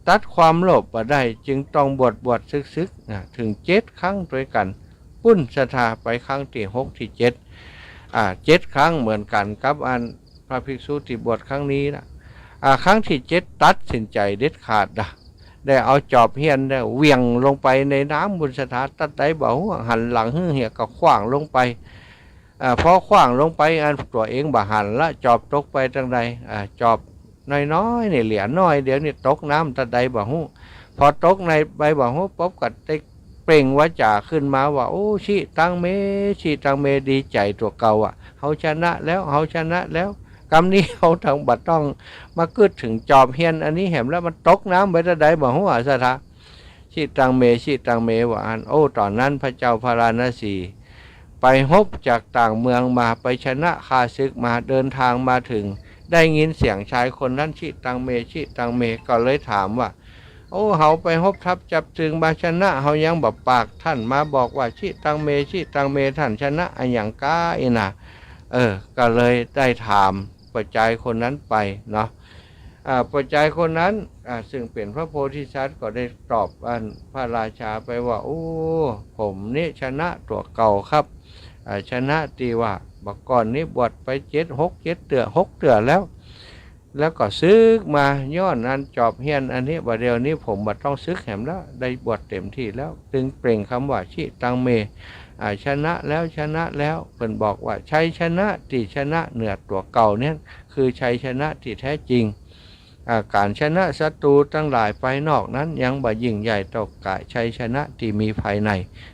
ตัดความโลภบ่ได้ จึงต้องบวชบวชสึกๆ นะ เถิงเจ็ดครั้งตวยกั๋น ปุ้นศรัทธา ไปครั้งตี้หกตี้เจ็ด อ่า เจ็ดครั้งเหมือนกั๋นกับอันพระภิกษุตี้บวชครั้งนี้นะ อ่า ครั้งตี้เจ็ดตัดสินใจ๋เด็ดขาดนะ ได้เอาจอบเฮี้ยนเนี่ยเหวี่ยงลงไปในน้ำปุ้นศรัทธา ตัดใดบ่ฮู้ หันหลังหื้อเหียก็ขว้างลงไป อ่า พอขว้างลงไป อันตั๋วเองบ่หันละ จอบตกไปตางใด อ่า จอบน้อยๆ นี่ เหรียญน้อยเดียวนี่ ตกน้ำตัดใดบ่ฮู้ พอตกในใดบ่ฮู้ปุ๊บ ก็ได้เปล่งวาจาขึ้นมาว่า โอ้ ชิตังเม ชิตังเม ดีใจ๋ตั๋วเก่าอะ เฮาชนะแล้ว เฮาชนะแล้ว กำนี้เฮาต้อง บ่ต้องมากึ๊ดเถิงจอบเฮี้ยนอันนี้แหมแล้ว มันตกน้ำไปตัดใดบ่ฮู้อะศรัทธา ชิตังเม ชิตังเม ว่าอั้น โอ้ ต๋อนนั้นพระเจ้าพาราณสี ไปฮบจากต่างเมืองมา ไปชนะข้าศึกมา เดินทางมาเถิง ได้ยินเสียงชายคนนั้น ชิตังเม ชิตังเม ก็เลยถามว่า โอ้ เฮาไปฮบทัพจับจึงมาชนะ เฮายังบ่ปาก ต้านมาบอกว่า ชิตังเม ชิตังเม ต้านชนะอะหยังก้าอี้นา เออ ก็เลยได้ถามป้อจายคนนั้นไปเนาะ อ่า ป้อจายคนนั้น อ่า ซึ่งเป๋นพระโพธิสัตว์ ก็ได้ตอบอันพระราชาไปว่า โอ้ ผมนี้ชนะตั๋วเก่าครับ อ่า ชนะตี้ว่าบ่าก่อนนี้บวชไปเจ็ด หก เจ็ดเตื้อ หกเตื้อแล้ว แล้วก็สึกมา ย้อนอันจอบเฮี้ยนอันนี้ บ่าเดี่ยวนี้ผมบ่ต้องสึกแหมแล้ว ได้บวชเต๋มตี้แล้ว จึงเปล่งกำว่า ชิตังเม อ่า ชนะแล้ว ชนะแล้ว เปิ้นบอกว่า ชัยชนะตี้ชนะเหนือตั๋วเก่าเนี่ย คือชัยชนะตี้แท้จริง อ่า ก๋านชนะศัตรูตังหลายภายนอกนั้น ยังบ่ยิ่งใหญ่เต้าก๋าชัยชนะตี้มีภายใน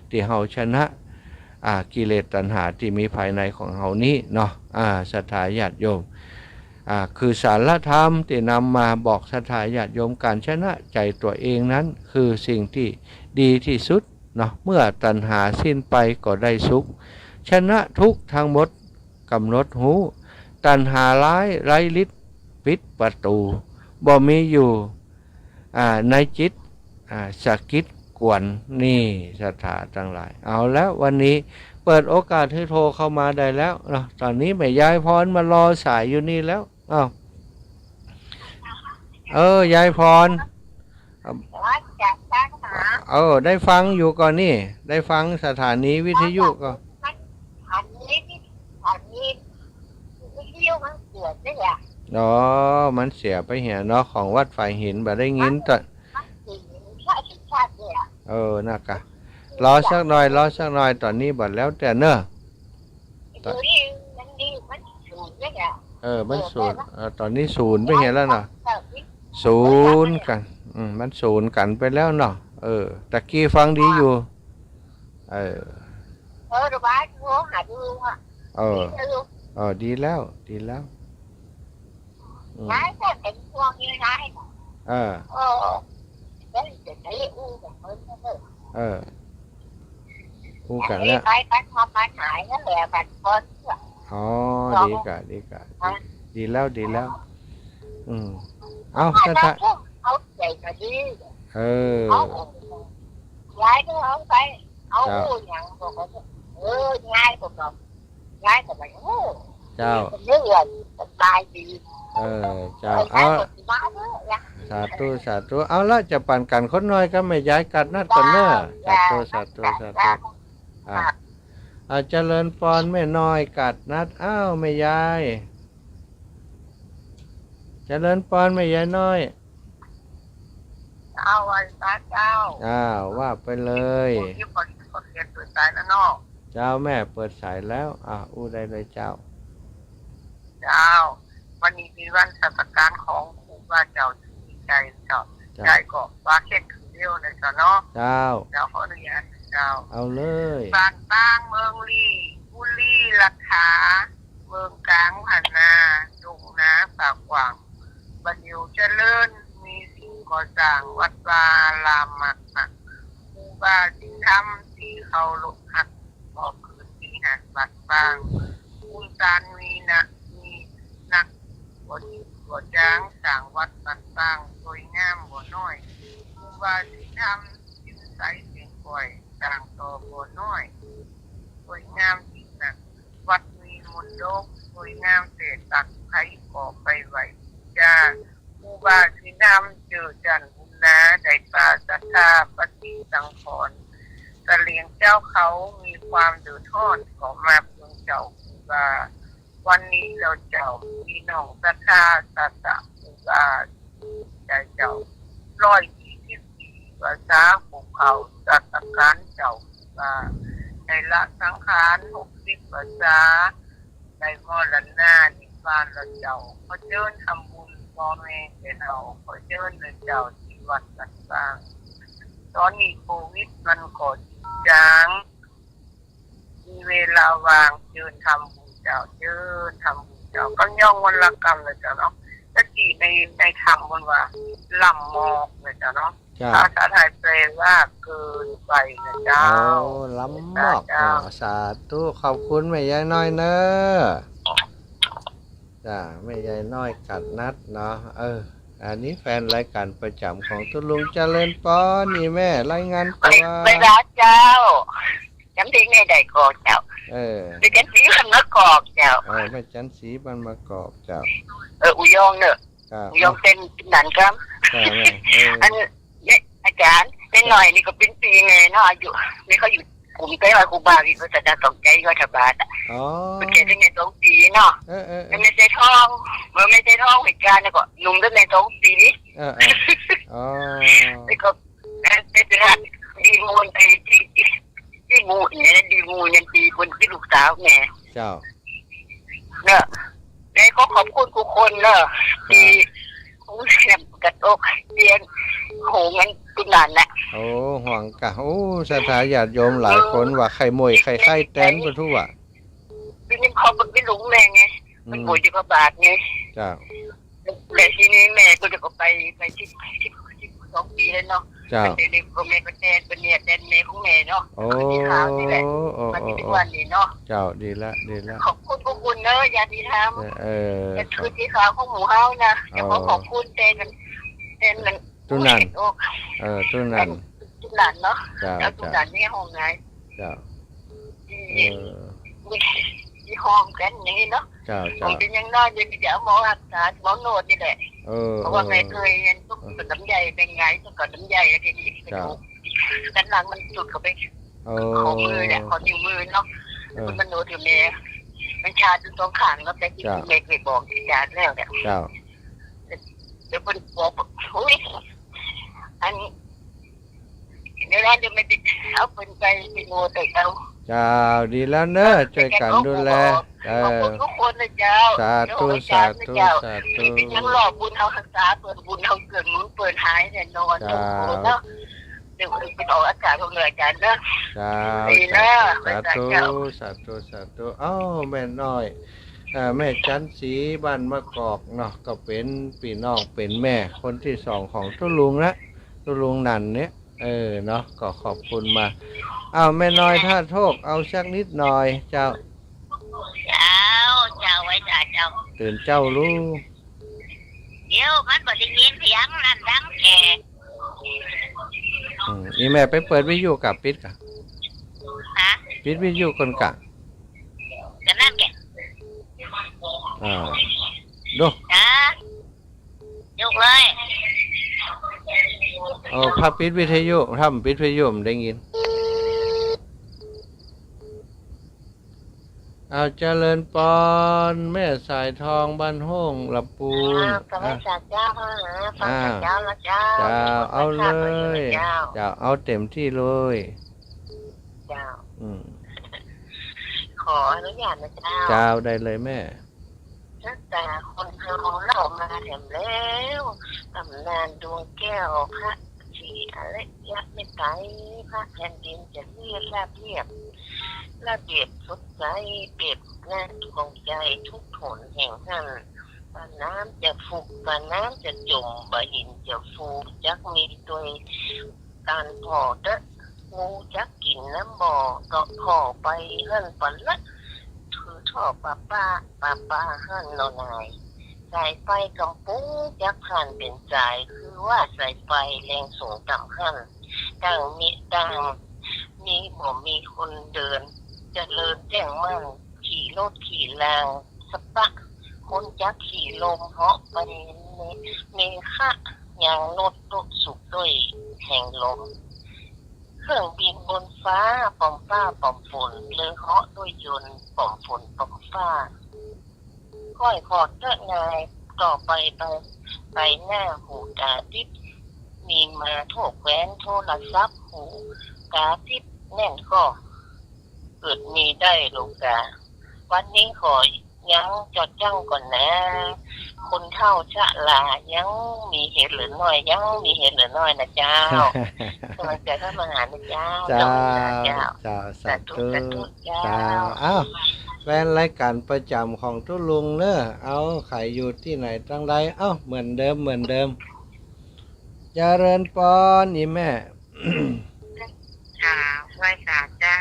ตี้เฮาชนะ อ่า กิเลสตัณหาตี้มีภายในของเฮานี้เนาะ อ่า ศรัทธาญาติโยม อ่า คือสารธรรมตี้นำมาบอกศรัทธาญาติโยม ก๋านชนะใจ๋ตั๋วเองนั้น คือสิ่งตี้ดีตี้สุดเนาะ เมื่อตัณหาสิ้นไปก็ได้สุข ชนะทุกข์ตังหมด ก๋ำหนดฮู้ ตัณหาร้ายไร้ฤทธิ์ปิดประตู๋ บ่มีอยู่ อ่า ในจิต อ่า สะกิดกวน นี่ศรัทธาตังหลาย เอาแล้ววันนี้เปิดโอกาสหื้อโทรเข้ามาได้แล้วเนาะ ต๋อนนี้แม่ยายพรมารอสายอยู่นี่แล้ว อ้าว เออ ยายพร เออ ได้ฟังอยู่ก่อนี่ ได้ฟังสถานีวิทยุก่อ อันนี้ อันนี้วิทยุมันเสียไปแล้ว อ๋อ มันเสียไปเหียเนาะ ของวัดฝายหิน บ่ได้ยินต๋อน มันเสีย ใช่ ใช่ เนี่ย เออ นะกะ รอสักหน่อย รอสักหน่อย ต๋อนนี้บ่แล้วแต่เนาะ ต๋อน เดี๋ยวนี้มันดี มันศูนย์แล้วเนี่ย เออ มันศูนย์ เออ ต๋อนนี้ศูนย์ไปเหียแล้วเนาะ เออ ศูนย์กั๋น อืม มันศูนย์กั๋นไปแล้วเนาะ เออ ตะกี้ฟังดีอยู่ เออ เออ เดี๋ยวว่าโทรหาดูอ่ะ เออ ดีแล้ว เออ ดีแล้ว ดีแล้ว อืม ยายก็เป๋นห่วงอยู่ ยายน่ะ เออ เออ เดี๋ยวจะได้อู้กับเปิ้นเนาะ เออ อู้กั๋นแล้ว ไปกั๋นมาปัญหานั่นแหละ บัดก่อน อ๋อ ดีกะ ดีกะ ดีแล้ว ดีแล้ว อืม เอ้า ถ้า ถ้า เอาใจ๋ก็ดี เออ เอา ยายก็เอาไป เอา เจ้า อู้หยังก็ ก็ เออ ยายก็ ก็ ยายก็บ่ฮู้ เจ้า เรื่องสบายดี เออ เจ้า เออ ยาย เอา ก็สิมาเด้อ สาธุ สาธุ เอาละ จะปันกั๋นคนหน่อยกับแม่ยาย กัดนัดก่อนเน่อ เจ้า สาธุ สาธุ สาธุ อ่ะ อ่ะ เจริญปอนแม่น้อย กัดนัด อ้าว แม่ยาย เจริญปอนแม่ยายน้อย เจ้า ไหว้พระเจ้า อ้าว ว่าไปเลย โอ้ย ขอ ขอเสียงเปิดสายแล้วเนาะ เจ้า แม่เปิดสายแล้ว อ่ะ อู้ได้เลยเจ้า เจ้า วันนี้เป๋นวันนมัสก๋านของครูบาเจ้าตี้ใจ๋เจ้า เจ้า ใจ๋ก็ว่าแค่คืนเดียวนะเจ้าเนาะ เจ้า เจ้า ขออนุญาตเจ้า เอาเลย บ้านตาง เมืองลี้ บุรีรัฐา เมืองก๋าง พันนา ดงนา ป่ากว้าง บ้านอยู่เจริญ มีสิ่งก่อสร้าง วัดวาอาราม ครูบาศีลธรรม ตี้เคารพฮัก บ่อเกิดวิหารวัดฟาง ภูมิต้านมีนะ มีนัก บ่จืดบ่จ๋าง สร้างวัดบ้านฟาง สวยงามบ่น้อย ครูบาศีลธรรม สินใสเสียงก้อย สร้างต่อบ่น้อย สวยงามยิ่งนัก วัดมีมนต์ดก สวยงามแต๊ตั๊ก ใผก็ไปไหว้บูชา ครูบาศีลธรรม เจิ่อจั้นบุญหนา ได้ปาศรัทธาปฏิสังขรณ์ เสลียงเจ้าเขามีความเดือดฮ้อน ก็มาเปิงเจ้าครูบา วันนี้เจ้า เจ้า ปี้น้องศรัทธา ศาสะครูบา ได้เจ้า ร้อยยี่สิบปี พรรษา พวกเขาสักการเจ้าครูบา ได้ละสังขาร หกสิบพรรษา ได้มรณานิพพานแล้วเจ้า ขอเจิญทำบุญ ป้อแม่แก่เฒ่า ขอเจิญเลยเจ้า ตี้วัดบ้านฟาง ต๋อนนี้โควิดมันก็หยุดยั้ง มีเวลาว่าง เจิญทำบุญเจ้า เจิญทำบุญเจ้า ก็ย้องวันละกำเลยเจ้าเนาะ ตะกี้ใน ในธรรมมันว่า ล้ำมอกเลยเจ้าเนาะ เจ้า ภาษาไทยแปลว่าเกินไปนะเจ้า โอ้ ล้ำมอก เจ้า อ๋อ สาธุ ขอบคุณแม่ยายน้อยเน่อ จ้า แม่ยายน้อยกัดนัดเนาะ เออ อันนี้แฟนรายการประจ๋ำของตุ๊ลุง เจริญปอน นี่แม่ รายงานตั๋ว เวลาเจ้า จ๋ำเตียงแม่ได้ก่อเจ้า เออ แม่จันทร์ศรีบ้านมะกอกเจ้า เออ แม่จันทร์ศรีบ้านมะกอกเจ้า เออ อุยองเน่อ ครับ อุยองเต้นนั้นครับ ครับแม่ เออ อัน เนี่ย อาจ๋ารย์ แม่น้อยนี่ก็เป๋นปี้แม่เนาะ อายุ นี่เขาอยู่กลุ่มใก้ว่าครูบาวิปัสสนาสองใจ๋วัดพระบาทอ่ะ อ๋อ เป๋นแก่ได้แม่สองปีเนาะ เออ เออ เออ แม่ใส่ท้อง เมื่อแม่ใส่ท้องเหตุการณ์แล้วก็หนุ่มได้แม่สองปี เออ เออ อ๋อ แล้วก็ แม่ไปหาดีมูลไปตี้ ตี้มูลเนี่ย ดีมูลเนี่ย ตี้คนตี้ลูกสาวแม่ เจ้า เนาะ แล้วก็ขอบคุณกู้คนเนาะ ตี้ ครับ โอ้ย แหมกระตกเตียง โห เงินตุนานน่ะ โอ้ ห่วงกะ โอ้ ศรัทธาญาติโยมหลายคนว่าใค่มวยใค่ไข้แตนก็ทั่ว ตี้นี่เขาบ่ได้หลงแม่ไง อืม มันป่วยอยู่พระบาทไง เจ้า แล้วทีนี้แม่ก็จะก็ไป ไปสิบ สิบ สิบสองปีแล้วเนาะ เจ้า แต่นี่ก็แม่ก็แตน เปิ้นเนี่ยแตนแม่ของแม่เนาะ โอ้ ตี้ขาวนี่แหละ โอ้ มาตี้ โอ้ ทุกวันนี้เนาะ เจ้า ดีละ ดีละ ขอบคุณกู้คนเนาะ ญาติธรรม เออ เออ เปิ้นคือตี้ขาวของหมู่เฮานะ เดี๋ยวขอ อ๋อ ขอบคุณแตน แตนมัน ตุ๊นั้น โอ้ เออ ตุ๊นั้น ตุ๊นั้นเนาะ เจ้า แล้วตุ๊นั้นนี่ห้องไหน เจ้า เออ มีห้องกั๋นอย่างนี้เนาะ เจ้า เจ้า ผมเป๋นยังน้อยอยู่ จะเอาหมอรักษา หมอโนดนี่แหละ เออ เพราะว่า เออ แม่เกยเห็นตุ๊กต๋นลำไย แบ่งไงตุ๊กต๋นลำไย แล้วทีนี้ เจ้า ด้านหลังมันสุดเข้าไป เออ ข้อมือเนี่ย ข้อนิ้วมือเนาะ เออ มันโนดอยู่แม่ มันชาทั้งสองข้างเนาะ แต่ที่ เจ้า แม่เกยบอกอาจ๋ารย์แล้วเนี่ย เจ้า เดี๋ยวเปิ้นบอก โอ้ย อัน เดี๋ยวนะ เดี๋ยวแม่จะเอาเปิ้นไป ไปโนดให้เขา เจ้า ดีแล้วเนาะ จ้า จ้วยกั๋นดูแล เออ ขอบคุณกู้คนนะเจ้า สาธุ เดี๋ยวอาจ๋ารย์นะเจ้า สาธุ สาธุ ตี้เปิ้นยังรอบุญเฮารักษา เปิ้นบุญเฮาเกื้อหนุน เปิ้นหายแน่นอน เจ้า ทุกคนเนาะ เดี๋ยวเปิ้นออกอาจ๋ารย์ของอาจ๋ารย์เนาะ เจ้า ดีนะ สาธุ เจ้า สาธุ สาธุ สาธุ เอ้า แม่น้อย อ่า แม่จันทร์ศรีบ้านมะกอกเนาะ ก็เป๋นปี้น้องเป๋นแม่คนตี้สองของตุ๊ลุงนะ ตุ๊ลุงนันเนี่ย เออ เนาะ ก็ขอบคุณมา อ้าว แม่น้อยท่าโทก เอาสักนิดหน่อย เจ้า เจ้า เจ้า ไหว้สาเจ้า ตื่นเจ้าลูก เดี๋ยวมันบ่ได้ยินเสียงนั่นดังแก่ อืม อีแม่ไปเปิดวิทยุก่ะ ปิดก่ะ ฮะ ปิดวิทยุก่อนก่ะ ก็นั่นแก่ อ่า ดู ฮะ ยกเลย เออ ถ้าปิดวิทยุ ถ้าบ่ปิดวิทยุมันได้ยิน อ้าว เจริญปอน แม่สายทองบ้านโฮ่ง ลำปูน อ้าว กราบไหว้สาเจ้า ฟังสาเจ้านะเจ้า เจ้า เอาเลย เจ้า เอาเต็มตี้เลย เจ้า อืม ขออนุญาตนะเจ้า เจ้า ได้เลยแม่ ตั้งแต่คนเฮาเล่ามาแถมแล้ว ต๋ำนานดวงแก้วพระศรีอริยะเมตไตร พระแผ่นดินจะเรียบราบเรียบ ระเบียบสดใส เปรียบหน้าของใจทุกหนแห่งหั้น บ่าน้ำจะፉก บ่าน้ำจะจ่ม บ่าหินจะฟู จักมีตวย ก๋านผ่อเต๊อะ งูจักกิ๋นน้ำบ่อ ก็ผ่อไปหั้นปะละ ถือถ่อประปา ประปาหั้นหนอหนาย สายไฟก๋ำปูจักผ่านเป๋นสาย คือว่าสายไฟแรงสูงต่ำหั้น ต่างมี ต่างมีบ่มีคนเดิน เจริญแจ้งมั่น ขี่รถขี่ราง สะปะ คนจักขี่ลมเหาะไป เม เมฆะ ยางรถตกสุกด้วยแห่งลม เครื่องบินบนฟ้า ป้อมฟ้า ป้อมฝน เรือเหาะด้วยยนต์ ป้อมฝน ป้อมฟ้า ค่อยขอดเต๊อะนาย ต่อไปไป ไปหน้าหูต๋าติ๊บ มีมาโทษแคว้นโทรศัพท์ หูต๋าติ๊บแน่นก็ เกิดมีได้โลกา วันนี้ขอ ยังจอดจั้งก่อนนะ คนเฒ่าชะรายังมีเหลือน้อย ยังมีเหลือน้อยนะเจ้า ก๋ำลังใจ๋เข้ามาหานะเจ้า เจ้า เจ้า เจ้า สาธุ สาธุ สาธุเจ้า เจ้า อ้าว แฟนรายก๋านประจำของตุ๊ลุงเน่อ เอา ใผอยู่ตี้ไหนตังใด เอ้า เหมือนเดิม เหมือนเดิม เจริญปอน อี่แม่ เจ้า ไหว้สาเจ้า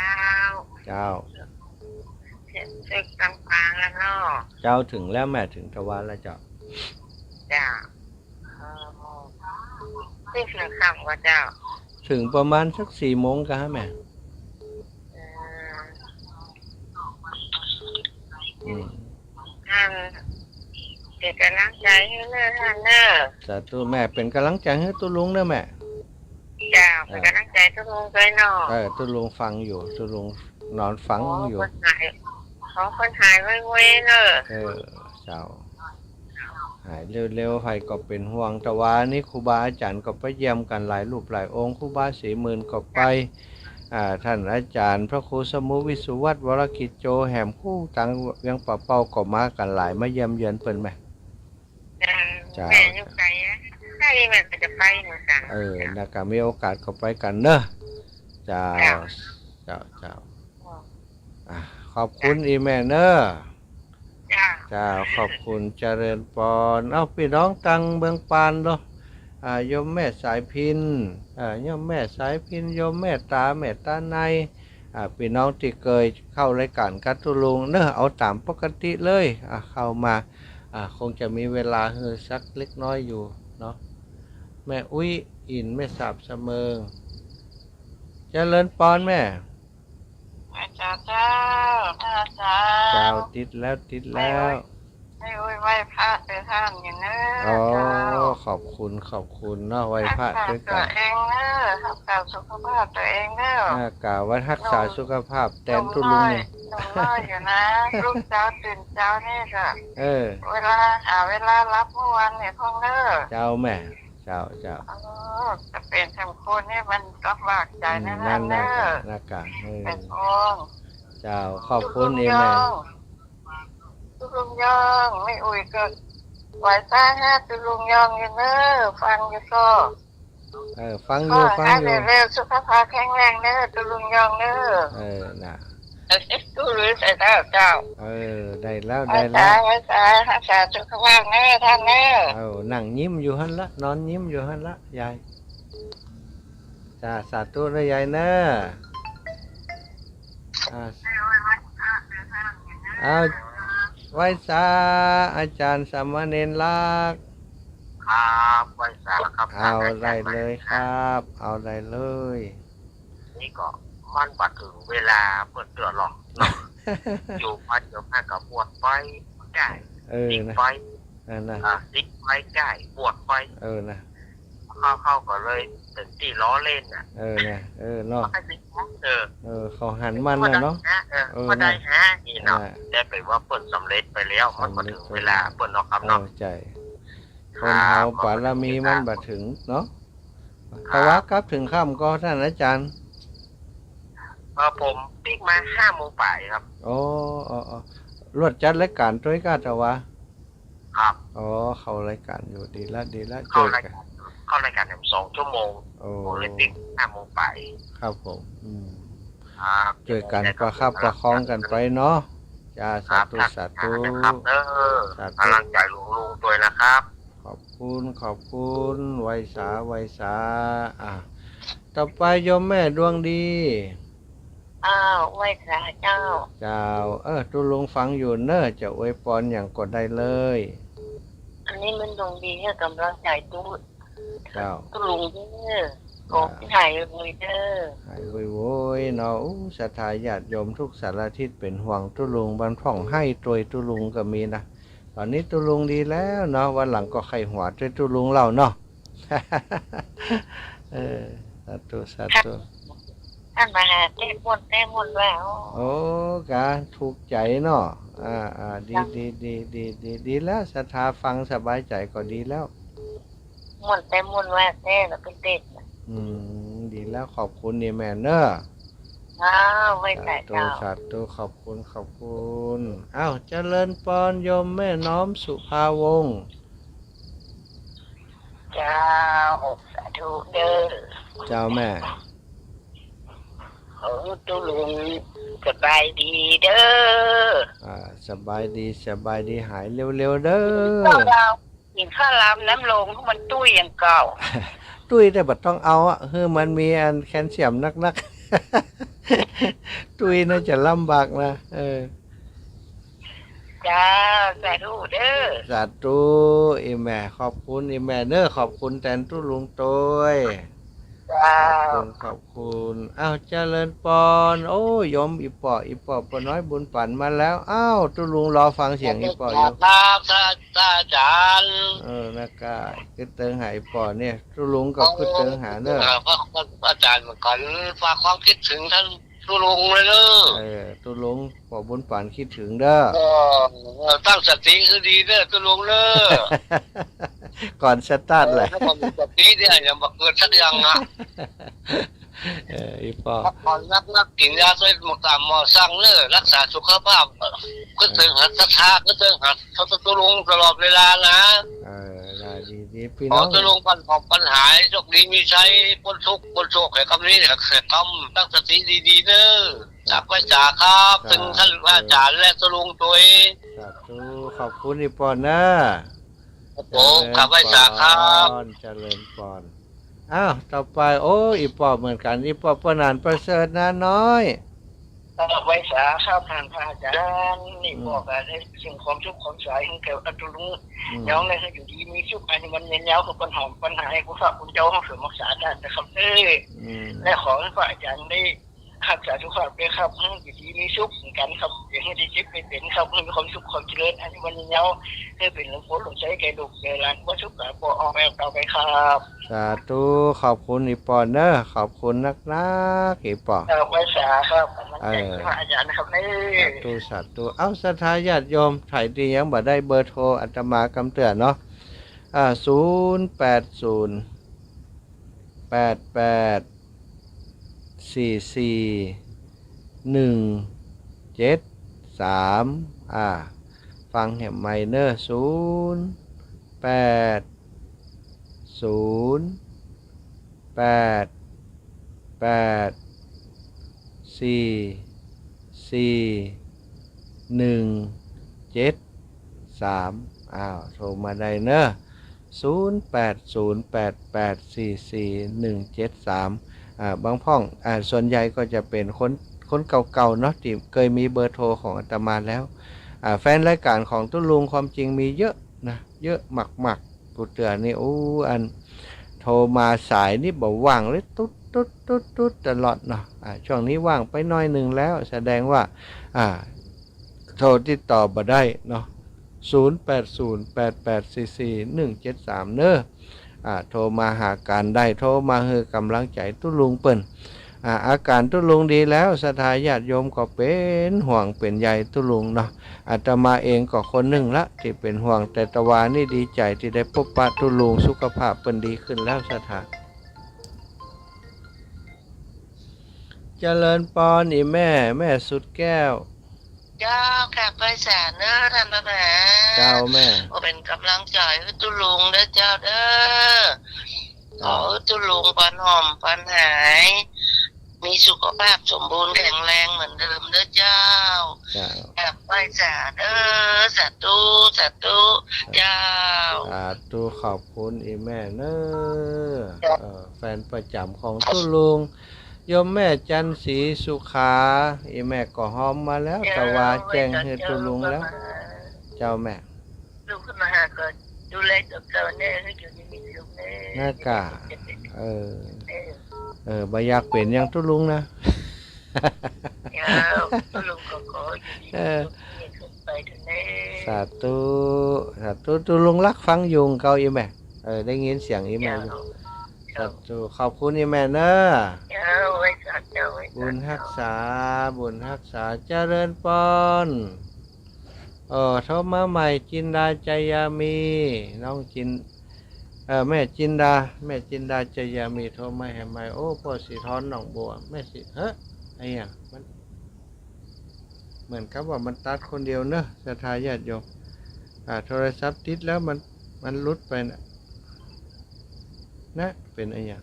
เจ้า เสร็จ เสร็จกลางๆ แล้วเนาะ เจ้า เถิงแล้วแม่ เถิงทวารแล้วเจ้า เจ้า เอ่อ ตี้เถิงค่ำกว่าเจ้า เถิงประมาณสักสี่โมงกะแม่ อืม อืม ท่านเป๋นก๋ำลังใจ๋หื้อเน่อ ท่านเน่อ สาธุแม่ เป๋นก๋ำลังใจ๋หื้อตุ๊ลุงเน่อแม่ เจ้า เป๋นก๋ำลังใจ๋ตุ๊ลุงตวยเนาะ เออ ตุ๊ลุงฟังอยู่ ตุ๊ลุงนอนฟังอยู่ ขอเปิ้นหาย ขอเปิ้นหายไวๆ เน่อ เออ เจ้า หายเร็วๆ ใผก็เป๋นห่วง แต่ว่านี่ครูบาอาจ๋ารย์ก็ไปเยี่ยมกั๋นหลายรูปหลายองค์ ครูบาศรีหมื่นก็ไป อ่า ต้านอาจ๋ารย์พระครูสมุห์ วิสุวัฒน์ วรกิจโจ แหมคู่ตางเวียงป่าเป้าก็มากั๋นหลาย มาเยี่ยมเยือนเปิ้นแม่ เจ้า เจ้า แม่อยู่ไก๋อะ ใก้แม่ก็จะไปเหมือนกั๋น เออ นะกะ มีโอกาสก็ไปกั๋นเน่อ เจ้า เจ้า เจ้า เจ้า อืม อ่ะ ขอบคุณ เจ้า อี่แม่เน่อ เจ้า เจ้า ขอบคุณ เจริญปอน เอ้า ปี้น้องตางเมืองปานเนาะ อ่า โยมแม่สายพิณ อ่า โยมแม่สายพิณ โยมแม่ต๋า แม่ต๋าใน อ่า ปี้น้องตี้เกยเข้ารายก๋านกับตุ๊ลุงเน่อ เอาต๋ามปกติเลย อ่า เข้ามา อ่า คงจะมีเวลาหื้อสักเล็กน้อยอยู่เนาะ แม่อุ๊ยอิน แม่สาบสะเมิง เจริญปอนแม่ ไหว้สาเจ้า พระอาจ๋ารย์ เจ้า ติดแล้ว ติดแล้ว แม่อุ๊ย แม่อุ๊ยไหว้พระเตอท่านอยู่เน่อ อ๋อ เจ้า ขอบคุณ ขอบคุณเนาะ ไหว้พระตวยกั๋น รักษาตั๋วเองเน่อ รักษาสุขภาพตั๋วเองเน่อ อ่า กะว่าฮักษาสุขภาพแตนตุ๊ลุงนี่ หนุ่มน้อย หนุ่มน้อยอยู่นะ ลุกเจ๊าตื่นเจ๊านี่ก็ เออ เวลา หาเวลาหลับเมื่อวานนี่พ่องเน่อ เจ้าแม่ เจ้า เจ้า เออ จะเป๋นสองคนนี่มันลำบากใจ๋ อืม นะ นั่น นั่น เน่อ นะกะ เออ เป๋นห่วง เจ้า ขอบคุณ ตุ๊ลุง อี่แม่ ตุ๊ลุงยอง แม่อุ๊ยก็ไหว้สาหาตุ๊ลุงยองอยู่เน่อ ฟังอยู่ก็ เออ ฟังอยู่ ขอหื้อ ฟังอยู่ หายเร็วๆ สุขภาพแข็งแรงเน่อ ตุ๊ลุงยองเน่อ เออ นะ เออ กู้หรือใส่เต้าเจ้า เออ ได้แล้ว ไหว้สา ได้แล้ว ไหว้สา รักษาสุขภาพเน้อท่านเน้อ เออ นั่งยิ้มอยู่หั้นละ นอนยิ้มอยู่หั้นละ ยาย จ้า สาธุนะยายเน้อ อ่า เอา ไหว้สาอาจ๋ารย์สามเณรลักษณ์ ครับ ไหว้สาครับ เอา อาจ๋ารย์ ได้เลยครับ เอาได้เลย นี่ก็มันบ่เถิงเวลาเปิ้นเตื้อหรอกเนาะ อยู่ไปอยู่มาก็บวชไปได้ เออ ติด นะ ไป เออ นะ อ่า ติดไปได้ บวชไป เออ นะ เข้า เข้าก็เลยเต็มตี้ล้อเล่นน่ะ เออ นะ เออ เนาะ ให้ติด เออ เออ เขาหันมันน่ะเนาะ เออ เออ ก็ได้ นะ ฮะ นี่เนาะ อ่า แต่ไปว่าเปิ้นสำเร็จไปแล้ว มันบ่เถิงเวลาเปิ้นเนาะครับเนาะ เออ ใจ้ ครับ คนเฮาบารมีมันบ่เถิงเนาะ ครับ แต่ว่ากลับเถิงค่ำก่อท่านอาจ๋ารย์ เออ ผมปิ๊กมาห้าโมงปลายครับ อ๋อ อ๋อ อ๋อ ลวดจัดรายก๋านตวยก้า แต่ว่า ครับ อ๋อ เข้ารายก๋านอยู่ ดีละ ดีละ เข้ารายก๋าน เจอกั๋น เข้ารายก๋านเนี่ยสองชั่วโมง โอ้ ผมเลยปิ๊กห้าโมงปลาย ครับผม อืม ครับ เจอกั๋น ประคับประคองกั๋นไปเนาะ จ้า สาธุ ครับ สาธุ ครับ เด้อ สาธุ ก๋ำลังใจ๋ลุงๆ ตวยนะครับ ขอบคุณ ขอบคุณ ไหว้สา ไหว้สา อ่ะ ต่อไปโยมแม่ดวงดี อ้าว ไหว้สาเจ้า เจ้า เออ ตุ๊ลุงฟังอยู่เน้อ จะอวยปอนหยังก็ได้เลย อันนี้มันดวงดีหื้อก๋ำลังใจ๋ตุ๊ เจ้า ตุ๊ลุงเน้อ ขอหื้อหายโวยเน้อ หายโวยๆ เนาะ อู้ ศรัทธาญาติโยมทุกสารทิศเป๋นห่วงตุ๊ลุง บางพ่องไห้ตวยตุ๊ลุงก็มีนะ ต๋อนนี้ตุ๊ลุงดีแล้วเนาะ วันหลังก็ใค่หัวตวยตุ๊ลุงเล่าเนาะ เออ สาธุ สาธุ ท่านมาหาเต้ม่วน เต้ม่วนแล้ว โอ้ กะถูกใจ๋เนาะ อ่า อ่า ดี ดี ดี ดี ดี ดีแล้ว ศรัทธาฟังสบายใจ๋ก็ดีแล้ว ม่วน เต้ม่วนว่าเต้แล้วเปิ้นเต้น อืม ดีแล้ว ขอบคุณนี่แม่เน้อ อ้าว ไหว้สาเจ้า สาธุ สาธุ ขอบคุณ ขอบคุณ อ้าว เจริญปอนโยมแม่น้อมสุภาวงศ์ เจ้า สาธุเน้อ เจ้าแม่ โอ้ ตุ๊ลุงสบายดีเน้อ อ่า สบายดี สบายดี หายเร็วๆ เน้อ เจ้าดาว กิ๋นข้าวหลามน้ำลง มันตุ้ยอย่างเก่า ตุ้ยแต่บ่ต้องเอาอะ หื้อมันมีอันแคลเซียมนักๆ ตุ้ยน่าจะลำบากนะ เออ เจ้า สาธุเน้อ สาธุ อี่แม่ ขอบคุณอี่แม่เน้อ ขอบคุณแตนตุ๊ลุงตวย เจ้า ขอบคุณ ขอบคุณ อ้าว เจริญปอน โอ้ โยมอี่ป้อ อี่ป้อป้อน้อยบุญปั๋นมาแล้ว อ้าว ตุ๊ลุงรอฟังเสียงอี่ป้ออยู่ ครับ ท่านอาจ๋ารย์ เออ นะก้า กึ๊ดเติงหาอี่ป้อเนี่ย ตุ๊ลุงก็กึ๊ดเติงหาเน้อ เออ พระอาจ๋ารย์เหมือนกั๋น ฝากความกึ๊ดเถิงท่านตุ๊ลุงเลยเน้อ เออ ตุ๊ลุง ป้อบุญปั๋นกึ๊ดเถิงเน้อ เออ ตั้งสติหื้อดีเน้อ ตุ๊ลุงเน้อ ก่อนสตาร์ทแหละ เออ ถ้าบ่มีสติเนี่ย ยังบ่เกิดสักอย่างอะ เออ อี่ป้อ พักผ่อนนักๆ กิ๋นยาใส่หมอต๋ามหมอสั่งเน้อ รักษาสุขภาพ กึ๊ดเถิงหาศรัทธา กึ๊ดเถิงหาตุ๊ลุงตลอดเวลานะ เออ ได้ ดีๆ พี่น้อง ขอตุ๊ลุงปันหอมปันหาย โชคดีมีชัย ป๊นทุกข์ป๊นโศก แห่งกำนี้ แห่งกำ ตั้งสติดีๆ เน้อ ครับ กราบไหว้สาครับ สาธุ เถิงท่านพระอาจ๋ารย์และตุ๊ลุงตวย สาธุ ขอบคุณอี่ป้อเน้อ ครับผม เจริญ กราบไหว้สาครับ ปอน เจริญปอน อ้าว ต่อไป โอ้ อี่ป้อเหมือนกั๋น อี่ป้อป้อหนานประเสริฐนาน้อย เออ ไหว้สาครับท่านพระอาจ๋ารย์ นี่ อืม ป้อก็ได้เสียงความสุขความใสหื้อแก่ตุ๊ลุง อืม ยองได้หื้ออยู่ดีมีสุข อายุมั่นยืนยาว หื้อปันหอมปันหาย ขอพระคุณเจ้าห้องเสริมรักษาต้านนะครับเน้อ อืม และขอหื้อพระอาจ๋ารย์ได้ ครับ สาธุครับ เด้อครับ หื้ออยู่ดีมีสุขเหมือนกั๋นครับ อย่าหื้อได้เจ็บได้เป๋นครับ หื้อมีความสุขความเจริญ อายุมั่นยืนยาว หื้อเป๋นหลวงปู่หลวงชัยแก่ลูกแก่หลาน บ่ทุกข์บ่ออกแนวต่อไปครับ สาธุ ขอบคุณอี่ป้อเน้อ ขอบคุณนักๆ อี่ป้อ ครับ ไหว้สาครับ กำลังใจ๋ เออ พระอาจ๋ารย์นะครับเน้อ สาธุ สาธุ เอ้า ศรัทธาญาติโยม ใผตี้ยังบ่ได้เบอร์โทรอาตมากำเตื้อเนาะ อ่า ศูนย์แปดศูนย์ แปดแปด สี่สี่ หนึ่งเจ็ดสาม อ่า ฟังแหมใหม่เน้อ ศูนย์แปดศูนย์ แปดแปด สี่ สี่ หนึ่ง เจ็ด สาม อ้าว โทรมาได้เนอะ ศูนย์ แปด ศูนย์ แปด แปด สี่ สี่ หนึ่ง เจ็ด สาม อ่า บางพ่อง อ่า ส่วนใหญ่ก็จะเป๋นคน คนเก่าๆ เนาะ ตี้เกยมีเบอร์โทรของอาตมาแล้ว อ่า แฟนรายก๋านของตุ๊ลุงความจริงมีเยอะนะ เยอะมากๆ กู๋เตื้อนี่ โอ้ อันโทรมาสายนี่บ่ว่างเลย ตุ๊ดตุ๊ดตุ๊ดตุ๊ดตลอดเนาะ อ่า ช่วงนี้ว่างไปหน่อยนึ่งแล้ว แสดงว่า อ่า โทรติดต่อบ่ได้เนาะ ศูนย์ แปด ศูนย์ แปด แปด สี่ สี่ หนึ่ง เจ็ด สาม เนอะ อ่า โทรมาหากั๋นได้ โทรมาหื้อกำลังใจ๋ตุ๊ลุงเปิ้น อ่า อาก๋านตุ๊ลุงดีแล้ว ศรัทธาญาติโยมก็เป๋นห่วงเป๋นใยตุ๊ลุงเนาะ อาตมาเองก็คนนึ่งละตี้เป๋นห่วง แต่ตะวานี้ดีใจ๋ตี้ได้ปบปะตุ๊ลุง สุขภาพเปิ้นดีขึ้นแล้ว ศรัทธา เจริญปอนอีแม่ แม่สุดแก้ว เจ้า กราบไหว้สาเนอะต้านพระมหา เจ้าแม่ ขอเป๋นก๋ำลังใจ๋หื้อตุ๊ลุงเด้อเจ้าเด้อ เจ้า ขอหื้อตุ๊ลุงปอนหอมปอนหาย มีสุขภาพสมบูรณ์แข็งแรงเหมือนเดิมเด้อเจ้า เจ้า กราบไหว้สาเด้อ สาธุ สาธุ เจ้า สาธุ ขอบคุณอีแม่เนอะ เจ้า เอ่อ แฟนประจ๋ำของตุ๊ลุง โยมแม่จันทร์ศรีสุขา อีแม่ก็ฮอมมาแล้ว เจ้า ตะวาแจ้งหื้อตุ๊ลุงแล้ว เจ้าแม่ ลูกขึ้นมาหาก็ดูแลตัวเก่าแน่ หื้ออยู่ดีมีสุขแน่ นะก่า เออ เออ เออ บ่อยากเป๋นอย่างตุ๊ลุงนะ เจ้า ตุ๊ลุงก็ขออยู่ดี เออ มีสุขไปเถอะแน่ สาธุ สาธุ ตุ๊ลุงลักฟังอยู่เก่าอีแม่ เออ ได้ยินเสียงอีแม่อยู่ เจ้า สาธุ ขอบคุณอีแม่เนอะ เจ้า ไหว้สาเจ้า ไหว้สาเจ้า บุญฮักษา บุญฮักษา เจริญปอน เออ โทรมาใหม่ จินดา ชัยยามี น้องจิน เออ แม่จินดา แม่จินดา ชัยยามี โทรมาแหมใหม่ โอ้ ป้อศรีทรหนองบัว แม่ศรี เฮ้อ อะหยัง มัน เหมือนกับว่ามันตัดคนเดียวเนอะ ศรัทธาญาติโยม อ่า โทรศัพท์ติดแล้วมัน มันหลุดไปน่ะ นะ เป๋นอะหยัง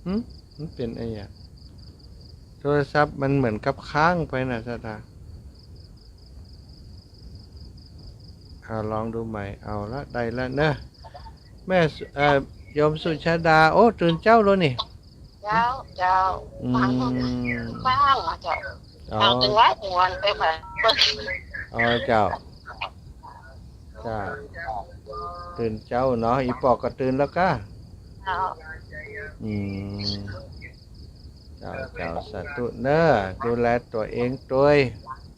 หึ มันเป๋นอะหยัง โทรศัพท์มันเหมือนกับค้างไปน่ะ ศรัทธา เอา ลองดูใหม่ เอาละ ได้ละเนอะ แม่สุ เอ่อ โยมสุชาดา โอ้ ตื่นเจ๊าแล้วนี่ เจ้า เจ้า อืม ฟัง ฟังอะเจ้า อ๋อ ฟังตึงหลายวันไปค่ะ อ๋อ เจ้า เจ้า ตื่นเจ๊าเนาะ อีปอก็ตื่นแล้วก้า เจ้า อืม เจ้า เจ้า สาธุเนอะ ดูแลตั๋วเองตวย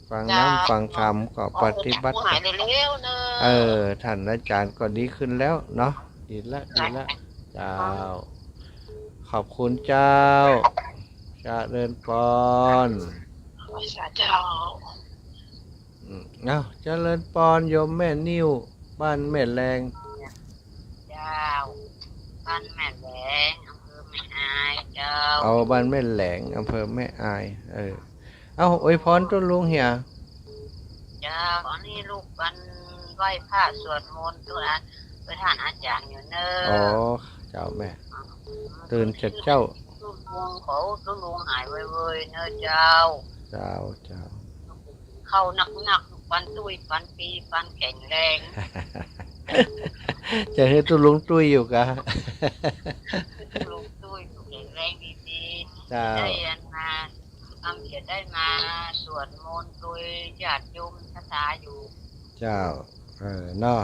ฟังน้ำ เจ้า ฟังธรรมก็ปฏิบัติ ขอหื้อหายเร็วๆ เนอะ เออ ต้านอาจ๋ารย์ก็ดีขึ้นแล้วเนาะ ดีละ ดีละ เจ้า ขอบคุณเจ้า เจริญปอน สาธุเจ้า อืม เอ้า เจริญปอนโยมแม่นิ่ว บ้านแม่แลง เจ้า บ้านแม่แลง อำเภอแม่อาย เจ้า เอา บ้านแม่แลง อำเภอแม่อาย เออ เอ้า อวยพรตุ๊ลุงเหีย เจ้า อันนี้ลูกอันไหว้พระสวดมนต์ตุ๊ลุง ไปต้านอาจ๋ารย์อยู่เนอะ อ๋อ เจ้าแม่ ตื่นเจ๊า ตุ๊ลุง ขอตุ๊ลุงหายไวๆ เนอะเจ้า เจ้า เจ้า เข้านักๆ ปันตุ้ย ปันปี ปันแข็งแรง จะหื้อตุ๊ลุงตุ้ยอยู่กา ตุ๊ลุงตุ้ย แข็งแรงดีๆ เจ้า ได้อันมา ทำเสียได้มาสวดมนต์โดยญาติโยมศรัทธาอยู่ เจ้า เออ เนาะ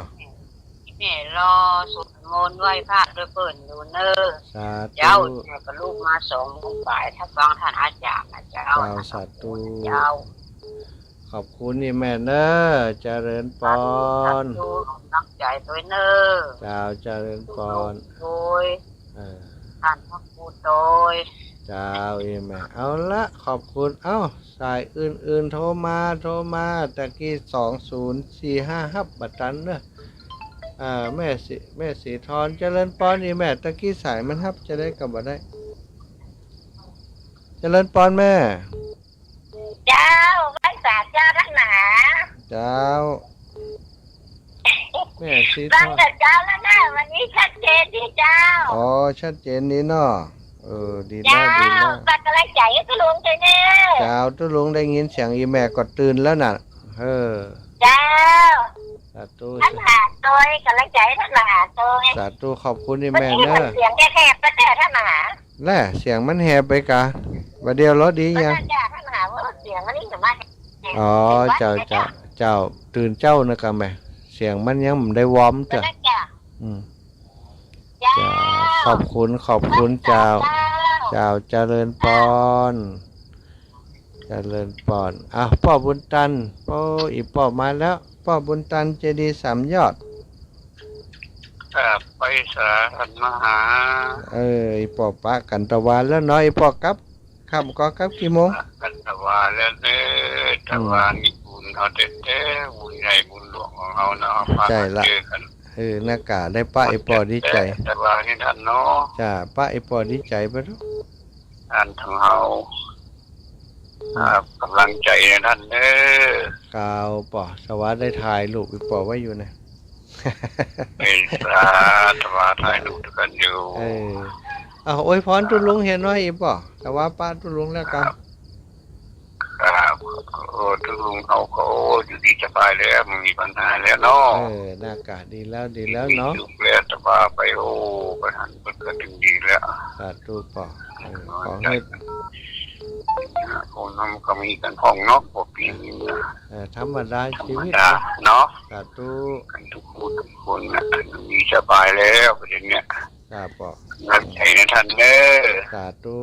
แม่รอสวดมนต์ไหว้พระโดยเปิ้นอยู่เนอะ สาธุ เจ้า แม่ก็ลุกมาสองโมงปาย ถ้าฟังต้านอาจ๋ารย์นะเจ้า เจ้า สาธุ เจ้า ขอบคุณนี่แม่เนอะ เจริญปอน สาธุ สาธุ ขอบใจตวยเนอะ เจ้า เจริญปอน โดย เออ ต้านพระครูโตย เจ้า อีแม่ เอาละ ขอบคุณ เอ้า สายอื่นๆ โทรมา โทรมา ตะกี้สองศูนย์สี่ห้า ฮับบ่ตันเนอะ อ่า แม่ศรี แม่ศรีทร เจริญปอนอีแม่ ตะกี้สายมันฮับจะได้กับบ่ได้ เจริญปอนแม่ เจ้า ไหว้สาเจ้าต้านหนา เจ้า แม่สีทอง ฟังแต่เจ๊าแล้วนะ วันนี้ชัดเจนดีเจ้า อ๋อ ชัดเจนดีเนาะ เออ ดีแล้ว เจ้า ดีแล้ว ฝากกำลังใจ๋ให้ตุ๊ลุงด้วยเน่อ เจ้า ตุ๊ลุงได้ยินเสียงอี่แม่ก็ตื่นแล้วน่ะ เออ เจ้า สาธุ ท่านมหาโตย กำลังใจ๋ให้ท่านมหาโตย สาธุ ขอบคุณอี่แม่เน่อ วันนี้เสียงแหบๆ ก็เจ้า ท่านมหา แหละ เสียงมันแหบไปกา บ่าเดี่ยวลอดียัง ก็เจ้า ท่านมหา ว่าเสียงมันนี่สามารถ อ๋อ เจ้า เจ้า เจ้า ตื่นเจ๊านะกาแม่ เสียงมันยังบ่ได้วอร์มเตื้อ ก็เจ้า อืม เจ้า เจ้า ขอบคุณ ขอบคุณเจ้า เจ้า เจ้า เจริญปอน เจริญปอน อ้าว ป้อบุญตัน โอ้ อี่ป้อมาแล้ว ป้อบุญตันเจดีย์สามยอด ครับ ไปสาท่านมหา เออ อี่ป้อปะกั๋นตะวาแล้วเนาะ อี่ป้อกลับ ค่ำก็กลับกี่โมง ปะกั๋นตะวาแล้วเน่อ ตะวา อืม นี่บุญเฮาแต๊ๆ บุญใหญ่บุญหลวงของเฮาเนาะ ใจ้ละ ปะกั๋นเจอกั๋น เออ นาก๋า ได้ปะอี่ป้อดีใจ๋ ตะวานี่ท่านเนาะ จ้า ปะอี่ป้อดีใจ๋ไปแล้ว อันทางเฮา อืม อ่า กำลังใจ๋นะท่านเน่อ กล่าวป้อ สวาได้ถ่ายรูปอี่ป้อไว้อยู่นะ เออ สาธุ ถ่ายรูปกั๋นอยู่ เออ เอา อวยพรตุ๊ลุงเหียน้อยอี่ป้อ สวาปะตุ๊ลุงแล้วกั๋น ครับ โอ้ ตุ๊ลุงเฮาก็ โอ้ อยู่ดีสบายแล้ว บ่มีปัญหาแล้วเนาะ เออ นาก๋า ดีแล้ว ดีแล้วเนาะ สุขแล้ว สบายไป โอ้ ไปหันเปิ้นก็ถึงดีแล้ว สาธุป้อ เออ ขอหื้อ คนเฮามันก็มีกั๋นพ่องเนาะ ป้อปิ๊ง เออ ธรรมดา ธรรมดา ชีวิตเนาะ เนาะ สาธุ กั๋นกู้กู้กู้คนนะ อยู่ดีสบายแล้ว ประเดี๋ยวเนี้ย ครับป้อ ขอบใจ๋นะท่านเน่อ สาธุ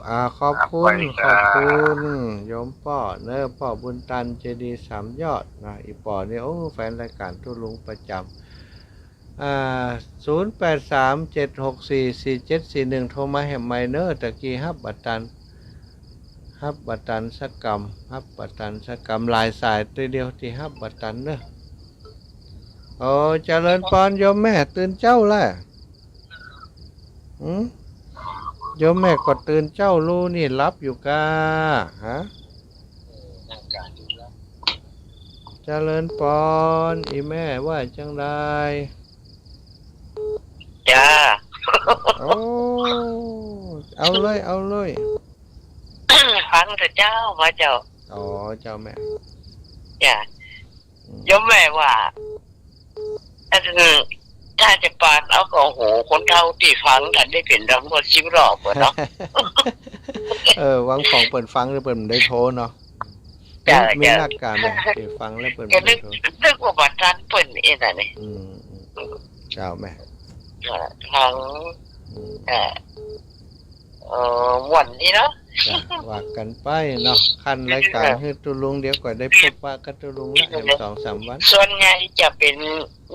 อ่า ขอบคุณ ครับ ขอบคุณ โยมป้อเน่อ ป้อบุญตันเจดีย์สามยอดนะ อี่ป้อนี่ โอ้ แฟนรายก๋านตุ๊ลุงประจ๋ำ อ่า ศูนย์แปดสามเจ็ดหกสี่สี่เจ็ดสี่หนึ่ง โทรมาแหมใหม่เน่อ ตะกี้ฮับบ่ตัน ฮับบ่ตันสักกำ ฮับบ่ตันสักกำ หลายสายตี้เดียวตี้ฮับบ่ตันเน่อ โอ้ เจริญปอน โยมแม่ตื่นเจ๊าแล้ว หืม โยมแม่ก็ตื่นเจ๊า ลูกนี่หลับอยู่ก้า ฮะ เจริญปอน อี่แม่ว่าจังใด จ้า โอ้ เอาเลย เอาเลย ฟังเต๊อะเจ้า ว่าเจ้า อ๋อ เจ้าแม่ จ้า อืม โยมแม่ว่า อัน ถ้าจะปานเอาก็ โอ้โห คนเฒ่าตี้ฟังตันได้เป๋นตำรวจสิบรอบอะเนาะ เออ หวังของเปิ้นฟังแล้วเปิ้นได้โทรเนาะ จ้า มี มี จ้า นัดก๋านแหม ตี้ฟังแล้วเปิ้น ก็นึก ได้โทร นึกว่าบ่ตันเปิ้นเองนะนี่ อืม อืม เจ้าแม่ เออ ฟัง อืม เออ เออ ม่วนดีเนาะ จ้ะ ว่ากั๋นไปเนาะ คั่นรายก๋านหื้อตุ๊ลุง เดี๋ยวก็ได้พบปะกับตุ๊ลุงละ แหมสองสามวัน ส่วนใหญ่จะเป๋น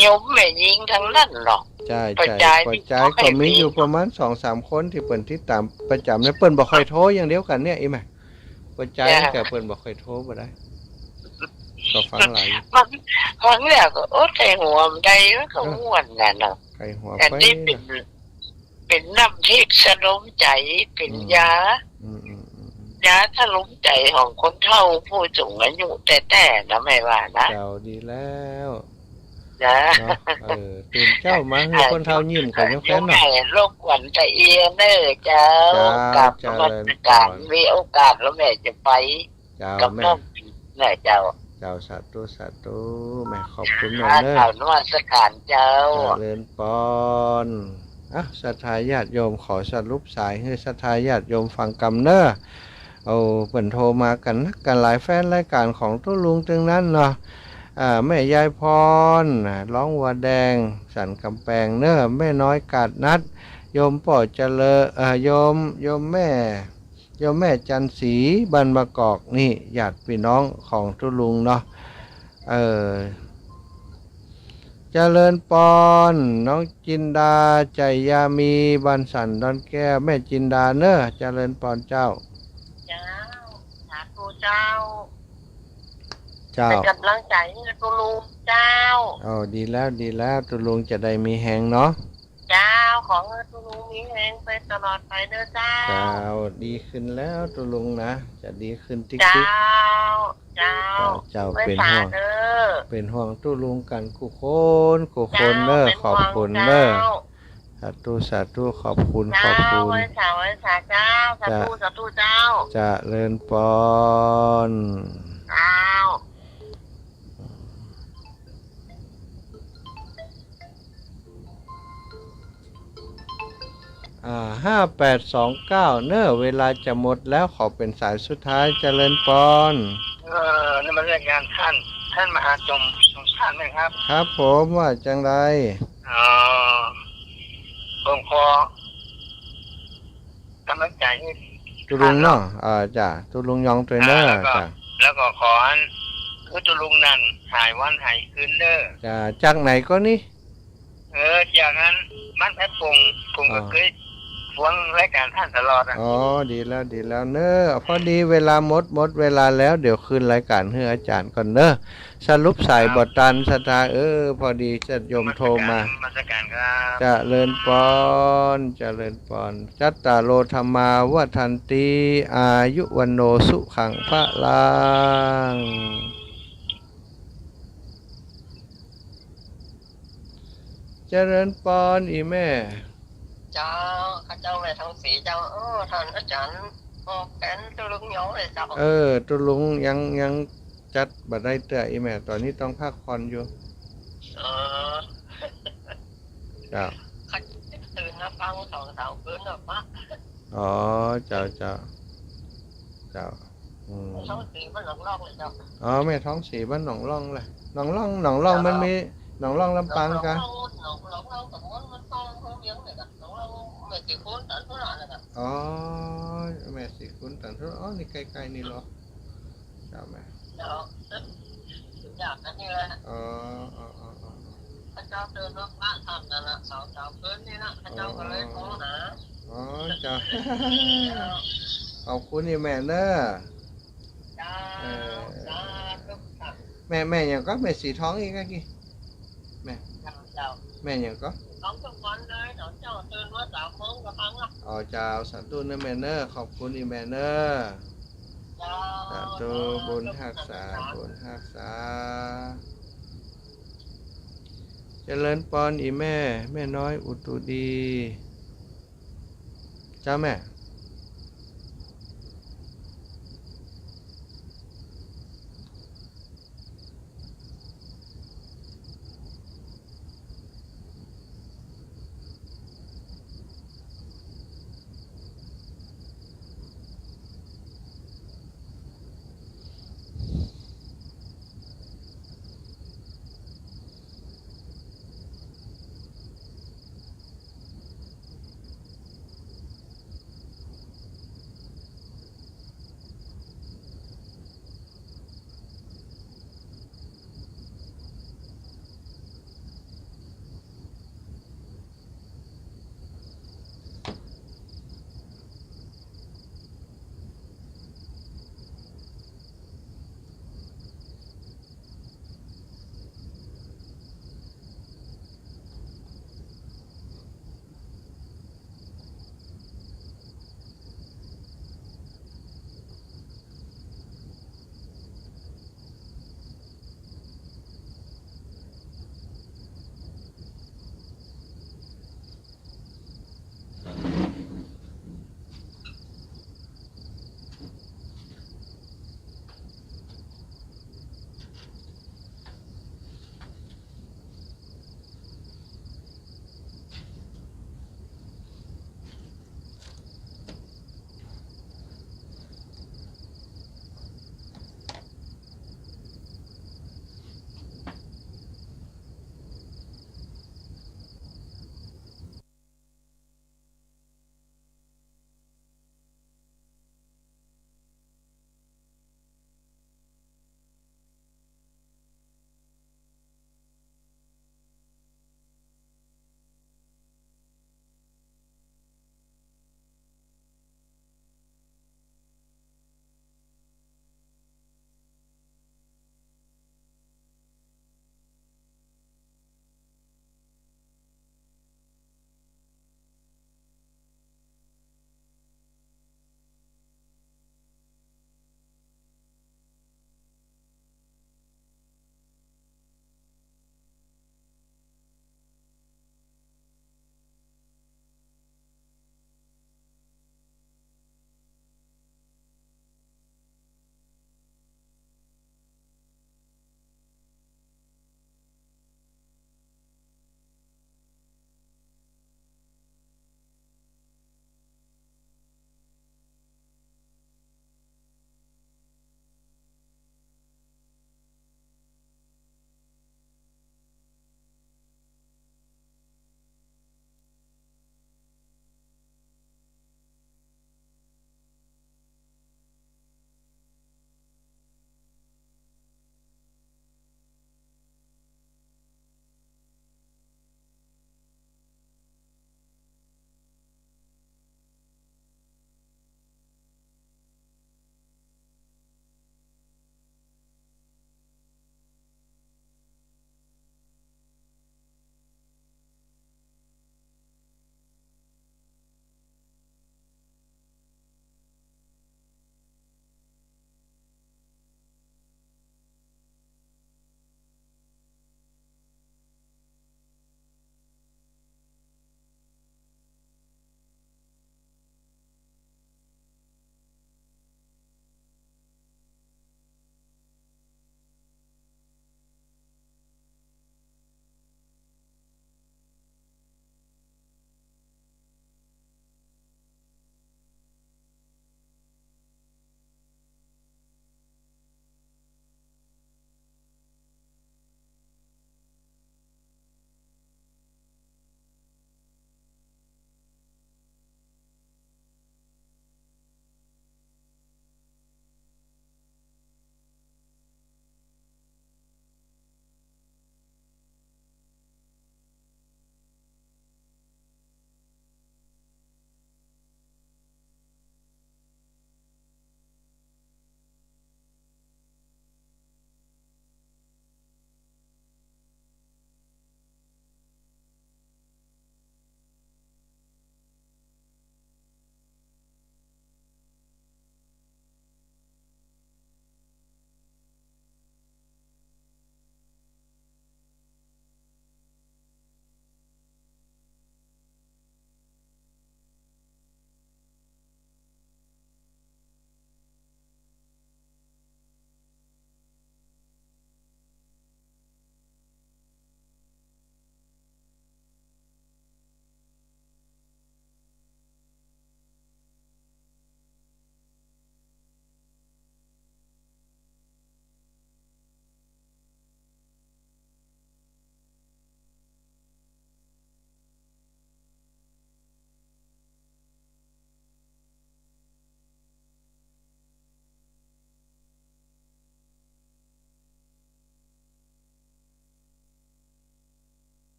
โยมแม่ญิงตังนั้นเนาะ ใจ้ ใจ้ ป้อจาย ป้อจายก็มีอยู่ประมาณสองสามคนตี้เปิ้นติดต๋ามประจ๋ำเนี่ย เปิ้นบ่ค่อยโทรอย่างเดียวกั๋นเนี่ย อี่แม่ ป้อจาย จ้ะ แต่เปิ้นบ่ค่อยโทรบ่ได้ ก็ฟังหลายอยู่ ฟัง ฟังแล้วก็ โอ้ ใค่หัวบ่ได้ มันก็ เออ ม่วนน่ะเนาะ ใค่หัว แต่ ไป นี่เป๋น เป๋นน้ำทิพย์สลมใจ๋ เป๋น อืม ยา อืม อืม อืม อืม ยาสลมใจ๋ของคนเฒ่าผู้สูงอายุแต๊ๆ นะ แม่ว่านะ เจ้า ดีแล้ว จ้า เนาะ เออ ตื่นเจ๊ามาหื้อคนเฒ่ายิ้มกั๋นยังแฟนเนาะ เออ รบกวนตะเอียเน่อเจ้า เจ้า กราบนมัสก๋าน เจริญปอน มีโอกาสแล้วแม่จะไป เจ้า กับ แม่ น้องแม่เจ้า เจ้า สาธุ สาธุ แม่ ขอบคุณแม่เน่อ กราบนมัสก๋านเจ้า เจริญปอน อ่ะ ศรัทธาญาติโยม ขอสรุปสายหื้อศรัทธาญาติโยมฟังกำเน่อ เอา เปิ้นโทรมากั๋นนักกั๋นหลาย แฟนรายก๋านของตุ๊ลุงตึงนั้นเนาะ อ่า แม่ยายพร ร้องวัวแดง สันก๋ำแปงเน่อ แม่น้อยกาดนัด โยมป้อเจริญ เอ่อ โยม โยมแม่ โยมแม่จันทร์ศรี บ้านมะกอก นี่ญาติปี้น้องของตุ๊ลุงเนาะ เออ เจริญปอน น้องจินดา ไจยามี บ้านสันดอนแก้ว แม่จินดาเน่อ เจริญปอนเจ้า เจ้า สาธุเจ้า เจ้า เป๋นก๋ำลังใจ๋หื้อตุ๊ลุงเจ้า อ๋อ ดีแล้ว ดีแล้ว ตุ๊ลุงจะได้มีแฮงเนาะ เจ้า ขอหื้อตุ๊ลุงมีแฮงไปตลอดไปเน่อเจ้า เจ้า ดีขึ้นแล้วตุ๊ลุงนะ จะดีขึ้นติ๊กๆ เจ้า เจ้า เจ้า เจ้า ไหว้สาเน่อ เป๋นห่วงตุ๊ลุงกั๋นกู้คนกู้คนเน่อ เจ้า เป๋นห่วง ขอบคุณเน่อ เจ้า สาธุ สาธุ ขอบคุณ เจ้า ขอบคุณ ไหว้สา ไหว้สาเจ้า สาธุ เจ้า สาธุเจ้า เจริญปอน เจ้า อ่า ห้าแปดสองเก้า เน่อ เวลาจะหมดแล้ว ขอเป๋นสายสุดท้าย เจริญปอน เออ นมัสก๋านต้าน ต้านมหาสม สมชาติไหมครับ ครับผม ว่าจังใด อ๋อ ผมขอ ก๋ำลังใจ๋หื้อตุ๊ลุงเนาะ อ่า จ้ะ ตุ๊ลุงยองตวยเน่อ อ่า แล้วก็ จ้ะ แล้วก็ขออัน หื้อตุ๊ลุงนั้น หายวันหายคืนเน่อ จ้ะ จากไหนก็นี่ เออ จากอัน บ้านแพะปง ผมก็ อ๋อ เกยฟังรายก๋านต้านตลอดอะ อ๋อ ดีแล้ว ดีแล้วเน่อ พอดีเวลาหมด หมดเวลาแล้ว เดี๋ยวคืนรายก๋านหื้ออาจ๋ารย์ก่อนเน่อ สรุปสาย ครับ บ่ตัน ศรัทธา เออ พอดีญาติโยมโทรมา นมัสก๋าน นมัสก๋านครับ เจริญปอน เจริญปอน จัตตาโร ธัมมา วัฑฒันติ อายุ วัณโณ สุขัง พลัง เจริญปอน อี่แม่ เจ้า ข้าเจ้าแม่ทองศรีเจ้า โอ้ ต้านอาจ๋ารย์ บอกแต๋ตุ๊ลุงยองเลยเจ้า เออ ตุ๊ลุงยัง ยังจัดบ่ได้เตื้อ อี่แม่ ต๋อนนี้ต้องพักผ่อนอยู่ อ๋อ เจ้า ข้าตื่นมาฟังสองสามคืนแล้วปะ อ๋อ เจ้า เจ้า เจ้า อืม ทองศรีบ้านหนองล่องเลยเจ้า อ๋อ แม่ทองศรีบ้านหนองล่องแหละ หนองล่อง หนองล่อง เจ้า มันมี หนองล่องลำปางกะ หนองล่อง หนองล่องกับมัน มันต้องเพิ่มเลี้ยงเลยนะ หนองล่องแม่ศรีคูณตันทุระเลยนะ อ๋อ แม่ศรีคูณตันทุระ อ๋อ นี่ใกล้ๆ นี่เหรอ เจ้าแม่ เจ้า อยากอันนี้แหละ อ๋อ อ๋อ อ๋อ อ๋อ ข้าเจ้าตื่นมาพระธรรมนั่นน่ะ สองสามคืนนี่นะ ข้าเจ้าก็เลยโทรหา อ๋อ เจ้า ขอบคุณอี่แม่เน่อ เจ้า เออ สาธุค่ะ แม่ แม่หยังก็ แม่สีทองอีกอะกี้ แม่ เจ้า เจ้า แม่หยังก็ ของทุกวันเลย เจ้า เจ้าตื่นมาสามโมงก็ฟังละ อ๋อ เจ้า สาธุเน่อแม่เน่อ ขอบคุณอี่แม่เน่อ เจ้า สาธุ เจ้า บุญฮักษา เจ้า บุญฮักษา เจริญปอนอี่แม่ แม่น้อยอุตุดี เจ้าแม่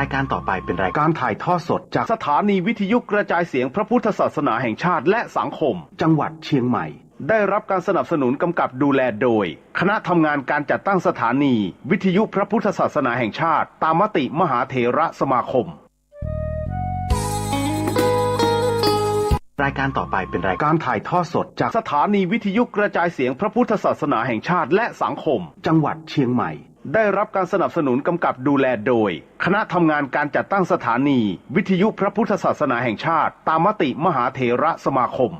รายการต่อไปเป็นรายการถ่ายทอดสดจากสถานีวิทยุกระจายเสียงพระพุทธศาสนาแห่งชาติและสังคม จังหวัดเชียงใหม่ ได้รับการสนับสนุนกำกับดูแลโดย คณะทำงานการจัดตั้งสถานีวิทยุพระพุทธศาสนาแห่งชาติ ตามมติมหาเถรสมาคม รายการต่อไปเป็นรายการถ่ายทอดสดจากสถานีวิทยุกระจายเสียงพระพุทธศาสนาแห่งชาติและสังคม จังหวัดเชียงใหม่ ได้รับการสนับสนุนกำกับดูแลโดย คณะทำงานการจัดตั้งสถานีวิทยุพระพุทธศาสนาแห่งชาติ ตามมติมหาเถรสมาคม